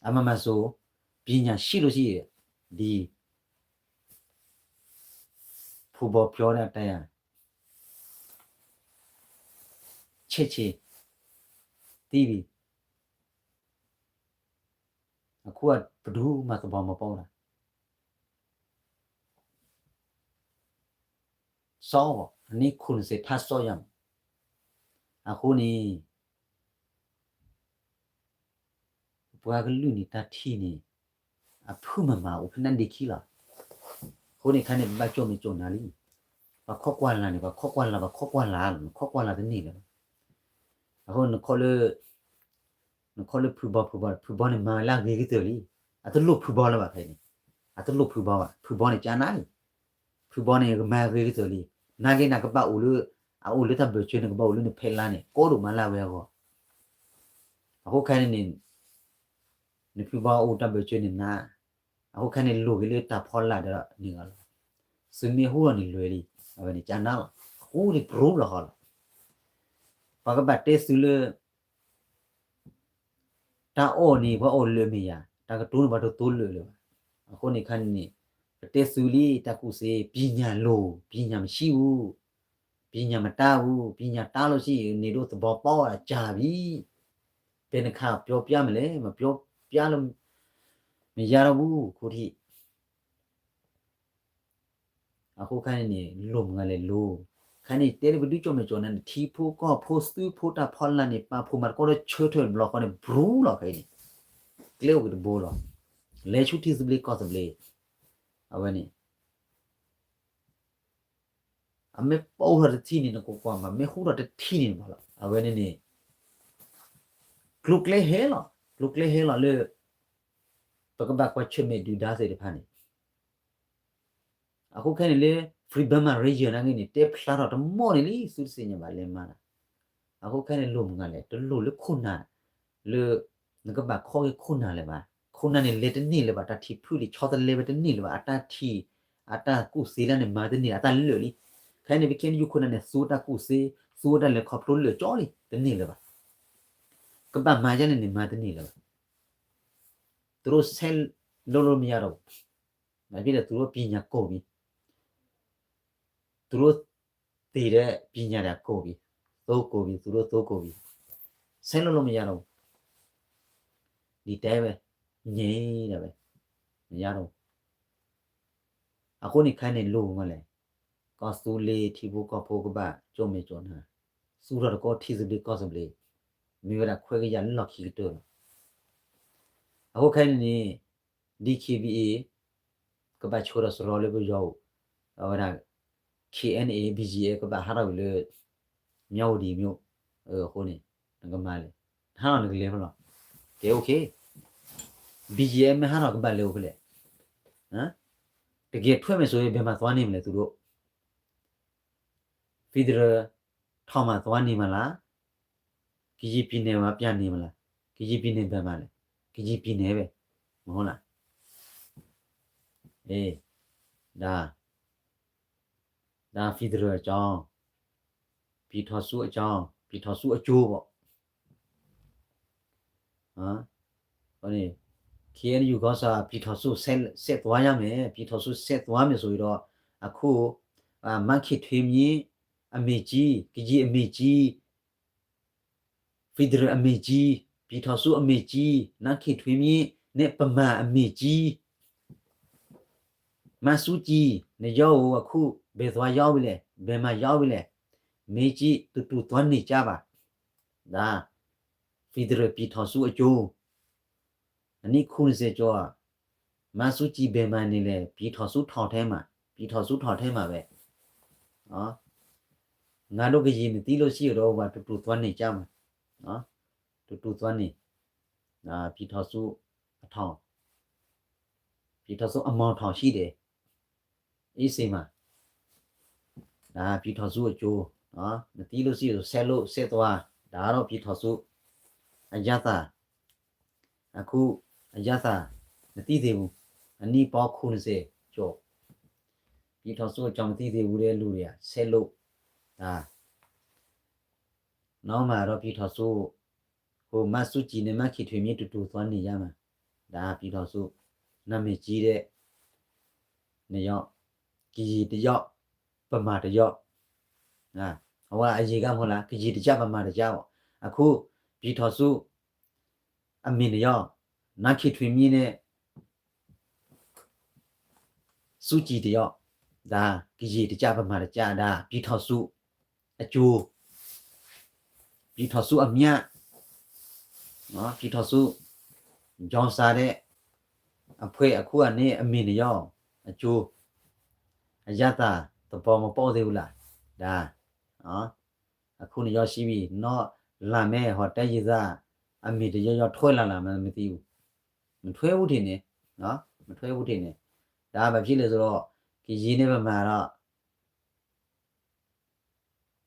အမမၤစိ ပညာရှိလို့ရှိရင် ဒီ ဖုဘီပြောတဲ့အတိုင်း ချက်ချင်း သိပြီ. အခုက ဘယ်သူမှ သဘောမပေါက်တာ. စောင့်ပေါ့, အနည်း ခုနှစ်ဆယ် ထပ်စောင့်ရမယ်. အဃိန့ၣ် ပပှၤကလုာ်န့ၣ် တၢ်ထံၣ်န့ၣ် အဖုၣ်မမၤအိၣ်ဖဲနၢ်ဒ့ခံလီၤ. အဃိန့ၣ်ခါန့ၣ် ပဘၣ်ကၠီၣ်မဲာ်ကၠီၣ်နၢ်လံ. ပှၤခီကွၢ်လၢ်န့ၣ် ပှၤခီကွၢ်လၢ် ပှၤခီကွၢ်လၢ် နခီကွၢ်လၢ်တန့ၢ်လၢၤဘၣ်. အဃိ နခီလၢဖုဘီ ဖုဘီ ဖုဘီန့ၣ် မၤဝဲလၢအဂ့ၤကတၢၢ်လံ. အတလိၣ်ဖုဘီလၢၤဘၣ်ဖဲန့ၣ်, အတလိၣ်ဖုဘီဘၣ်. ဖုဘီန့ၣ် ကနၣ်လံ. ဖုဘီန့ၣ် ကမၤဂ့ၤကတၢၢ်လံ. နာ်က့နၤကဘၣ်အိၣ်လၢ အအိၣ်လၢတၢ်ဘၢၣ်စၢၤန့ၣ် ကဘၣ်အိၣ်လၢနဖဲလါန့ၣ် ကီဒိၣ်မးလၢအဝဲအဂီၢ်. အဃိခဲန့ၣ်န့ၣ် နဖုဘီအိၣ်တၢ်ဘၢၣ်စၢၤန့ၣ်နၤ, အဃိခဲန့ၣ်လိၣ်က့ၤလၢတၢ်ဖီလာ်ဒီးန့ၣ်ဂီၢ်လီၤ. သုမ့ၢ်ဟူထီၣ်န့ၣ်လွဲၤလံ. အဝဲန့ၣ်ကနၣ်လီၤ. ဃူန့ၣ်ပြူလီၤဃီလီၤ. ပှၤကဘၣ်တဲသုလၢ တၢ်အီၣ်န့ၣ် ပှၤအီၣ်လၢာ်မ့ၢ်ယၤ, တၢ်ကတိၤန့ၣ် ပှၤတတိၤလၢာ်လၢၤဘၣ်. အဃိန့ၣ်ခါန့ၣ် ပတဲသုလံ တၢ်ကူၣ်သ့ ပညာလို, ပညာမရှိဘူး, ပညာမတတ်ဘူး, ပညာတတ်လို့ရှိရင် နေတို့သဘောပေါက်တာကြာပြီ. ဘယ်နှခါပြောပြမလဲ, မပြောပြလို့မရတော့ဘူး, အခုထိ. အဃိခါန့ၣ်န့ၣ် လိၣ်မုၢ်ဂၤလဲၣ်လိၤ, ခါန့ၣ် တဲလၢပဒုးကၠီၣ်မဲာ်ကၠီၣ်နၢ်န့ၣ် ထံဖိကီၢ်ဖိသုးဖိတၢ်ဖီလာ်န့ၣ် ပာ်ဖှိၣ်မၤသကိးဒီးဆၢထၢၣ်တဘျီဃီန့ၣ် ပြူလီၤခဲအံၤန့ၣ်, ကျဲအိၣ်က့ၤတဘိလီၤ. လဲၤဆူထံသဘျ့ကီၢ်သဘျ့, အ အဝဲန့ၣ် အမ့ၢ်ပိာ်ထီၣ်တထံၣ်န့ၣ် နကကွၢ်မး, မ့ၢ်ဟူထီၣ်တထံၣ်န့ၣ်မးလီၤ. အဝဲန့ၣ်န့ၣ် ကျိၤကျဲဟဲလီၤ, ကျိၤကျဲဟဲလီၤလၢ ပကဘၣ်ကွၢ်ဆၢၣ်မဲာ်ဒုၣ်ဒါသ့ၣ်တဖၣ်န့ၣ် အဃိခဲအံၤန့ၣ်လၢ Free Burma Ranger နာ်က့န့ၣ် တဲဖျါထီၣ်တမီၢ်န့ၣ်လံ သုတသ့ၣ်ညါဘၣ်လဲၤမၤတၢ်. အဃိခဲအံၤန့ၣ် လိၣ်မနုၤလဲၣ်, တလိၣ်လၢခိၣ်နၢ် လၢ နကဘၣ်ခီက့ၤခိၣ်နၢ်လၢၤဘၣ်. ခိၣ်နၢ်န့ၣ်လဲၤတန့ၢ်လၢၤဘၣ်, တၢ်ထံၣ်ဖုလံ ဆီတလဲဝဲတန့ၢ်လၢၤဘၣ်, အတၢ်ထံၣ် အတၢ်ကူၣ်သ့လၢန့ၣ် မၤတန့ၢ်လၢၤ, အတၢ်လၢာ်လံ. ခဲအံၤန့ၣ် ပ ခဲအံၤ ယုၢ်ခိၣ်နၢ်န့ၣ် သူတၢ်ကူၣ်သ့, သူတၢ်လဲၤခီဖျိလၢာ်ကၠီလံ, တန့ၢ်လၢၤဘၣ်. ကဘၣ်မၤဒ်လဲၣ်န့ၣ် မၤတန့ၢ်လၢၤဘၣ်. သူတို့ ဆဲးလိလိမရတော့ဘူး, ဘာဖြစ်လဲ သူတို့ပညာကုန်ပြီ, သူတို့သ့တဲ့ပညာတွေကုန်ပြီ, သိုးကုန်ပြီ, သူတို့သိုးကုန်ပြီ, ဆဲးလိလိမရတော့ဘူး, ဒီတိုင်းပဲ, ငြိမ်တာပဲ, မရတော့ဘူး. အဃိန့ၣ်ခဲအံၤန့ၣ်လိၣ်မနုၤလဲၣ်, ကီၢ်သူလ့ၤထံဖိကီၢ်ဖိကဘၣ်ကၠိၣ်မဲာ်ကၠိၣ်နါ, သူၣ်ထီၣ်တကီၢ်ထံသဘျ့ကီၢ်သဘျ့, မ့ၢ်ဝဲဒၣ်ခွဲးကယၤလီၢ်ခံကတၢၢ်လီၤ. အဃိခဲအံၤန့ၣ်န့ၣ် DKBA ကဘၣ်ဆှၢဒီးစရီလၢပယီၤအိၣ်, အဝဲဒၣ် KNA BGF ကဘၣ်ဟးထီၣ်ဝံၤလၢ မြဝတီမြို့, အဃိန့ၣ် နကမၤလဲၣ်, ဟးထီၣ်နကလဲၤဖဲလဲၣ်, ကဲ OK, BGF မ့ၢ်ဟးထီၣ်ကဘၣ်လဲၤအိၣ်ဖဲလဲၣ်, တကယ်ထွက်မယ်ဆိုရင် ဘယ်မှာသွားနေမလဲ သူတို့, Federal ထောင်မှာသွားနေမလား, ကရင်ပြည်နယ်မှာပြန်နေမလား, ကရင်ပြည်နယ်ဘယ်မှာလဲ, ကရင်ပြည်နယ်ပဲ, မဟုတ်လား, အေး, ဒါ ဒါ federal အကြောင်း, ပြည်ထောင်စုအကြောင်း, ပြည်ထောင်စုအကျိုးပေါ့, ဟောနေ, KNU ခေါင်းဆောင် ပြည်ထောင်စုဆက်သွားရမယ်, ပြည်ထောင်စုဆက်သွားမယ်ဆိုပြီးတော့ အခု မန်းခင်ထွေးမြင့် အမေကြီး, ကရင်အမေကြီး, federal အမေကြီး, ပြည်ထောင်စုအမေကြီး, နန်းခင်ထွေးမြင့် နဲ့ ဗမာအမေကြီး, မန်းစုကြည် နှစ်ယောက်ကို အခု ဘယ်သွားရောက်ပြီလဲ, ဘယ်မှာရောက်ပြီလဲ, မေးကြည့်, တူတူသွားနေကြပါ, ဒါ federal ပြည်ထောင်စုအကျိုး, အနှစ် ခုနှစ်ဆယ်ကျော် မန်းစုကြည် ဘယ်မှာနေလဲ, ပြည်ထောင်စုထောင်ထဲမှာ, ပြည်ထောင်စုထောင်ထဲမှာပဲ, ငါတို့ကရင်မသိလို့ရှိရင်တော့ တူတူသွားနေကြမှာ, တူတူသွားနေ, ပြည်ထောင်စုအထောင်, ပြည်ထောင်စုအမောင်ထောင်ရှိတယ်, အေးစေမှာ, ဒါ ပြည်ထောင်စုအကျိုး, မသိလို့ရှိရင် ဆက်လို့ဆက်သွား, ဒါတော့ ပြည်ထောင်စု အရသာ, အခု အရသာ မသိသေးဘူး, အနှစ်ပေါင်း ခုနှစ်ဆယ် ကျော်, ပြည်ထောင်စုအကြောင်း မသိသေးဘူးတဲ့လူတွေက ဆက်လို့, ဒါ နောက်မှာတော့ ပြည်ထောင်စု ဟို မန်းစုကြည်နဲ့ မန်းခင်ထွေးမြင့် တူတူသွားနေရမှာ, ဒါ ပြည်ထောင်စု နာမည်ကြီးတဲ့ နှစ်ယောက်, ကရင်တစ်ယောက်, ဗမာတစ်ယောက်, ဟိုကအရင်ကမဟုတ်လား, ကရင်တစ်ယောက် ဗမာတစ်ယောက်ပေါ့, အခု ပြည်ထောင်စု အမေနှစ်ယောက်, နန်းခင်ထွေးမြင့်နဲ့ စုကြည်တစ်ယောက်, ဒါ ကရင်တစ်ယောက် ဗမာတစ်ယောက်, ဒါ ပြည်ထောင်စုအကျိုး, ပြည်ထောင်စုအမြတ်, နော်, ပြည်ထောင်စု ဒေါ်အောင်ဆန်းတဲ့ အဖွဲ့ အခုအနည်း အမေနှစ်ယောက် အကျိုး, အရသာ သဘောမပေါက်သေးဘူးလား, ဒါ နော်, အခုနှစ်ယောက်ရှိပြီ, နောက်လာမယ့် ဟို တိုင်းရင်းသား အမေတစ်ယောက်ယောက် ထွက်လာလား မသိဘူး, မထွက်ဘူးထင်တယ်, နော်, မထွက်ဘူးထင်တယ်, ဒါဘာဖြစ်လဲဆိုတော့ ကရင်နဲ့ဗမာတော့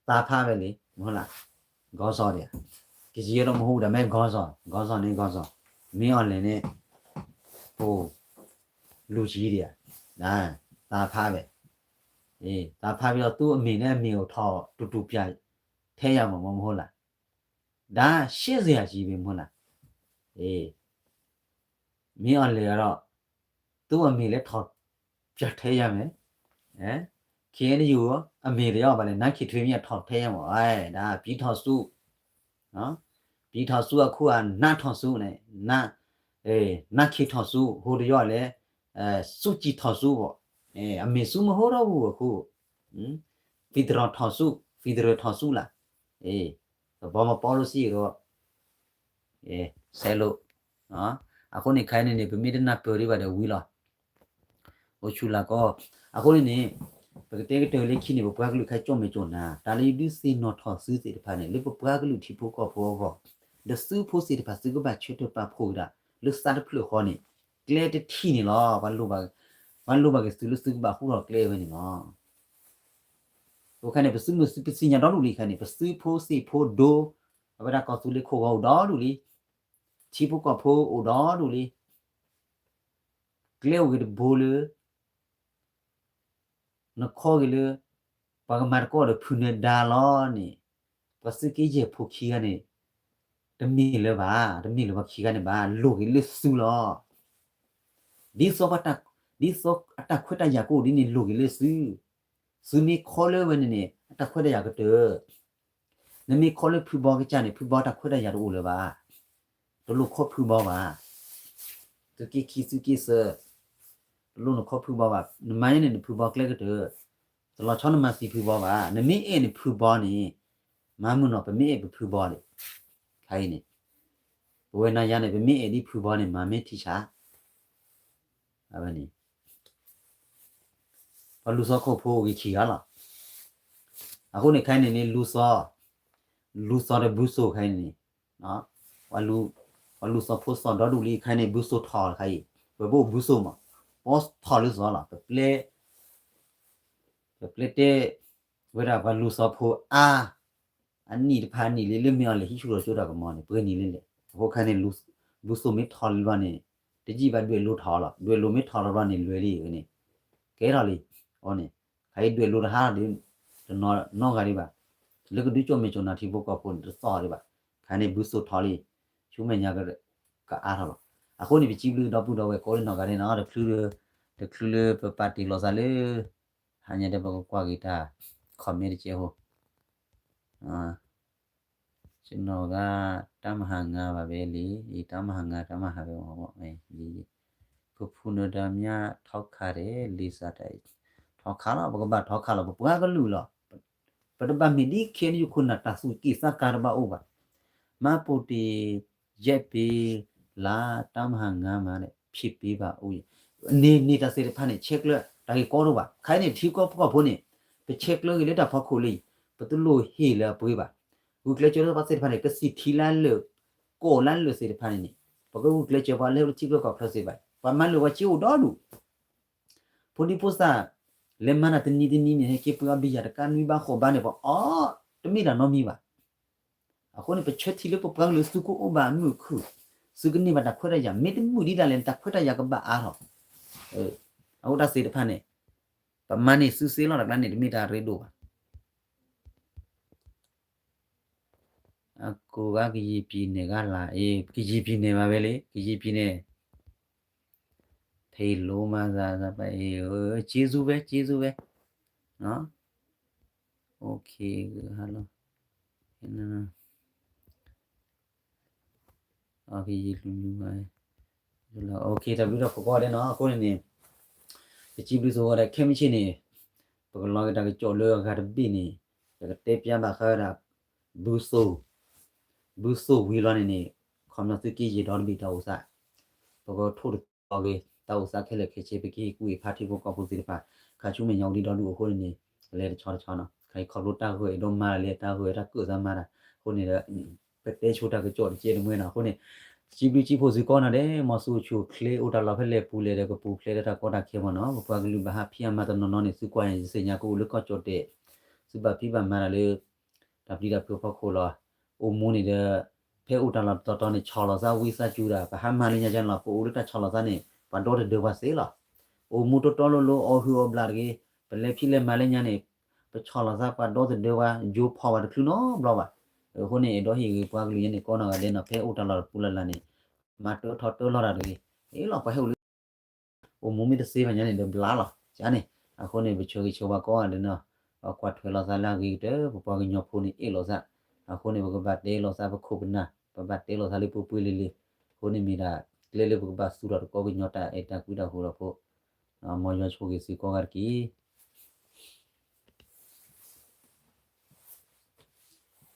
သားဖးပဲလေ, မဟုတ်လား, ခေါင်းဆောင်တွေက, ကရင်တော့မဟုတ်ဘူး, ဒါပေမဲ့ ခေါင်းဆောင်, ခေါင်းဆောင်နဲ့ ခေါင်းဆောင်, မင်းအောင်လှိုင်နဲ့ ဟို လူကြီးတွေက, ဒါ သားဖးပဲ, အေး, သားဖးပြီးတော့ သူ့အမေနဲ့အမေကို ထောင်တူတူပြန်ထည့်ရမှာမဟုတ်လား, ဒါ ရှင်းစရာကြီးပဲ မဟုတ်လား, အေး, မင်းအောင်လှိုင်ကတော့ သူ့အမေလည်း ထောင်ပြန်ထည့်ရမယ်, အဲ, KNU အမေတစ်ယောက်ပါလေ, နန်းခင်ထွေးမြင့် ထောင်ထည့်ရမှာ, အဲ, ဒါ ပြည်ထောင်စု, နော်, ပြည်ထောင်စု အခုက နန်းထောင်စု နဲ့ နန်း, အဲ, နန်းခင်ထောင်စု, ဟိုတစ်ယောက်ကလည်း အဲ, စုကြည်ထောင်စုပေါ့, အဲ, အမေစုမဟုတ်တော့ဘူးအခု, อืม, federal ထောင်စု, federal ထောင်စု လား, အေး, သဘောမပေါက်လို့ရှိရင်တော့ အဲ, ဆက်လို့, နော်, အခုန့ၣ် ခဲအံၤန့ၣ်န့ၣ် ပမ့ၢ်တနၢ်ပၢၢ်ဒံးဘၣ်ဒီးဝံၤလီၤ, အိၣ်ဆူၣ်လၢကီၢ်. အဃိန့ၣ်န့ၣ် ပကတဲကတၢၢ်လၢခံန့ၣ် ပပှၤကလုာ်ခဲအံၤကၠီၣ်မဲာ်ကၠီၣ်နါ တၢ်လၢယဒုးသ့ၣ်နီၣ်ထီၣ်သုသ့ၣ်တဖၣ်န့ၣ် လၢပပှၤကလုာ်ထံဖိကီၢ်ဖိအဂီၢ်, ဒီးသုဖိသ့ၣ်တဖၣ်သုကဘၣ်ဆၢထၢၣ်ပာ်ဖှိၣ်ကဒါ လၢသးတဖျၢၣ်ဃီန့ၣ် ကျဲတထံၣ်န့ၣ်လီၤ. ပှၤလိၣ်ဘၣ်က့ၤသုလၢသုကဘၣ်ဟူထီၣ်ကျဲဝဲန့ၣ်လီၤ. အဃိခဲန့ၣ် ပသုးမုၢ်သုးပသံညါဒီဒူၣ်လံခဲန့ၣ် ပသုးဖိသ့ၣ်ဖိဒိ အဝဲဒၣ်ကီၢ်သူလ့ၤခိၣ်ဂီၤအိၣ်ဒီဒူၣ်လံ, ထံဖိကီၢ်ဖိအိၣ်ဒီဒူၣ်လံ, ကျဲအိၣ်ဂ့ၤတဘိလၢ နခီဂ့ၤလၢ ပှၤကမၤတကီၢ်ဒီးဖုနၢၤဒါလီၤန့ၣ်, ပှၤသုးက့ယဲၢ်ဖိခံဂၤန့ၣ် တမ့ၢ်လၢၤဘၣ်, တမ့ၢ်လၢၤပှၤခံဂၤန့ၣ်ဘၣ်, လိၣ်ဂ့ၤလၢသုလီၤ. ဒ်သိး ဒ်သိးအတၢ်ခွဲးတၢ်ယာ်ကအိၣ်ဒ်န့ၣ် လိၣ်ဂ့ၤလၢသု, သုမ့ၢ်ခီလၢဝဲန့ၣ်န့ၣ် အတၢ်ခွဲးတၢ်ယာ်ကတၢၢ် နမ့ၢ်ခီလၢဖုဘီကစၢ်န့ၣ် ဖုဘီတၢ်ခွဲးတၢ်ယာ်တအိၣ်လၢၤဘၣ်. တလိၣ်ခီဖုဘီဘၣ်. သုးက့ခံသုးက့သၢ, တလိၣ်နခီဖုဘီဘၣ်. နမၤန့ၢ်န့ၣ်နဖုဘီကျဲကတၢၢ်, တလီၤဆီနမၤသံဖုဘီဘၣ်. နမ့ၢ်အဲၣ်နဖုဘီန့ၣ် မၤမုာ်နီၤ ပမ့ၢ်အဲၣ်ပဖုဘီန့ၣ်, ခဲအံၤန့ၣ် ပဝဲနၤယၤန့ၣ် ပမ့ၢ်အဲၣ်ဒ်ဖုဘီန့ၣ် မၤမ့ၢ်ထံဆး အဝဲန့ၣ် ပှၤလူၤစီၤခိၣ်ဖိအိၣ်ဂ့ၤခံဂၤလီၤ. အဃိန့ၣ်ခဲအံၤန့ၣ်န့ၣ် လူၤစီၤ, လူၤစီၤဒီးဘုစိၣ်ခဲအံၤန့ၣ်, ပှၤလူၤစီၤဖိစီၤဒီဒူၣ်လံခဲအံၤန့ၣ် ဘုစိၣ်ထီၣ်တခါအံၤ, ပပအိၣ်ဘုစိၣ်မး, ပီထီၣ်လၢစီၤလီၤ. ပပျဲတဲဝဲဒၣ်ပှၤလူၤစီၤဖိအါ အနံၣ်တဖၣ်အနံၣ်လံ လၢမ့ၢ်အီၤလဲၤဟံးဆူၣ်လီၤကၠိတၢ်ကမီၤန့ၣ် ပှဲၤနံၣ်လံလဲၣ်. အဃိခဲအံၤန့ၣ် ဘုစိၣ်မ့ၢ်ထီၣ်လံဘျီန့ၣ် တယံာ်ဘၣ်ဒွဲၣ်လိၤထီၣ်လီၤ. ဒွဲၣ်လိၤမ့ၢ်ထီၣ်လီၤဘျီန့ၣ် လွဲၤလံန့ၣ် ကဲထီၣ်လံ. အဃိန့ၣ် ခဲအံၤဒွဲၣ်လိၤတဟါဒီး တနီၤနီတဂၤဒံးဘၣ်. လၢကဒုးကၠီၣ်မဲာ်ကၠီၣ်နါထံဖိကီၢ်ဖိန့ၣ် တသီၣ်ဒံးဘၣ်. ခဲအံၤန့ၣ် ဘုစိၣ်ထီၣ်လံ, ဆူမဲာ်ညါကအါထီၣ်လီၤ. အဃိန့ၣ် ပစံးဘျုးဒီပုၢ်ဒီဝဲၢ်ကိးလၢနီၢ်ဂၤဒဲးနီၤ, တချုးလၢ တချုးလၢပပာ်တ့ၢ်လိာ်သးလၢ ဟါညါဒီးပကကွၢ်က့ၤတၢ် comment တကဲးဖိ ကျွန်တော်က တပ်မဟာငါးပါပဲလေ, တပ်မဟာငါး တပ်မဟာပဲ, ဖုနၢၤဒါမြ ထောက်ခံတယ်, လေးစားတယ်, ထောက်ခံလီၤ, ပကဘၣ် ထောက်ခံ လီၤ, ပပှၤကလုာ်လီၤ. ပတဘၣ်မ့ၢ်ဒ် KNU ခိၣ်နၢ်တၢ်သူၣ်က့ၣ်သးကါတဘၣ်အိၣ်ဘၣ်. မှတ်ပုံတင် ရိုက်ပေးလား, တပ်မဟာငါးမှာ ဖြစ်ပေးပါဦး. န့ၣ် န့ၣ်တၢ်သ့ၣ်တဖၣ်န့ၣ် ဆဲးကျၢတၢ်ဂ့ၢ်ကီတအိၣ်ဘၣ်. ခဲအံၤန့ၣ် ထံကီၢ်ပကီၢ်ဖိန့ၣ် ပဆဲးကျၢဂ့ၤလၢတၢ်ဖီခိၣ်လံ, ပတလိၣ်ဟ့ၣ်လၢအပှ့ၤဘၣ်. ဂုာ်ကျဲးစၢးလၢပှၤသ့ၣ်တဖၣ်န့ၣ် ကသံၣ်ထံလၢအလၢာ်, ကီၢ်လၢအလၢာ်သ့ၣ်တဖၣ်န့ၣ်န့ၣ် ပကဂုာ်ကျဲးစၢးပှၤလၢဟဲအိၣ်လၢထံချၢကီၢ်ချၢသ့ၣ်တဖၣ်, ပှၤမၤလၢာ်ပှၤစ့အိၣ်ဒီဒူၣ် ဖိဒံဖိသၣ် လဲၤမၤတၢ်တနံၤတနံၤန့ၣ် ဟဲက့ၤပှ့ၤအီၤဘံယၤတကးနွံဘၣ်ဃိးဘၣ်န့ၣ် ပအီၣ်တမ့ၢ်တၢ်နီတမံၤဘၣ်. အဃိန့ၣ် ပဆၢထံလၢပပှၤကလုာ်သုကအိၣ်ဘၣ်အမုာ်အခုၣ်, သုကန့ၢ်ဘၣ်တၢ်ခွဲးတၢ်ယာ်, မ့တမုာ်ဒ်ဒၣ်လဲာ်န့ၣ် တၢ်ခွဲးတၢ်ယာ်ကဘၣ်အါထီၣ်. အဃိတၢ်သ့ၣ်တဖၣ်န့ၣ် ပမၤန့ၢ်သုသ့လီၤ, တၢ်ကျါန့ၣ် တမ့ၢ်တၢ်ရ့ဒိၣ်ဘၣ်. အကိးဂၤ ကရင်ပြည်နယ်ကလာ်, အ့ ကရင်ပြည်နယ်ပါပဲလေ, ကရင်ပြည်နယ်. ဖဲအံၤလိမၤသးသးပှၤအ့ၣ်, ကျေးဇူးပဲ, ကျေးဇူးပဲ. OK, hello. ကရင်လူမျိုးပါ. OK, တၢ်ဘျုးတၢ်ဖှိၣ်ကိးဂၤဒဲးနီၤ, အဃိန့ၣ်န့ၣ် ပစံးဘျုးသုကိးဂၤဒဲး, ခဲမုၢ်ဆ့ၣ်န့ၣ် ပကလီၤက့ၤတၢ်ကစီၣ်လၢအဂၤတဘ့ၣ်န့ၣ် ပကတဲပျးဘၣ်ဃးဝဲဒၣ် ဘုစိၣ်, ဘုစိၣ်ဝံၤလီၤန့ၣ်န့ၣ် ခီပညီသုးက့ယဲၢ်ဒီတဘ့ၣ်တၢ်အိၣ်သး, ပကထိၣ်သတြီၤက့ၤ တၢ်အိၣ်သးခဲလၢာ်ခဲဆ့, ပကဟ့ၣ်ကူၣ်ဟ့ၣ်ဖးထံဖိကီၢ်ဖိသ့ၣ်တဖၣ်, ခါဆူမဲာ်ညါအိၣ်ဒံးဒီဒူၣ်အဃိန့ၣ်န့ၣ် လဲၤတဆီတဆီနီၤ, ခါအံၤခီဖျိတၢ်ဂိၢ်အဲၣ်ဒိးမၤတၢ်လဲၣ်, တၢ်ဂိၢ်ဝဲတၢ်ကၢၣ်သးမၤတၢ်, အဃိန့ၣ်ဒီး ပတဲဆိတၢ်ကစီၣ်တကဲတမှဲနီၤ, အဃိန့ၣ် စံးဘျုးစံးဖှိၣ်သုကိးဂၤဒဲး, မ်သုအိၣ်ဆူၣ်အိၣ်ချ့ အိၣ်တၢ်လီၢ်ဖဲလဲၣ်ပူၤလဲၣ်ဒီး ကပူၤဖျဲးဒီးတၢ်ကီတၢ်ခဲမ့ၢ်နီၤ, ပပှၤကလုာ်ဘၣ်ဟးဖံးအမၤတနီၤနီၤန့ၣ် သုကွၢ်န့ၣ် ယသ့ၣ်ညါကအိၣ်လၢကီၢ်ကၠီၣ်တဲာ်, သုဘၣ်ဖံးဘၣ်မၤတၢ်လၢ တၢ်ပျံၤတၢ်ဖုးအဖီခိၣ်လီၤ. အိၣ်မူန့ၣ်ဒီး ဖဲအိၣ်တၢ်လီၢ်တတီၤတီၤန့ၣ် ဆီၣ်လီၤသးဝံသးစူၤဒၣ်, ပဟးမၤလၢညါကလီၤ ပအိၣ်လၢတၢ်ဆီၣ်လီၤသးန့ၣ် ပှၤဒီသဒၢပှၤသ့လီၤ. အိၣ်မူတီတီလိၤလိၤ အီၣ်ဟုၣ်အီၣ်ဘျးတဂ့ၤ, ပလဲၤဖံးလဲၤမၤလၢညါန့ၣ် ပဆီၣ်လီၤသးပှၤဒီသဒၢပှၤ ယိဖီၣ်ဝဲတချုးနီတဘျီဘၣ်. အဃိန့ၣ် အဲၣ်ဒိးဟ့ၣ်ဂ့ၤပှၤကလုာ်ညါန့ၣ် ကိးနီၢ်ဂၤဒဲးနီၤ, ဖဲအိၣ်တၢ်လီၢ်တပူၤလၢ်လၢ်န့ၣ် မၤတၢထီၣ်တၢလီၤတၢ်တဂ့ၤ, အ့ၣ်လီၤ ပှၤဟဲအိၣ်လၢ အိၣ်မူမ့ၢ်တသ့ဘၣ်ညါန့ၣ်ဒီးဘျါလီၤ. န့ၣ် အဃိန့ၣ် ပဆၢဂ့ၤဆၢဝါကိးဂၤဒဲးနီၤ, ပကွၢ်ထွဲလိာ်သးလၢအဂ့ၤကတၢၢ်, ပပှၤကညီဖိန့ၣ် အဲၣ်လိာ်သး, အဃိန့ၣ် ပကဘၣ်တဲလိာ်သးပခိၣ်ပနၢ်, ပဘၣ်တဲလိာ်သးလၢပပှဲၤလံၤလံၤ, အဃိန့ၣ်မ့ၢ်ဒၣ် ကျဲလၢပကဘၣ်သူၣ်ထီၣ်တကီၢ်ကညီတၢ်အဲၣ်တၢ်ကွံတၢ်ဃူတၢ်ဖိး, မ်ယွၤဆိၣ်ဂ့ၤသုကိးဂၤတက့ၢ်.